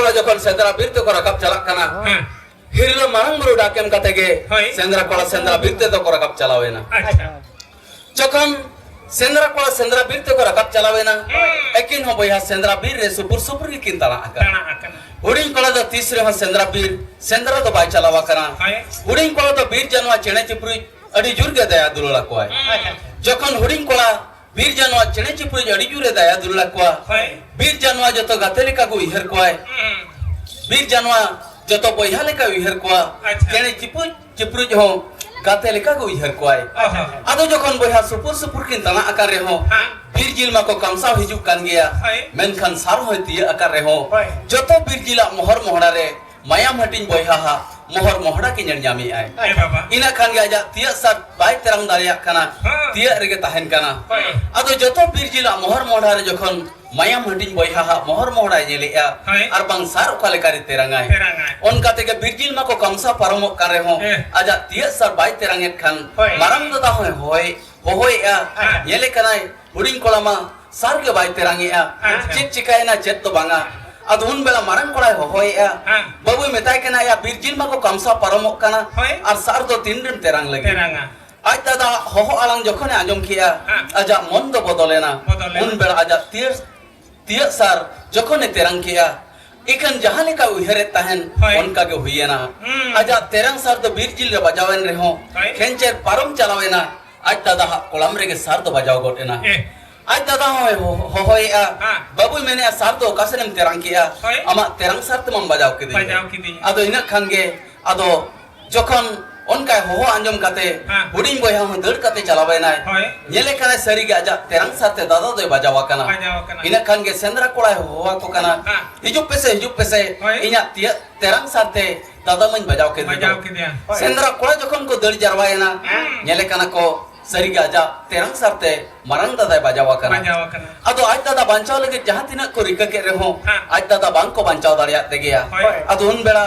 ᱠᱚᱲᱟ ᱡᱚᱠᱷᱚᱱ ᱥᱮᱸᱫᱽᱨᱟ ᱵᱤᱨ ᱛᱮᱠᱚ ᱨᱟᱠᱟᱵ ᱪᱟᱞᱟᱜ ᱠᱟᱱᱟ, ᱦᱮᱸ᱾ ᱦᱤᱨᱞᱟᱹ ᱢᱟᱨᱟᱝ ᱵᱩᱨᱩ ᱰᱟᱠ ᱮᱢ ᱠᱟᱛᱮ ᱜᱮ ᱦᱳᱭ᱾ ᱥᱮᱸᱫᱽᱨᱟ ᱠᱚᱲᱟ ᱥᱮᱸᱫᱽᱨᱟ ᱵᱤᱨ ᱛᱮᱫᱚ ᱠᱚ ᱨᱟᱠᱟᱵ ᱪᱟᱞᱟᱣ ᱮᱱᱟ᱾ ᱟᱪᱪᱷᱟ᱾ ᱡᱚᱠᱷᱚᱱ ᱥᱮᱸᱫᱽᱨᱟ ᱠᱚᱲᱟ ᱥᱮᱸᱫᱽᱨᱟ ᱵᱤᱨ ᱛᱮᱠᱚ ᱨᱟᱠᱟᱵ ᱪᱟᱞᱟᱣ ᱮᱱᱟ, ᱦᱩᱸ᱾ ᱟᱹᱠᱤᱱ ᱦᱚᱸ ᱵᱚᱭᱦᱟ ᱥᱮᱸᱫᱽᱨᱟ ᱵᱤᱨ ᱨᱮ ᱥᱩᱯᱩᱨ ᱥᱩᱯᱩᱨ ᱜᱮᱠᱤᱱ ᱛᱟᱲᱟ ᱟᱠᱟᱱᱟ᱾ ᱛᱟᱲᱟ ᱟᱠᱟᱱᱟ᱾ ᱦᱩᱰᱤᱧ ᱠᱚᱲᱟ ᱫᱚ ᱛᱤᱥ ᱨᱮᱦᱚᱸ ᱥᱮᱸᱫᱽᱨᱟ ᱵᱤᱨ ᱥᱮᱸᱫᱽᱨᱟ ᱫᱚ ᱵᱟᱭ ᱪᱟᱞᱟᱣ ᱟᱠᱟᱱᱟ᱾ ᱦᱳᱭ᱾ ᱦᱩᱰᱤᱧ ᱠᱚᱲᱟ ᱫᱚ ᱵᱤᱨ ᱡᱟᱱᱣᱟ ᱪᱮᱬᱮ ᱪᱤᱯᱨᱩᱡ ᱟᱹᱰᱤ ᱡᱳᱨ ᱜᱮ ᱫᱟᱭᱟ ᱫᱩᱞᱟᱹᱲ ᱟᱠᱚᱣᱟᱭ᱾ ᱦᱩᱸ᱾ ᱡᱚᱠᱷᱚᱱ ᱦᱩᱰᱤᱧ ᱠᱚᱲᱟ ᱵᱤᱨ ᱡᱟᱱᱣᱟ ᱪᱮᱬᱮ ᱪᱤᱯᱨᱩᱡ ᱟᱹᱰᱤ ᱡᱳᱨᱮ ᱫᱟᱭᱟ ᱫᱩᱞᱟᱹᱲ ᱟᱠᱚᱣᱟ, ᱦᱳᱭ᱾ ᱵᱤᱨ ᱡᱟᱱᱣᱟ ᱡᱚᱛᱚ ᱜᱟᱛᱮ ᱞᱮᱠᱟ ᱠᱚ ᱩᱭᱦᱟᱹᱨ ᱠᱚᱣᱟᱭ᱾ ᱦᱩᱸ᱾ ᱵᱤᱨ ᱡᱟᱱᱣᱟ ᱡᱚᱛᱚ ᱵᱚᱭᱦᱟ ᱞᱮᱠᱟ ᱩᱭᱦᱟᱹᱨ ᱠᱚᱣᱟ᱾ ᱟᱪᱪᱷᱟ᱾ ᱪᱮᱬᱮ ᱪᱤᱯᱨᱩᱡ ᱪᱤᱯᱨᱩᱡ ᱦᱚᱸ ᱜᱟᱛᱮ ᱞᱮᱠᱟ ᱜᱮ ᱩᱭᱦᱟᱹᱨ ᱠᱚᱣᱟᱭ᱾ ᱚ ᱦᱚᱸ᱾ ᱟᱫᱚ ᱡᱚᱠᱷᱚᱱ ᱵᱚᱭᱦᱟ ᱥᱩᱯᱩᱨ ᱥᱩᱯᱩᱨ ᱠᱤᱱ ᱛᱟᱲᱟ ᱟᱠᱟᱱ ᱨᱮᱦᱚᱸ, ᱦᱮᱸ᱾ ᱵᱤᱨ ᱡᱤᱞ ᱢᱟᱠᱚ ᱠᱟᱢᱥᱟᱣ ᱦᱤᱡᱩᱜ ᱠᱟᱱ ᱜᱮᱭᱟ, ᱦᱳᱭ᱾ ᱢᱮᱱᱠᱷᱟᱱ ᱥᱟᱨ ᱦᱚᱸᱭ ᱛᱤᱭᱟᱹᱜ ᱟᱠᱟᱱ ᱨᱮᱦᱚᱸ, ᱦᱳᱭ᱾ ᱡᱚᱛᱚ ᱵᱤᱨ ᱡᱤᱞᱟᱜ ᱢᱚᱦᱚᱨ ᱢᱚᱦᱰᱟ ᱨᱮ ᱢᱟᱭᱟᱢ ᱦᱟᱹᱴᱤᱧ ᱵᱚᱭᱦᱟ ᱦᱟᱜ ᱢᱚᱦᱚᱨ ᱢᱚᱦᱰᱟ ᱠᱤᱱ ᱧᱮᱞ ᱧᱟᱢᱮᱜᱼᱟᱭ᱾ ᱮ ᱵᱟᱵᱟ᱾ ᱤᱱᱟᱹ ᱠᱷᱟᱱ ᱜᱮ ᱟᱡᱟᱜ ᱛᱤᱭᱟᱹᱜ ᱥᱟᱨ ᱵᱟᱭ ᱛᱮᱨᱟᱝ ᱫᱟᱲᱮᱭᱟᱜ ᱠᱟᱱᱟ, ᱦᱮᱸ᱾ ᱛᱤᱭᱟᱹᱜ ᱨᱮᱜᱮ ᱛᱟᱦᱮᱱ ᱠᱟᱱᱟ᱾ ᱦᱳᱭ᱾ ᱟᱫᱚ ᱡᱚᱛᱚ ᱵᱤᱨ ᱡᱤᱞᱟᱜ ᱢᱚᱦᱚᱨ ᱢᱚᱦᱰᱟ ᱨᱮ ᱡᱚᱠᱷᱚᱱ ᱢᱟᱭᱟᱢ ᱦᱟᱹᱴᱤᱧ ᱵᱚᱭᱦᱟ ᱦᱟᱜ ᱢᱚᱦᱚᱨ ᱢᱚᱦᱰᱟᱭ ᱧᱮᱞᱮᱜᱼᱟ, ᱦᱳᱭ᱾ ᱟᱨ ᱵᱟᱝ ᱥᱟᱨ ᱚᱠᱟ ᱞᱮᱠᱟᱨᱮ ᱛᱮᱨᱟᱝᱟᱭ᱾ ᱛᱮᱨᱟᱝᱟᱭ᱾ ᱚᱱᱠᱟ ᱛᱮᱜᱮ ᱵᱤᱨ ᱡᱤᱞ ᱢᱟᱠᱚ ᱠᱟᱢᱥᱟ ᱯᱟᱨᱚᱢᱚᱜ ᱠᱟᱱ ᱨᱮᱦᱚᱸ, ᱦᱮᱸ᱾ ᱟᱡᱟᱜ ᱛᱤᱭᱟᱹᱜ ᱥᱟᱨ ᱵᱟᱭ ᱛᱮᱨᱟᱝᱮᱫ ᱠᱷᱟᱱ, ᱦᱳᱭ᱾ ᱢᱟᱨᱟᱝ ᱫᱟᱫᱟ ᱦᱚᱸᱭ ᱦᱚᱦᱚᱭ, ᱦᱚᱦᱚᱭᱮᱜᱼᱟ, ᱟᱪᱪᱷᱟ᱾ ᱧᱮᱞᱮ ᱠᱟᱱᱟᱭ ᱦᱩᱰᱤᱧ ᱠᱚᱲᱟ ᱢᱟ ᱥᱟᱨ ᱜᱮ ᱵᱟᱭ ᱛᱮᱨᱟᱝᱮᱜᱼᱟ᱾ ᱟᱪᱪᱷᱟ᱾ ᱪᱮᱫ ᱪᱤᱠᱟᱭᱮᱱᱟ ᱪᱮᱫ ᱫᱚ ᱵᱟᱝᱟ᱾ ᱟᱫᱚ ᱩᱱ ᱵᱮᱲᱟ ᱢᱟᱨᱟᱝ ᱠᱚᱲᱟᱭ ᱦᱚᱦᱚᱭᱮᱜᱼᱟ, ᱦᱮᱸ᱾ ᱵᱟᱹᱵᱩᱭ ᱢᱮᱛᱟᱭ ᱠᱟᱱᱟ, ᱭᱟ ᱵᱤᱨ ᱡᱤᱞ ᱢᱟᱠᱚ ᱠᱟᱢᱥᱟ ᱯᱟᱨᱚᱢᱚᱜ ᱠᱟᱱᱟ, ᱦᱳᱭ᱾ ᱟᱨ ᱥᱟᱨ ᱫᱚ ᱛᱤᱱ ᱨᱮᱢ ᱛᱮᱨᱟᱝ ᱞᱟᱹᱜᱤᱫ? ᱛᱮᱨᱟᱝᱟ᱾ ᱟᱡ ᱫᱟᱫᱟ ᱦᱚᱦᱚ ᱟᱲᱟᱝ ᱡᱚᱠᱷᱚᱱᱮ ᱟᱸᱡᱚᱢ ᱠᱮᱜᱼᱟ, ᱦᱮᱸ᱾ ᱟᱡᱟᱜ ᱢᱚᱱ ᱫᱚ ᱵᱚᱫᱚᱞᱮᱱᱟ᱾ ᱵᱚᱫᱚᱞᱮᱱᱟ᱾ ᱩᱱ ᱵᱮᱲᱟ ᱟᱡᱟᱜ ᱛᱤᱭᱟᱹ-, ᱛᱤᱭᱟᱹᱜ ᱥᱟᱨ ᱡᱚᱠᱷᱚᱱᱮ ᱛᱮᱨᱟᱝ ᱠᱮᱜᱼᱟ, ᱤᱠᱷᱟᱹᱱ ᱡᱟᱦᱟᱸ ᱞᱮᱠᱟ ᱩᱭᱦᱟᱹᱨᱮᱫ ᱛᱟᱦᱮᱱ, ᱦᱳᱭ᱾ ᱚᱱᱠᱟ ᱜᱮ ᱦᱩᱭᱮᱱᱟ᱾ ᱦᱩᱸ᱾ ᱟᱡᱟᱜ ᱛᱮᱨᱟᱝ ᱥᱟᱨ ᱫᱚ ᱵᱤᱨ ᱡᱤᱞ ᱨᱮ ᱵᱟᱡᱟᱣᱮᱱ ᱨᱮᱦᱚᱸ, ᱦᱳᱭ᱾ ᱠᱷᱮᱧᱪᱮᱨ ᱯᱟᱨᱚᱢ ᱪᱟᱞᱟᱣᱮᱱᱟ, ᱟᱡ ᱫᱟᱫᱟ ᱦᱟᱜ ᱠᱚᱲᱟᱢ ᱨᱮᱜᱮ ᱥᱟᱨ ᱫᱚ ᱵᱟᱡᱟᱣ ᱜᱚᱫ ᱮᱱᱟ᱾ ᱮ᱾ ᱟᱡ ᱫᱟᱫᱟ ᱦᱚᱸᱭ ᱦᱚ-, ᱦᱚᱦᱚᱭᱮᱜᱼᱟ, ᱦᱮᱸ᱾ ᱵᱟᱹᱵᱩᱭ ᱢᱮᱱᱮᱜᱼᱟ, ᱥᱟᱨ ᱫᱚ ᱚᱠᱟ ᱥᱮᱱᱮᱢ ᱛᱮᱨᱟᱝ ᱠᱮᱜᱼᱟ? ᱦᱳᱭ᱾ ᱟᱢᱟᱜ ᱛᱮᱨᱟᱝ ᱥᱟᱨ ᱛᱮᱢᱟᱢ ᱵᱟᱡᱟᱣ ᱠᱤᱫᱤᱧ᱾ ᱵᱟᱡᱟᱣ ᱠᱤᱫᱤᱧ᱾ ᱟᱫᱚ ᱤᱱᱟᱹᱜ ᱠᱷᱟᱱ ᱜᱮ, ᱟᱫᱚ ᱡᱚᱠᱷᱚᱱ ᱚᱱᱠᱟᱭ ᱦᱚᱦᱚ ᱟᱸᱡᱚᱢ ᱠᱟᱛᱮ, ᱦᱮᱸ᱾ ᱦᱩᱰᱤᱧ ᱵᱚᱭᱦᱟ ᱦᱚᱸ ᱫᱟᱹᱲ ᱠᱟᱛᱮ ᱪᱟᱞᱟᱣ ᱮᱱᱟᱭ᱾ ᱦᱳᱭ᱾ ᱧᱮᱞᱮ ᱠᱟᱱᱟᱭ ᱥᱟᱹᱨᱤ ᱜᱮ ᱟᱡᱟᱜ ᱛᱮᱨᱟᱝ ᱥᱟᱨ ᱛᱮ ᱫᱟᱫᱟ ᱫᱚᱭ ᱵᱟᱡᱟᱣ ᱟᱠᱟᱱᱟ᱾ ᱵᱟᱡᱟᱣ ᱟᱠᱟᱱᱟ᱾ ᱤᱱᱟᱹᱜ ᱠᱷᱟᱱ ᱜᱮ ᱥᱮᱸᱫᱽᱨᱟ ᱠᱚᱲᱟᱭ ᱦᱚᱦᱚ ᱟᱠᱚ ᱠᱟᱱᱟ, ᱦᱮᱸ᱾ ᱦᱤᱡᱩᱜ ᱯᱮᱥᱮ, ᱦᱤᱡᱩᱜ ᱯᱮᱥᱮ, ᱦᱳᱭ᱾ ᱤᱧᱟᱜ ᱛᱤᱭᱟᱹᱜ ᱛᱮᱨᱟᱝ ᱥᱟᱨ ᱛᱮ ᱫᱟᱫᱟ ᱢᱟᱹᱧ ᱵᱟᱡᱟᱣ ᱠᱮᱫᱮ ᱵᱟᱡᱟᱣ ᱫᱚ᱾ ᱠᱮᱫᱮᱭᱟ᱾ ᱥᱮᱸᱫᱽᱨᱟ ᱠᱚᱲᱟ ᱡᱚᱠᱷᱚᱱ ᱠᱚ ᱫᱟᱹᱲ ᱡᱟᱨᱣᱟᱭᱮᱱᱟ, ᱦᱩᱸ᱾ ᱧᱮᱞᱮ ᱠᱟᱱᱟ ᱠᱚ, ᱥᱟᱹᱨᱤᱜᱮ ᱟᱡᱟᱜ ᱛᱮᱨᱟᱝ ᱥᱟᱨᱛᱮ ᱢᱟᱨᱟᱝ ᱫᱟᱫᱟᱭ ᱵᱟᱡᱟᱣ ᱟᱠᱟᱱᱟ᱾ ᱵᱟᱡᱟᱣ ᱟᱠᱟᱱᱟ᱾ ᱟᱫᱚ ᱟᱡ ᱫᱟᱫᱟ ᱵᱟᱧᱪᱟᱣ ᱞᱟᱹᱜᱤᱫ ᱡᱟᱦᱟᱸ ᱛᱤᱱᱟᱹᱜ ᱠᱚ ᱨᱤᱠᱟᱹ ᱠᱮᱫ ᱨᱮᱦᱚᱸ, ᱦᱮᱸ᱾ ᱟᱡ ᱫᱟᱫᱟ ᱵᱟᱝ ᱠᱚ ᱵᱟᱧᱪᱟᱣ ᱫᱟᱲᱮᱭᱟᱜ ᱛᱮᱜᱮᱭᱟ᱾ ᱦᱳᱭ᱾ ᱟᱫᱚ ᱩᱱ ᱵᱮᱲᱟ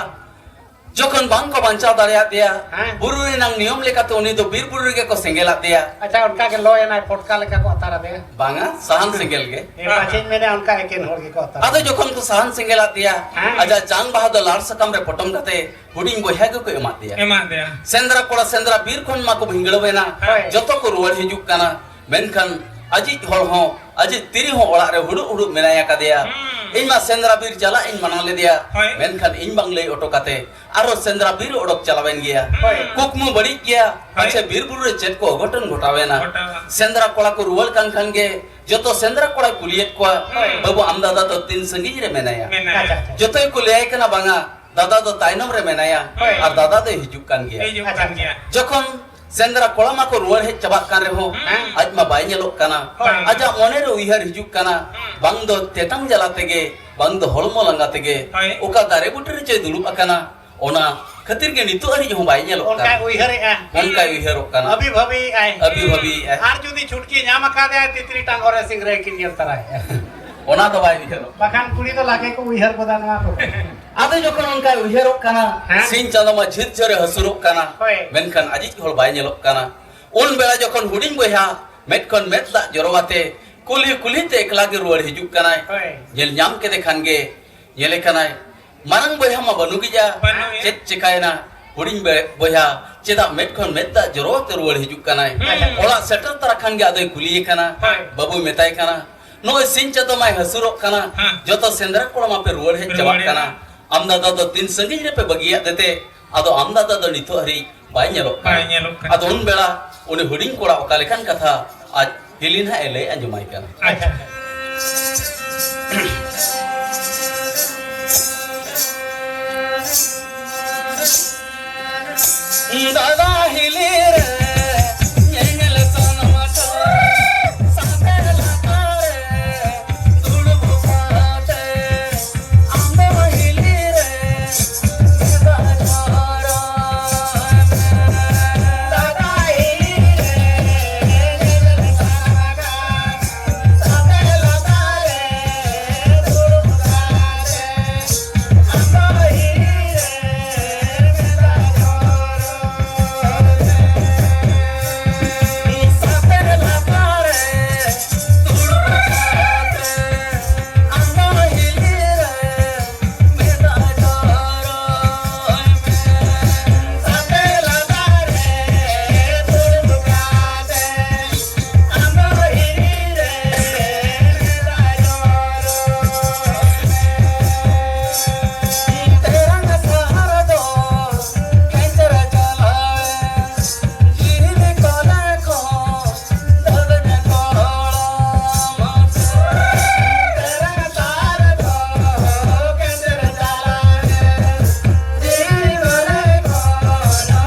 ᱡᱚᱠᱷᱚᱱ ᱵᱟᱝ ᱠᱚ ᱵᱟᱧᱪᱟᱣ ᱫᱟᱲᱮᱭᱟᱫᱮᱭᱟ, ᱦᱮᱸ᱾ ᱵᱩᱨᱩ ᱨᱮᱱᱟᱝ ᱱᱤᱭᱚᱢ ᱞᱮᱠᱟᱛᱮ ᱩᱱᱤ ᱫᱚ ᱵᱤᱨ ᱵᱩᱨᱩ ᱨᱮᱜᱮ ᱠᱚ ᱥᱮᱸᱜᱮᱞᱟᱫ ᱫᱮᱭᱟ᱾ ᱟᱪᱪᱷᱟ, ᱚᱱᱠᱟ ᱜᱮ ᱞᱚ ᱮᱱᱟᱭ, ᱯᱚᱴᱠᱟ ᱞᱮᱠᱟ ᱠᱚ ᱟᱛᱟᱨ ᱟᱫᱮᱭᱟ᱾ ᱵᱟᱝᱟ, ᱥᱟᱦᱟᱱ ᱥᱮᱸᱜᱮᱞ ᱜᱮ᱾ ᱦᱮᱸ, ᱯᱟᱪᱮᱧ ᱢᱮᱱᱟ ᱚᱱᱠᱟ ᱮᱠᱮᱱ ᱦᱚᱲ ᱜᱮᱠᱚ ᱟᱛᱟᱨ ᱟᱫᱚ ᱟᱫᱮᱭᱟ᱾ ᱡᱚᱠᱷᱚᱱ ᱠᱚ ᱥᱟᱦᱟᱱ ᱥᱮᱸᱜᱮᱞᱟᱫ ᱫᱮᱭᱟ, ᱦᱮᱸ᱾ ᱟᱡᱟᱜ ᱡᱟᱝ ᱵᱟᱦᱟ ᱫᱚ ᱞᱟᱲ ᱥᱟᱠᱟᱢ ᱨᱮ ᱯᱚᱴᱚᱢ ᱠᱟᱛᱮ ᱦᱩᱰᱤᱧ ᱵᱚᱭᱦᱟ ᱜᱮᱠᱚ ᱮᱢᱟᱫ ᱫᱮᱭᱟ᱾ ᱮᱢᱟᱫ ᱫᱮᱭᱟ᱾ ᱥᱮᱸᱫᱽᱨᱟ ᱠᱚᱲᱟ ᱥᱮᱸᱫᱽᱨᱟ ᱵᱤᱨ ᱠᱷᱚᱱ ᱢᱟᱠᱚ ᱵᱷᱤᱸᱫᱟᱹᱲ ᱮᱱᱟ᱾ ᱦᱳᱭ᱾ ᱡᱚᱛᱚ ᱠᱚ ᱨᱩᱣᱟᱹᱲ ᱦᱤᱡᱩᱜ ᱠᱟᱱᱟ᱾ ᱢᱮᱱᱠᱷᱟᱱ ᱟᱡᱤᱡ ᱦᱚᱲ ᱦᱚᱸ, ᱟᱡᱤᱡ ᱛᱤᱨᱤ ᱦᱚᱸ ᱚᱲᱟᱜ ᱨᱮ ᱦᱩᱲᱩᱜ ᱦᱩᱲᱩᱜ ᱢᱮᱱᱟᱭ ᱟᱠᱟᱫᱮᱭᱟ᱾ ᱦᱩᱸ᱾ ᱤᱧ ᱢᱟ ᱥᱮᱸᱫᱽᱨᱟ ᱵᱤᱨ ᱪᱟᱞᱟᱜ ᱤᱧ ᱢᱟᱱᱟ ᱞᱮᱫᱮᱭᱟ᱾ ᱦᱳᱭ᱾ ᱢᱮᱱᱠᱷᱟᱱ ᱤᱧ ᱵᱟᱝ ᱞᱟᱹᱭ ᱚᱴᱚ ᱠᱟᱛᱮ ᱟᱨᱦᱚᱸ ᱥᱮᱸᱫᱽᱨᱟ ᱵᱤᱨ ᱚᱰᱚᱠ ᱪᱟᱞᱟᱣᱮᱱ ᱜᱮᱭᱟ᱾ ᱦᱳᱭ᱾ ᱠᱩᱠᱢᱩ ᱵᱟᱹᱲᱤᱡ ᱜᱮᱭᱟ᱾ ᱦᱳᱭ᱾ ᱯᱟᱪᱷᱮ ᱵᱤᱨ ᱵᱩᱨᱩ ᱨᱮ ᱪᱮᱫ ᱠᱚ ᱚᱜᱷᱚᱴᱚᱱ ᱜᱷᱚᱴᱟᱣᱮᱱᱟ᱾ ᱜᱷᱚᱴᱟᱣᱟ᱾ ᱥᱮᱸᱫᱽᱨᱟ ᱠᱚᱲᱟ ᱠᱚ ᱨᱩᱣᱟᱹᱲ ᱠᱟᱱ ᱠᱷᱟᱱ ᱜᱮ ᱡᱚᱛᱚ ᱥᱮᱸᱫᱽᱨᱟ ᱠᱚᱲᱟᱭ ᱠᱩᱞᱤᱭᱮᱫ ᱠᱚᱣᱟ, ᱦᱳᱭ᱾ "ᱵᱟᱹᱵᱩ, ᱟᱢ ᱫᱟᱫᱟ ᱫᱚ ᱛᱤᱱ ᱥᱟᱺᱜᱤᱧ ᱨᱮ ᱢᱮᱱᱟᱭᱟ?" ᱢᱮᱱᱟᱭᱟ᱾ ᱟᱪᱪᱷᱟ, ᱟᱪᱪᱷᱟ᱾ ᱡᱚᱛᱚᱭ ᱠᱚ ᱞᱟᱹᱭᱟᱭ ᱠᱟᱱᱟ, "ᱵᱟᱝᱟ, ᱫᱟᱫᱟ ᱫᱚ ᱛᱟᱭᱱᱚᱢ ᱨᱮ ᱢᱮᱱᱟᱭᱟ, ᱦᱳᱭ᱾ ᱟᱨ ᱫᱟᱫᱟ ᱫᱚᱭ ᱦᱤᱡᱩᱜ ᱠᱟᱱ ᱜᱮᱭᱟ᱾" ᱦᱤᱡᱩᱜ ᱠᱟᱱ ᱜᱮᱭᱟ᱾ ᱡᱚᱠᱷᱚᱱ ᱥᱮᱸᱫᱽᱨᱟ ᱠᱚᱲᱟ ᱢᱟᱠᱚ ᱨᱩᱣᱟᱹᱲ ᱦᱮᱡ ᱪᱟᱵᱟᱜ ᱠᱟᱱ ᱨᱮᱦᱚᱸ, ᱦᱮᱸ᱾ ᱟᱡ ᱢᱟ ᱵᱟᱭ ᱧᱮᱞᱚᱜ ᱠᱟᱱᱟ᱾ ᱵᱟᱝ᱾ ᱟᱡᱟᱜ ᱢᱚᱱᱮ ᱨᱮ ᱩᱭᱦᱟᱹᱨ ᱦᱤᱡᱩᱜ ᱠᱟᱱᱟ, ᱦᱩᱸ᱾ ᱵᱟᱝ ᱫᱚ ᱛᱮᱛᱟᱝ ᱡᱟᱞᱟ ᱛᱮᱜᱮ, ᱵᱟᱝ ᱫᱚ ᱦᱚᱲᱢᱚ ᱞᱟᱸᱜᱟ ᱛᱮᱜᱮ, ᱦᱳᱭ᱾ ᱚᱠᱟ ᱫᱟᱨᱮ ᱵᱩᱴᱟᱹ ᱨᱮ ᱪᱚᱭ ᱫᱩᱲᱩᱵ ᱟᱠᱟᱱᱟ, ᱚᱱᱟ ᱠᱷᱟᱹᱛᱤᱨ ᱜᱮ ᱱᱤᱛᱚᱜ ᱦᱟᱹᱨᱤᱡ ᱦᱚᱸ ᱵᱟᱭ ᱧᱮᱞᱚᱜ ᱚᱱᱠᱟᱭ ᱠᱟᱱᱟ᱾ ᱩᱭᱦᱟᱹᱨᱮᱜᱼᱟ᱾ ᱚᱱᱠᱟᱭ ᱩᱭᱦᱟᱹᱨᱚᱜ ᱠᱟᱱᱟ᱾ ᱟᱹᱵᱤ ᱵᱷᱟᱹᱵᱤᱭᱮᱜᱼᱟᱭ᱾ ᱟᱹᱵᱤ ᱵᱷᱟᱹᱵᱤᱭᱮᱜᱼᱟᱭ᱾ ᱟᱨ ᱡᱩᱫᱤ ᱪᱷᱩᱴᱠᱤ ᱧᱟᱢ ᱟᱠᱟᱫᱮᱭᱟᱭ, ᱛᱤᱛᱨᱤ ᱴᱟᱸᱜᱚᱨ ᱨᱮ ᱥᱤᱝᱨᱟᱹᱭ ᱠᱤᱱ ᱧᱮᱞ ᱛᱟᱨᱟᱭᱮᱜᱼᱟ᱾ ᱚᱱᱟ ᱫᱚ ᱵᱟᱭ ᱩᱭᱦᱟᱹᱨᱚᱜ᱾ ᱵᱟᱠᱷᱟᱱ ᱠᱩᱲᱤ ᱫᱚ ᱞᱟᱜᱮ ᱠᱚ ᱩᱭᱦᱟᱹᱨ ᱜᱚᱫᱟ ᱱᱚᱣᱟ ᱠᱚ᱾ ᱟᱫᱚ ᱡᱚᱠᱷᱚᱱ ᱚᱱᱠᱟᱭ ᱩᱭᱦᱟᱹᱨᱚᱜ ᱠᱟᱱᱟ, ᱦᱮᱸ᱾ ᱥᱤᱧ ᱪᱟᱸᱫᱚ ᱢᱟ ᱡᱷᱤᱨ ᱡᱷᱤᱨᱮ ᱦᱟᱹᱥᱩᱨᱚᱜ ᱠᱟᱱᱟ, ᱦᱳᱭ᱾ ᱢᱮᱱᱠᱷᱟᱱ ᱟᱡᱤᱡ ᱦᱚᱲ ᱵᱟᱭ ᱧᱮᱞᱚᱜ ᱠᱟᱱᱟ᱾ ᱩᱱ ᱵᱮᱲᱟ ᱡᱚᱠᱷᱚᱱ ᱦᱩᱰᱤᱧ ᱵᱚᱭᱦᱟ ᱢᱮᱫ ᱠᱷᱚᱱ ᱢᱮᱫ ᱫᱟᱜ ᱡᱚᱨᱚ ᱟᱛᱮ ᱠᱩᱞᱦᱤ ᱠᱩᱞᱦᱤ ᱛᱮ ᱮᱠᱞᱟ ᱜᱮ ᱨᱩᱣᱟᱹᱲ ᱦᱤᱡᱩᱜ ᱠᱟᱱᱟᱭ, ᱦᱳᱭ᱾ ᱧᱮᱞ ᱧᱟᱢ ᱠᱮᱫᱮ ᱠᱷᱟᱱ ᱜᱮ ᱧᱮᱞᱮ ᱠᱟᱱᱟᱭ, ᱢᱟᱨᱟᱝ ᱵᱚᱭᱦᱟ ᱢᱟ ᱵᱟᱹᱱᱩᱜᱤᱡᱟ, ᱵᱟᱹᱱᱩᱜᱮᱭᱟ᱾ ᱪᱮᱫ ᱪᱮᱠᱟᱭᱮᱱᱟ? ᱦᱩᱰᱤᱧ ᱵᱮ-, ᱵᱚᱭᱦᱟ ᱪᱮᱫᱟᱜ ᱢᱮᱫ ᱠᱷᱚᱱ ᱢᱮᱫ ᱫᱟᱜ ᱡᱚᱨᱚ ᱟᱛᱮ ᱨᱩᱣᱟᱹᱲ ᱦᱤᱡᱩᱜ ᱠᱟᱱᱟᱭ? ᱦᱩᱸ᱾ ᱚᱲᱟᱜ ᱥᱮᱴᱮᱨ ᱛᱚᱨᱟ ᱠᱷᱟᱱ ᱜᱮ ᱟᱫᱚᱭ ᱠᱩᱞᱤᱭᱮ ᱠᱟᱱᱟ, ᱦᱳᱭ᱾ ᱵᱟᱹᱵᱩᱭ ᱢᱮᱛᱟᱭ ᱠᱟᱱᱟ, "ᱱᱚᱜᱼᱚᱭ ᱥᱤᱧ ᱪᱟᱸᱫᱚ ᱢᱟᱭ ᱦᱟᱹᱥᱩᱨᱚᱜ ᱠᱟᱱᱟ, ᱦᱮᱸ᱾ ᱡᱚᱛᱚ ᱥᱮᱸᱫᱽᱨᱟ ᱠᱚᱲᱟ ᱢᱟᱯᱮ ᱨᱩᱣᱟᱹᱲ ᱦᱮᱡ ᱨᱩᱣᱟᱹᱲ ᱪᱟᱵᱟᱜ ᱮᱱᱟ᱾ ᱠᱟᱱᱟ᱾ ᱟᱢ ᱫᱟᱫᱟ ᱫᱚ ᱛᱤᱱ ᱥᱟᱺᱜᱤᱧ ᱨᱮᱯᱮ ᱵᱟᱹᱜᱤᱭᱟᱫ ᱫᱮᱛᱮ? ᱟᱫᱚ ᱟᱢ ᱫᱟᱫᱟ ᱫᱚ ᱱᱤᱛᱚᱜ ᱦᱟᱹᱨᱤᱡ ᱵᱟᱭ ᱧᱮᱞᱚᱜ ᱠᱟᱱᱟ᱾" ᱵᱟᱭ ᱧᱮᱞᱚᱜ ᱠᱟᱱᱟ᱾ ᱟᱫᱚ ᱩᱱ ᱵᱮᱲᱟ ᱩᱱᱤ ᱦᱩᱰᱤᱧ ᱠᱚᱲᱟ ᱚᱠᱟ ᱞᱮᱠᱟᱱ ᱠᱟᱛᱷᱟ ᱟᱡ ᱦᱤᱞᱤ ᱱᱟᱦᱟᱜ ᱮ ᱞᱟᱹᱭ ᱟᱸᱡᱚᱢᱟᱭ ᱠᱟᱱᱟ᱾ ᱟᱪᱪᱷᱟ᱾ ᱫᱟᱫᱟ ᱦᱤᱞᱤ ᱨᱮ ᱧᱮᱧᱮᱞ ᱥᱟᱱᱟᱢᱟ ᱥᱟᱛᱮ ᱞᱟᱛᱟᱨ ᱨᱮ ᱫᱩᱲᱩᱵ ᱠᱟᱛᱮ ᱟᱢ ᱫᱚ ᱦᱤᱞᱤ ᱨᱮ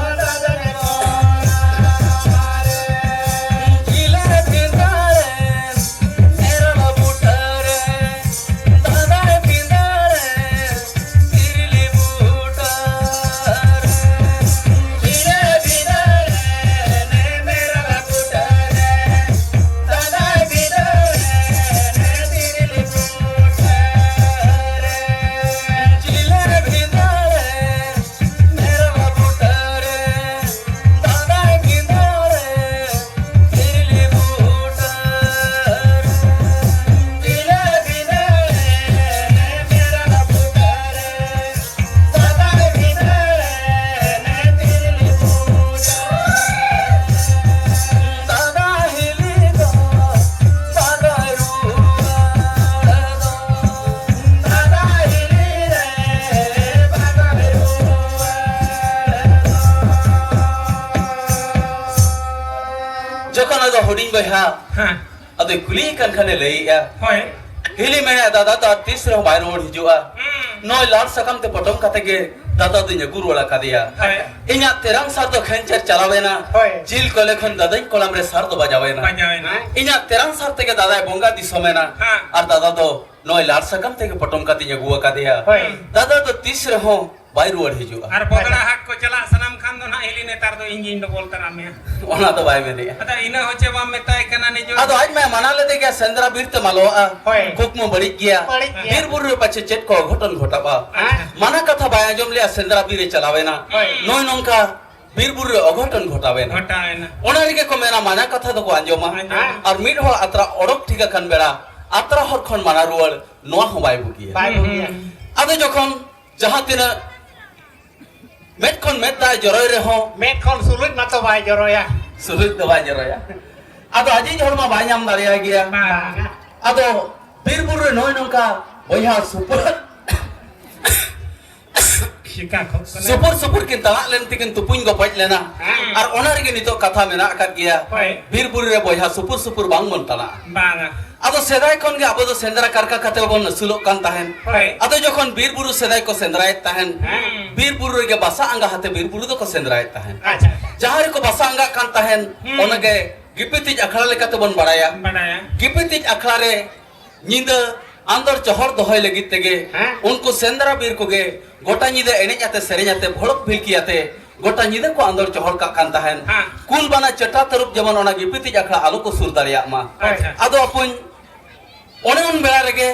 ᱛᱚᱠᱷᱚᱱ ᱟᱫᱚ ᱦᱩᱰᱤᱧ ᱵᱚᱭᱦᱟ ᱦᱮᱸ᱾ ᱟᱫᱚᱭ ᱠᱩᱞᱤᱭᱮ ᱠᱟᱱ ᱠᱷᱟᱱᱮ ᱞᱟᱹᱭᱮᱜᱼᱟ, ᱦᱳᱭ᱾ ᱦᱤᱞᱤ ᱢᱮᱱᱮᱫ, "ᱫᱟᱫᱟ ᱫᱚ ᱟᱨ ᱛᱤᱥ ᱨᱮᱦᱚᱸ ᱵᱟᱭ ᱨᱩᱣᱟᱹᱲ ᱦᱤᱡᱩᱜᱼᱟ᱾ ᱦᱩᱸ᱾ ᱱᱚᱜᱼᱚᱭ ᱞᱟᱲ ᱥᱟᱠᱟᱢ ᱛᱮ ᱯᱚᱴᱚᱢ ᱠᱟᱛᱮ ᱜᱮ ᱫᱟᱫᱟ ᱫᱚᱧ ᱟᱹᱜᱩ ᱨᱩᱣᱟᱹᱲ ᱟᱠᱟᱫᱮᱭᱟ᱾ ᱦᱳᱭ᱾ ᱤᱧᱟᱜ ᱛᱮᱨᱟᱝ ᱥᱟᱨ ᱫᱚ ᱠᱷᱮᱧᱪᱮᱨ ᱪᱟᱞᱟᱣᱮᱱᱟ᱾ ᱦᱳᱭ᱾ ᱡᱤᱞ ᱠᱚᱞᱮ ᱠᱷᱚᱱ ᱫᱟᱫᱟᱧ ᱠᱚᱲᱟᱢ ᱨᱮ ᱥᱟᱨ ᱫᱚ ᱵᱟᱡᱟᱣᱮᱱᱟ᱾ ᱵᱟᱡᱟᱣᱮᱱᱟ᱾ ᱤᱧᱟᱜ ᱛᱮᱨᱟᱝ ᱥᱟᱨ ᱛᱮᱜᱮ ᱫᱟᱫᱟᱭ ᱵᱚᱸᱜᱟ ᱫᱤᱥᱚᱢᱮᱱᱟ᱾ ᱦᱮᱸ᱾ ᱟᱨ ᱫᱟᱫᱟ ᱫᱚ ᱱᱚᱜᱼᱚᱭ ᱞᱟᱲ ᱥᱟᱠᱟᱢ ᱛᱮᱜᱮ ᱯᱚᱴᱚᱢ ᱠᱟᱛᱮᱧ ᱟᱹᱜᱩ ᱟᱠᱟᱫᱮᱭᱟ᱾ ᱦᱳᱭ᱾ ᱫᱟᱫᱟ ᱫᱚ ᱛᱤᱥ ᱨᱮᱦᱚᱸ ᱵᱟᱭ ᱨᱩᱣᱟᱹᱲ ᱦᱤᱡᱩᱜᱼᱟ᱾" ᱟᱨ ᱵᱚᱜᱽᱲᱟ ᱦᱟᱴ ᱠᱚ ᱪᱟᱞᱟᱜ ᱥᱟᱱᱟᱢ ᱠᱷᱟᱱ ᱫᱚ ᱱᱟᱦᱟᱜ ᱦᱤᱞᱤ ᱱᱮᱛᱟᱨ ᱫᱚ ᱤᱧ ᱜᱤᱧ ᱰᱚᱵᱚᱞ ᱛᱟᱨᱟ ᱢᱮᱭᱟ᱾ ᱚᱱᱟ ᱫᱚ ᱵᱟᱭ ᱢᱮᱱᱮᱜᱼᱟ᱾ ᱟᱫᱚ ᱤᱱᱟᱹ ᱦᱚᱸ ᱪᱮ ᱵᱟᱢ ᱢᱮᱛᱟᱭ ᱠᱟᱱᱟ ᱱᱤᱡᱚ? ᱟᱫᱚ ᱟᱡ ᱢᱟᱭ ᱢᱟᱱᱟ ᱞᱮᱫᱮ ᱜᱮᱭᱟ, ᱥᱮᱸᱫᱽᱨᱟ ᱵᱤᱨ ᱛᱮ ᱟᱞᱚᱣᱟᱜᱼᱟ᱾ ᱦᱳᱭ᱾ ᱠᱩᱠᱢᱩ ᱵᱟᱹᱲᱤᱡ ᱜᱮᱭᱟ᱾ ᱵᱟᱹᱲᱤᱡ ᱜᱮᱭᱟ᱾ ᱵᱤᱨ ᱵᱩᱨᱩ ᱨᱮ ᱯᱟᱪᱷᱮ ᱪᱮᱫ ᱠᱚ ᱚᱜᱷᱚᱴᱚᱱ ᱜᱷᱚᱴᱟᱜᱼᱟ᱾ ᱦᱮᱸ᱾ ᱢᱟᱱᱟ ᱠᱟᱛᱷᱟ ᱵᱟᱭ ᱟᱸᱡᱚᱢ ᱞᱮᱜᱼᱟ, ᱥᱮᱸᱫᱽᱨᱟ ᱵᱤᱨ ᱮ ᱪᱟᱞᱟᱣᱮᱱᱟ᱾ ᱦᱳᱭ᱾ ᱱᱚᱜᱼᱚᱭ ᱱᱚᱝᱠᱟ ᱵᱤᱨ ᱵᱩᱨᱩ ᱨᱮ ᱚᱜᱷᱚᱴᱚᱱ ᱜᱷᱚᱴᱟᱣᱮᱱᱟ᱾ ᱜᱷᱚᱴᱟᱣᱮᱱᱟ᱾ ᱚᱱᱟ ᱨᱮᱜᱮ ᱠᱚ ᱢᱮᱱᱟ, ᱢᱟᱱᱟ ᱠᱟᱛᱷᱟ ᱫᱚᱠᱚ ᱟᱸᱡᱚᱢᱟ᱾ ᱟᱸᱡᱚᱢᱟ᱾ ᱟᱨ ᱢᱤᱫ ᱦᱚᱲ ᱟᱛᱨᱟ ᱚᱰᱚᱠ ᱴᱷᱤᱠ ᱟᱠᱟᱱ ᱵᱮᱲᱟ ᱟᱛᱨᱟ ᱦᱚᱨ ᱠᱷᱚᱱ ᱢᱟᱱᱟ ᱨᱩᱣᱟᱹᱲ, ᱱᱚᱣᱟ ᱦᱚᱸ ᱵᱟᱭ ᱵᱩᱜᱤᱭᱟ᱾ ᱵᱟᱭ ᱵᱩᱜᱤᱭᱟ᱾ ᱟᱫᱚ ᱡᱚᱠᱷᱚᱱ ᱡᱟᱦᱟᱸ ᱛᱤᱱᱟᱹᱜ ᱢᱮᱫ ᱠᱷᱚᱱ ᱢᱮᱫ ᱫᱟᱜ ᱡᱚᱨᱚᱭ ᱨᱮᱦᱚᱸ, ᱢᱮᱫ ᱠᱷᱚᱱ ᱥᱩᱞᱩᱡ ᱢᱟᱛᱚ ᱵᱟᱭ ᱡᱚᱨᱚᱭᱟ᱾ ᱥᱩᱞᱩᱡ ᱫᱚ ᱵᱟᱭ ᱡᱚᱨᱚᱭᱟ᱾ ᱟᱫᱚ ᱟᱡᱤᱡ ᱦᱚᱲ ᱢᱟ ᱵᱟᱭ ᱧᱟᱢ ᱫᱟᱲᱮᱭᱟᱭ ᱜᱮᱭᱟ᱾ ᱵᱟᱝᱟ᱾ ᱟᱫᱚ ᱵᱤᱨ ᱵᱩᱨᱩ ᱨᱮ ᱱᱚᱜᱼᱚᱭ ᱱᱚᱝᱠᱟ ᱵᱚᱭᱦᱟ ᱥᱩᱯᱩᱨ ᱪᱤᱠᱟ ᱠᱷᱚᱜ ᱠᱟᱱᱟ? ᱥᱩᱯᱩᱨ ᱥᱩᱯᱩᱨ ᱠᱤᱱ ᱛᱟᱲᱟᱜ ᱞᱮᱱ ᱛᱮᱠᱤᱱ ᱛᱩᱯᱩᱧ ᱜᱚᱯᱚᱡ ᱞᱮᱱᱟ᱾ ᱦᱮᱸ᱾ ᱟᱨ ᱚᱱᱟ ᱨᱮᱜᱮ ᱱᱤᱛᱚᱜ ᱠᱟᱛᱷᱟ ᱢᱮᱱᱟᱜ ᱟᱠᱟᱫ ᱜᱮᱭᱟ᱾ ᱦᱳᱭ᱾ ᱵᱤᱨ ᱵᱩᱨᱩ ᱨᱮ ᱵᱚᱭᱦᱟ ᱥᱩᱯᱩᱨ ᱥᱩᱯᱩᱨ ᱵᱟᱝ ᱵᱚᱱ ᱛᱟᱲᱟᱜᱼᱟ᱾ ᱵᱟᱝᱟ᱾ ᱟᱫᱚ ᱥᱮᱫᱟᱭ ᱠᱷᱚᱱ ᱜᱮ ᱟᱵᱚ ᱫᱚ ᱥᱮᱸᱫᱽᱨᱟ ᱠᱟᱨᱠᱟ ᱠᱟᱛᱮ ᱵᱚᱱ ᱟᱹᱥᱩᱞᱚᱜ ᱠᱟᱱ ᱛᱟᱦᱮᱸᱱ᱾ ᱦᱳᱭ᱾ ᱟᱫᱚ ᱡᱚᱠᱷᱚᱱ ᱵᱤᱨ ᱵᱩᱨᱩ ᱥᱮᱫᱟᱭ ᱠᱚ ᱥᱮᱸᱫᱽᱨᱟᱭᱮᱫ ᱛᱟᱦᱮᱸᱱ, ᱦᱮᱸ᱾ ᱵᱤᱨ ᱵᱩᱨᱩ ᱨᱮᱜᱮ ᱵᱟᱥᱟ ᱟᱸᱜᱟ ᱦᱟᱛᱮ ᱵᱤᱨ ᱵᱩᱨᱩ ᱫᱚᱠᱚ ᱥᱮᱸᱫᱽᱨᱟᱭᱮᱫ ᱛᱟᱦᱮᱸᱱ᱾ ᱟᱪᱪᱷᱟ, ᱟᱪᱪᱷᱟ᱾ ᱡᱟᱦᱟᱸ ᱨᱮᱠᱚ ᱵᱟᱥᱟ ᱟᱸᱜᱟᱜ ᱠᱟᱱ ᱛᱟᱦᱮᱸᱱ, ᱦᱩᱸ᱾ ᱚᱱᱟᱜᱮ ᱜᱤᱯᱤᱛᱤᱡ ᱟᱠᱷᱲᱟ ᱞᱮᱠᱟᱛᱮ ᱵᱚᱱ ᱵᱟᱲᱟᱭᱟ᱾ ᱵᱟᱲᱟᱭᱟ᱾ ᱜᱤᱯᱤᱛᱤᱡ ᱟᱠᱷᱲᱟ ᱨᱮ ᱧᱤᱫᱟᱹ ᱟᱸᱫᱚᱲ ᱪᱚᱦᱚᱲ ᱫᱚᱦᱚᱭ ᱞᱟᱹᱜᱤᱫ ᱛᱮᱜᱮ ᱦᱮᱸ᱾ ᱩᱱᱠᱩ ᱥᱮᱸᱫᱽᱨᱟ ᱵᱤᱨ ᱠᱚᱜᱮ ᱜᱚᱴᱟ ᱧᱤᱫᱟᱹ ᱮᱱᱮᱡ ᱟᱛᱮ, ᱥᱮᱨᱮᱧ ᱟᱛᱮ, ᱵᱷᱚᱲᱚᱠ ᱵᱷᱤᱲᱠᱤ ᱟᱛᱮ ᱜᱚᱴᱟ ᱧᱤᱫᱟᱹ ᱠᱚ ᱟᱸᱫᱚᱲ ᱪᱚᱦᱚᱲ ᱠᱟᱜ ᱠᱟᱱ ᱛᱟᱦᱮᱸᱱ᱾ ᱦᱮᱸ᱾ ᱠᱩᱞ ᱵᱟᱱᱟ ᱪᱮᱴᱟ ᱛᱟᱹᱨᱩᱵ ᱡᱮᱢᱚᱱ ᱚᱱᱟ ᱜᱤᱯᱤᱛᱤᱡ ᱟᱠᱷᱲᱟ ᱟᱞᱚ ᱠᱚ ᱥᱩᱨ ᱫᱟᱲᱮᱭᱟᱜ ᱢᱟ᱾ ᱟᱪᱪᱷᱟ᱾ ᱟᱫᱚ ᱟᱯᱚᱧ ᱚᱱᱮ ᱩᱱ ᱵᱮᱲᱟ ᱨᱮᱜᱮ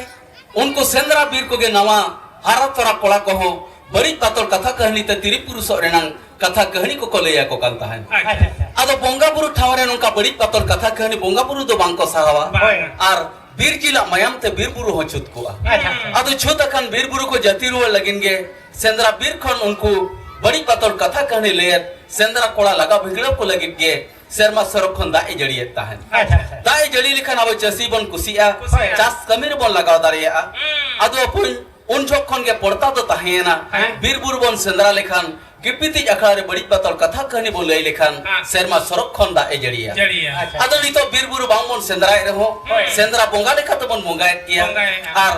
ᱩᱱᱠᱩ ᱥᱮᱸᱫᱽᱨᱟ ᱵᱤᱨ ᱠᱚᱜᱮ ᱱᱟᱣᱟ ᱦᱟᱨᱟ ᱛᱚᱨᱟ ᱠᱚᱲᱟ ᱠᱚᱦᱚᱸ ᱵᱟᱹᱲᱤᱡ ᱵᱟᱛᱚᱞ ᱠᱟᱛᱷᱟ ᱠᱟᱹᱦᱱᱤ ᱛᱮ ᱛᱤᱨᱤ ᱯᱩᱨᱩᱥᱚᱜ ᱨᱮᱱᱟᱝ ᱠᱟᱛᱷᱟ ᱠᱟᱹᱦᱱᱤ ᱠᱚᱠᱚ ᱞᱟᱹᱭ ᱟᱠᱚ ᱠᱟᱱ ᱛᱟᱦᱮᱸᱱ᱾ ᱟᱪᱪᱷᱟ, ᱟᱪᱪᱷᱟ᱾ ᱟᱫᱚ ᱵᱚᱸᱜᱟ ᱵᱩᱨᱩ ᱴᱷᱟᱶ ᱨᱮ ᱱᱚᱝᱠᱟ ᱵᱟᱹᱲᱤᱡ ᱵᱟᱛᱚᱞ ᱠᱟᱛᱷᱟ ᱠᱟᱹᱦᱱᱤ ᱵᱚᱸᱜᱟ ᱵᱩᱨᱩ ᱫᱚ ᱵᱟᱝ ᱠᱚ ᱥᱟᱦᱟᱣᱟ᱾ ᱦᱳᱭ᱾ ᱟᱨ ᱵᱤᱨ ᱡᱤᱞᱟᱜ ᱢᱟᱭᱟᱢ ᱛᱮ ᱵᱤᱨ ᱵᱩᱨᱩ ᱦᱚᱸ ᱪᱷᱩᱛ ᱠᱚᱜᱼᱟ᱾ ᱟᱪᱪᱷᱟ, ᱟᱪᱪᱷᱟ᱾ ᱟᱫᱚ ᱪᱷᱩᱛ ᱟᱠᱟᱱ ᱵᱤᱨ ᱵᱩᱨᱩ ᱠᱚ ᱡᱟᱹᱛᱤ ᱨᱩᱣᱟᱹᱲ ᱞᱟᱹᱜᱤᱫ ᱜᱮ ᱥᱮᱸᱫᱽᱨᱟ ᱵᱤᱨ ᱠᱷᱚᱱ ᱩᱱᱠᱩ ᱵᱟᱹᱲᱤᱡ ᱵᱟᱛᱚᱞ ᱠᱟᱛᱷᱟ ᱠᱟᱹᱦᱱᱤ ᱞᱟᱹᱭᱮᱫ ᱥᱮᱸᱫᱽᱨᱟ ᱠᱚᱲᱟ ᱞᱟᱜᱟ ᱵᱷᱤᱸᱫᱽᱲᱟᱹᱣ ᱠᱚ ᱞᱟᱹᱜᱤᱫ ᱜᱮ ᱥᱮᱨᱢᱟ ᱥᱚᱨᱚᱜ ᱠᱷᱚᱱ ᱫᱟᱜ ᱮ ᱡᱟᱹᱲᱤᱭᱮᱫ ᱛᱟᱦᱮᱸᱱ᱾ ᱟᱪᱪᱷᱟ, ᱟᱪᱪᱷᱟ᱾ ᱫᱟᱜ ᱮ ᱡᱟᱹᱲᱤ ᱞᱮᱠᱷᱟᱱ ᱟᱵᱚ ᱪᱟᱹᱥᱤ ᱵᱚᱱ ᱠᱩᱥᱤᱜᱼᱟ, ᱠᱩᱥᱤᱜᱼᱟ᱾ ᱪᱟᱥ ᱠᱟᱹᱢᱤ ᱨᱮᱵᱚᱱ ᱞᱟᱜᱟᱣ ᱫᱟᱲᱮᱭᱟᱜᱼᱟ᱾ ᱦᱩᱸ᱾ ᱟᱫᱚ ᱵᱚᱠᱚᱧ, ᱩᱱ ᱡᱚᱠᱷᱚᱱ ᱜᱮ ᱯᱚᱲᱛᱟ ᱫᱚ ᱛᱟᱦᱮᱸᱭᱮᱱᱟ᱾ ᱦᱮᱸ᱾ ᱵᱤᱨ ᱵᱩᱨᱩ ᱵᱚᱱ ᱥᱮᱸᱫᱽᱨᱟ ᱞᱮᱠᱷᱟᱱ ᱜᱤᱯᱤᱛᱤᱡ ᱟᱠᱷᱲᱟ ᱨᱮ ᱵᱟᱹᱲᱤᱡ ᱵᱟᱛᱚᱞ ᱠᱟᱛᱷᱟ ᱠᱟᱹᱦᱱᱤ ᱵᱚᱱ ᱞᱟᱹᱭ ᱞᱮᱠᱷᱟᱱ, ᱦᱮᱸ᱾ ᱥᱮᱨᱢᱟ ᱥᱚᱨᱚᱜ ᱠᱷᱚᱱ ᱫᱟᱜ ᱮ ᱡᱟᱹᱲᱤᱭᱟ᱾ ᱡᱟᱹᱲᱤᱭᱟ᱾ ᱟᱪᱪᱷᱟ᱾ ᱟᱫᱚ ᱱᱤᱛᱚᱜ ᱵᱤᱨ ᱵᱩᱨᱩ ᱵᱟᱝ ᱵᱚᱱ ᱥᱮᱸᱫᱽᱨᱟᱭᱮᱫ ᱨᱮᱦᱚᱸ, ᱦᱳᱭ᱾ ᱥᱮᱸᱫᱽᱨᱟ ᱵᱚᱸᱜᱟ ᱞᱮᱠᱟ ᱛᱮᱵᱚᱱ ᱵᱚᱸᱜᱟᱭᱮᱫ ᱜᱮᱭᱟ᱾ ᱵᱚᱸᱜᱟᱭᱮᱫᱼᱟ᱾ ᱟᱨ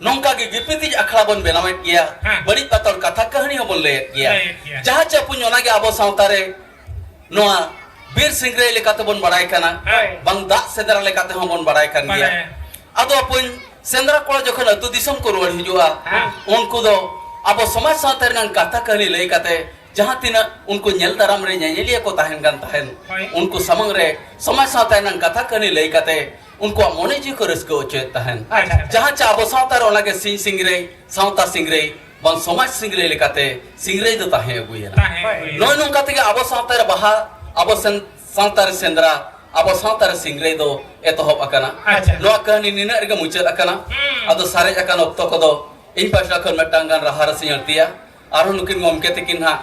ᱱᱚᱝᱠᱟ ᱜᱮ ᱜᱤᱯᱤᱛᱤᱡ ᱟᱠᱷᱲᱟ ᱵᱚᱱ ᱵᱮᱱᱟᱣᱮᱫ ᱜᱮᱭᱟ᱾ ᱦᱮᱸ᱾ ᱵᱟᱹᱲᱤᱡ ᱵᱟᱛᱚᱞ ᱠᱟᱛᱷᱟ ᱠᱟᱹᱦᱱᱤ ᱦᱚᱸᱵᱚᱱ ᱞᱟᱹᱭᱮᱫ ᱜᱮᱭᱟ᱾ ᱞᱟᱹᱭᱮᱫ ᱜᱮᱭᱟ᱾ ᱡᱟᱦᱟᱸ ᱪᱮ ᱯᱩᱧ ᱚᱱᱟᱜᱮ ᱟᱵᱚ ᱥᱟᱶᱛᱟ ᱨᱮ ᱱᱚᱣᱟ ᱵᱤᱨ ᱥᱤᱝᱨᱟᱹᱭ ᱞᱮᱠᱟ ᱛᱮᱵᱚᱱ ᱵᱟᱲᱟᱭ ᱠᱟᱱᱟ, ᱦᱮᱸ᱾ ᱵᱟᱝ ᱫᱟᱜ ᱥᱮᱸᱫᱽᱨᱟ ᱞᱮᱠᱟ ᱛᱮᱦᱚᱸ ᱵᱚᱱ ᱵᱟᱲᱟᱭ ᱠᱟᱱ ᱜᱮᱭᱟ᱾ ᱵᱟᱲᱟᱭᱟ᱾ ᱟᱫᱚ ᱟᱯᱚᱧ ᱥᱮᱸᱫᱽᱨᱟ ᱠᱚᱲᱟ ᱡᱚᱠᱷᱚᱱ ᱟᱹᱛᱩ ᱫᱤᱥᱚᱢ ᱠᱚ ᱨᱩᱣᱟᱹᱲ ᱦᱤᱡᱩᱜᱼᱟ, ᱦᱮᱸ᱾ ᱩᱱᱠᱩ ᱫᱚ ᱟᱵᱚ ᱥᱚᱢᱟᱡᱽ ᱥᱟᱶᱛᱟ ᱨᱮᱱᱟᱜ ᱠᱟᱛᱷᱟ ᱠᱟᱹᱦᱱᱤ ᱞᱟᱹᱭ ᱠᱟᱛᱮ ᱡᱟᱦᱟᱸ ᱛᱤᱱᱟᱹᱜ ᱩᱱᱠᱩ ᱧᱮᱞ ᱫᱟᱨᱟᱢ ᱨᱮ ᱧᱮᱧᱮᱞᱤᱭᱟᱹ ᱠᱚ ᱛᱟᱦᱮᱱ ᱠᱟᱱ ᱛᱟᱦᱮᱱ, ᱦᱳᱭ᱾ ᱩᱱᱠᱩ ᱥᱟᱢᱟᱝ ᱨᱮ ᱥᱚᱢᱟᱡᱽ ᱥᱟᱶᱛᱟ ᱨᱮᱱᱟᱜ ᱠᱟᱛᱷᱟ ᱠᱟᱹᱦᱱᱤ ᱞᱟᱹᱭ ᱠᱟᱛᱮ ᱩᱱᱠᱩᱣᱟᱜ ᱢᱚᱱᱮ ᱡᱤᱣᱤ ᱠᱚ ᱨᱟᱹᱥᱠᱟᱹ ᱦᱚᱪᱚᱭᱮᱫ ᱛᱟᱦᱮᱱ᱾ ᱟᱪᱪᱷᱟ᱾ ᱡᱟᱦᱟᱸ ᱪᱮ ᱟᱵᱚ ᱥᱟᱶᱛᱟ ᱨᱮ ᱚᱱᱟᱜᱮ ᱥᱤᱧ ᱥᱤᱝᱨᱟᱹᱭ, ᱥᱟᱶᱛᱟ ᱥᱤᱝᱨᱟᱹᱭ, ᱵᱟᱝ ᱥᱚᱢᱟᱡᱽ ᱥᱤᱝᱨᱟᱹᱭ ᱞᱮᱠᱟᱛᱮ ᱥᱤᱝᱨᱟᱹᱭ ᱫᱚ ᱛᱟᱦᱮᱸ ᱟᱹᱜᱩᱭᱮᱱᱟ᱾ ᱛᱟᱦᱮᱸ ᱦᱳᱭ᱾ ᱟᱹᱜᱩᱭᱮᱱᱟ᱾ ᱱᱚᱜᱼᱚᱭ ᱱᱚᱝᱠᱟ ᱛᱮᱜᱮ ᱟᱵᱚ ᱥᱟᱶᱛᱟ ᱨᱮ ᱵᱟᱦᱟ, ᱟᱵᱚ ᱥᱮᱱ-, ᱥᱟᱶᱛᱟ ᱨᱮ ᱥᱮᱸᱫᱽᱨᱟ, ᱟᱵᱚ ᱥᱟᱶᱛᱟ ᱨᱮ ᱥᱤᱝᱨᱟᱹᱭ ᱫᱚ ᱮᱛᱚᱦᱚᱵ ᱟᱠᱟᱱᱟ᱾ ᱟᱪᱪᱷᱟ᱾ ᱱᱚᱣᱟ ᱠᱟᱹᱦᱱᱤ ᱱᱤᱱᱟᱹᱜ ᱨᱮᱜᱮ ᱢᱩᱪᱟᱹᱫ ᱟᱠᱟᱱᱟ᱾ ᱦᱩᱸ᱾ ᱟᱫᱚ ᱥᱟᱨᱮᱡ ᱟᱠᱟᱱ ᱚᱠᱛᱚ ᱠᱚᱫᱚ ᱤᱧ ᱯᱟᱦᱴᱟ ᱠᱷᱚᱱ ᱢᱤᱫᱴᱟᱝ ᱜᱟᱱ ᱨᱟᱦᱟ ᱨᱟᱹᱥᱤᱧ ᱟᱹᱲᱛᱤᱭᱟ᱾ ᱟᱨᱦᱚᱸ ᱱᱩᱠᱤᱱ ᱜᱚᱢᱠᱮ ᱛᱟᱹᱠᱤᱱ ᱦᱟᱸᱜ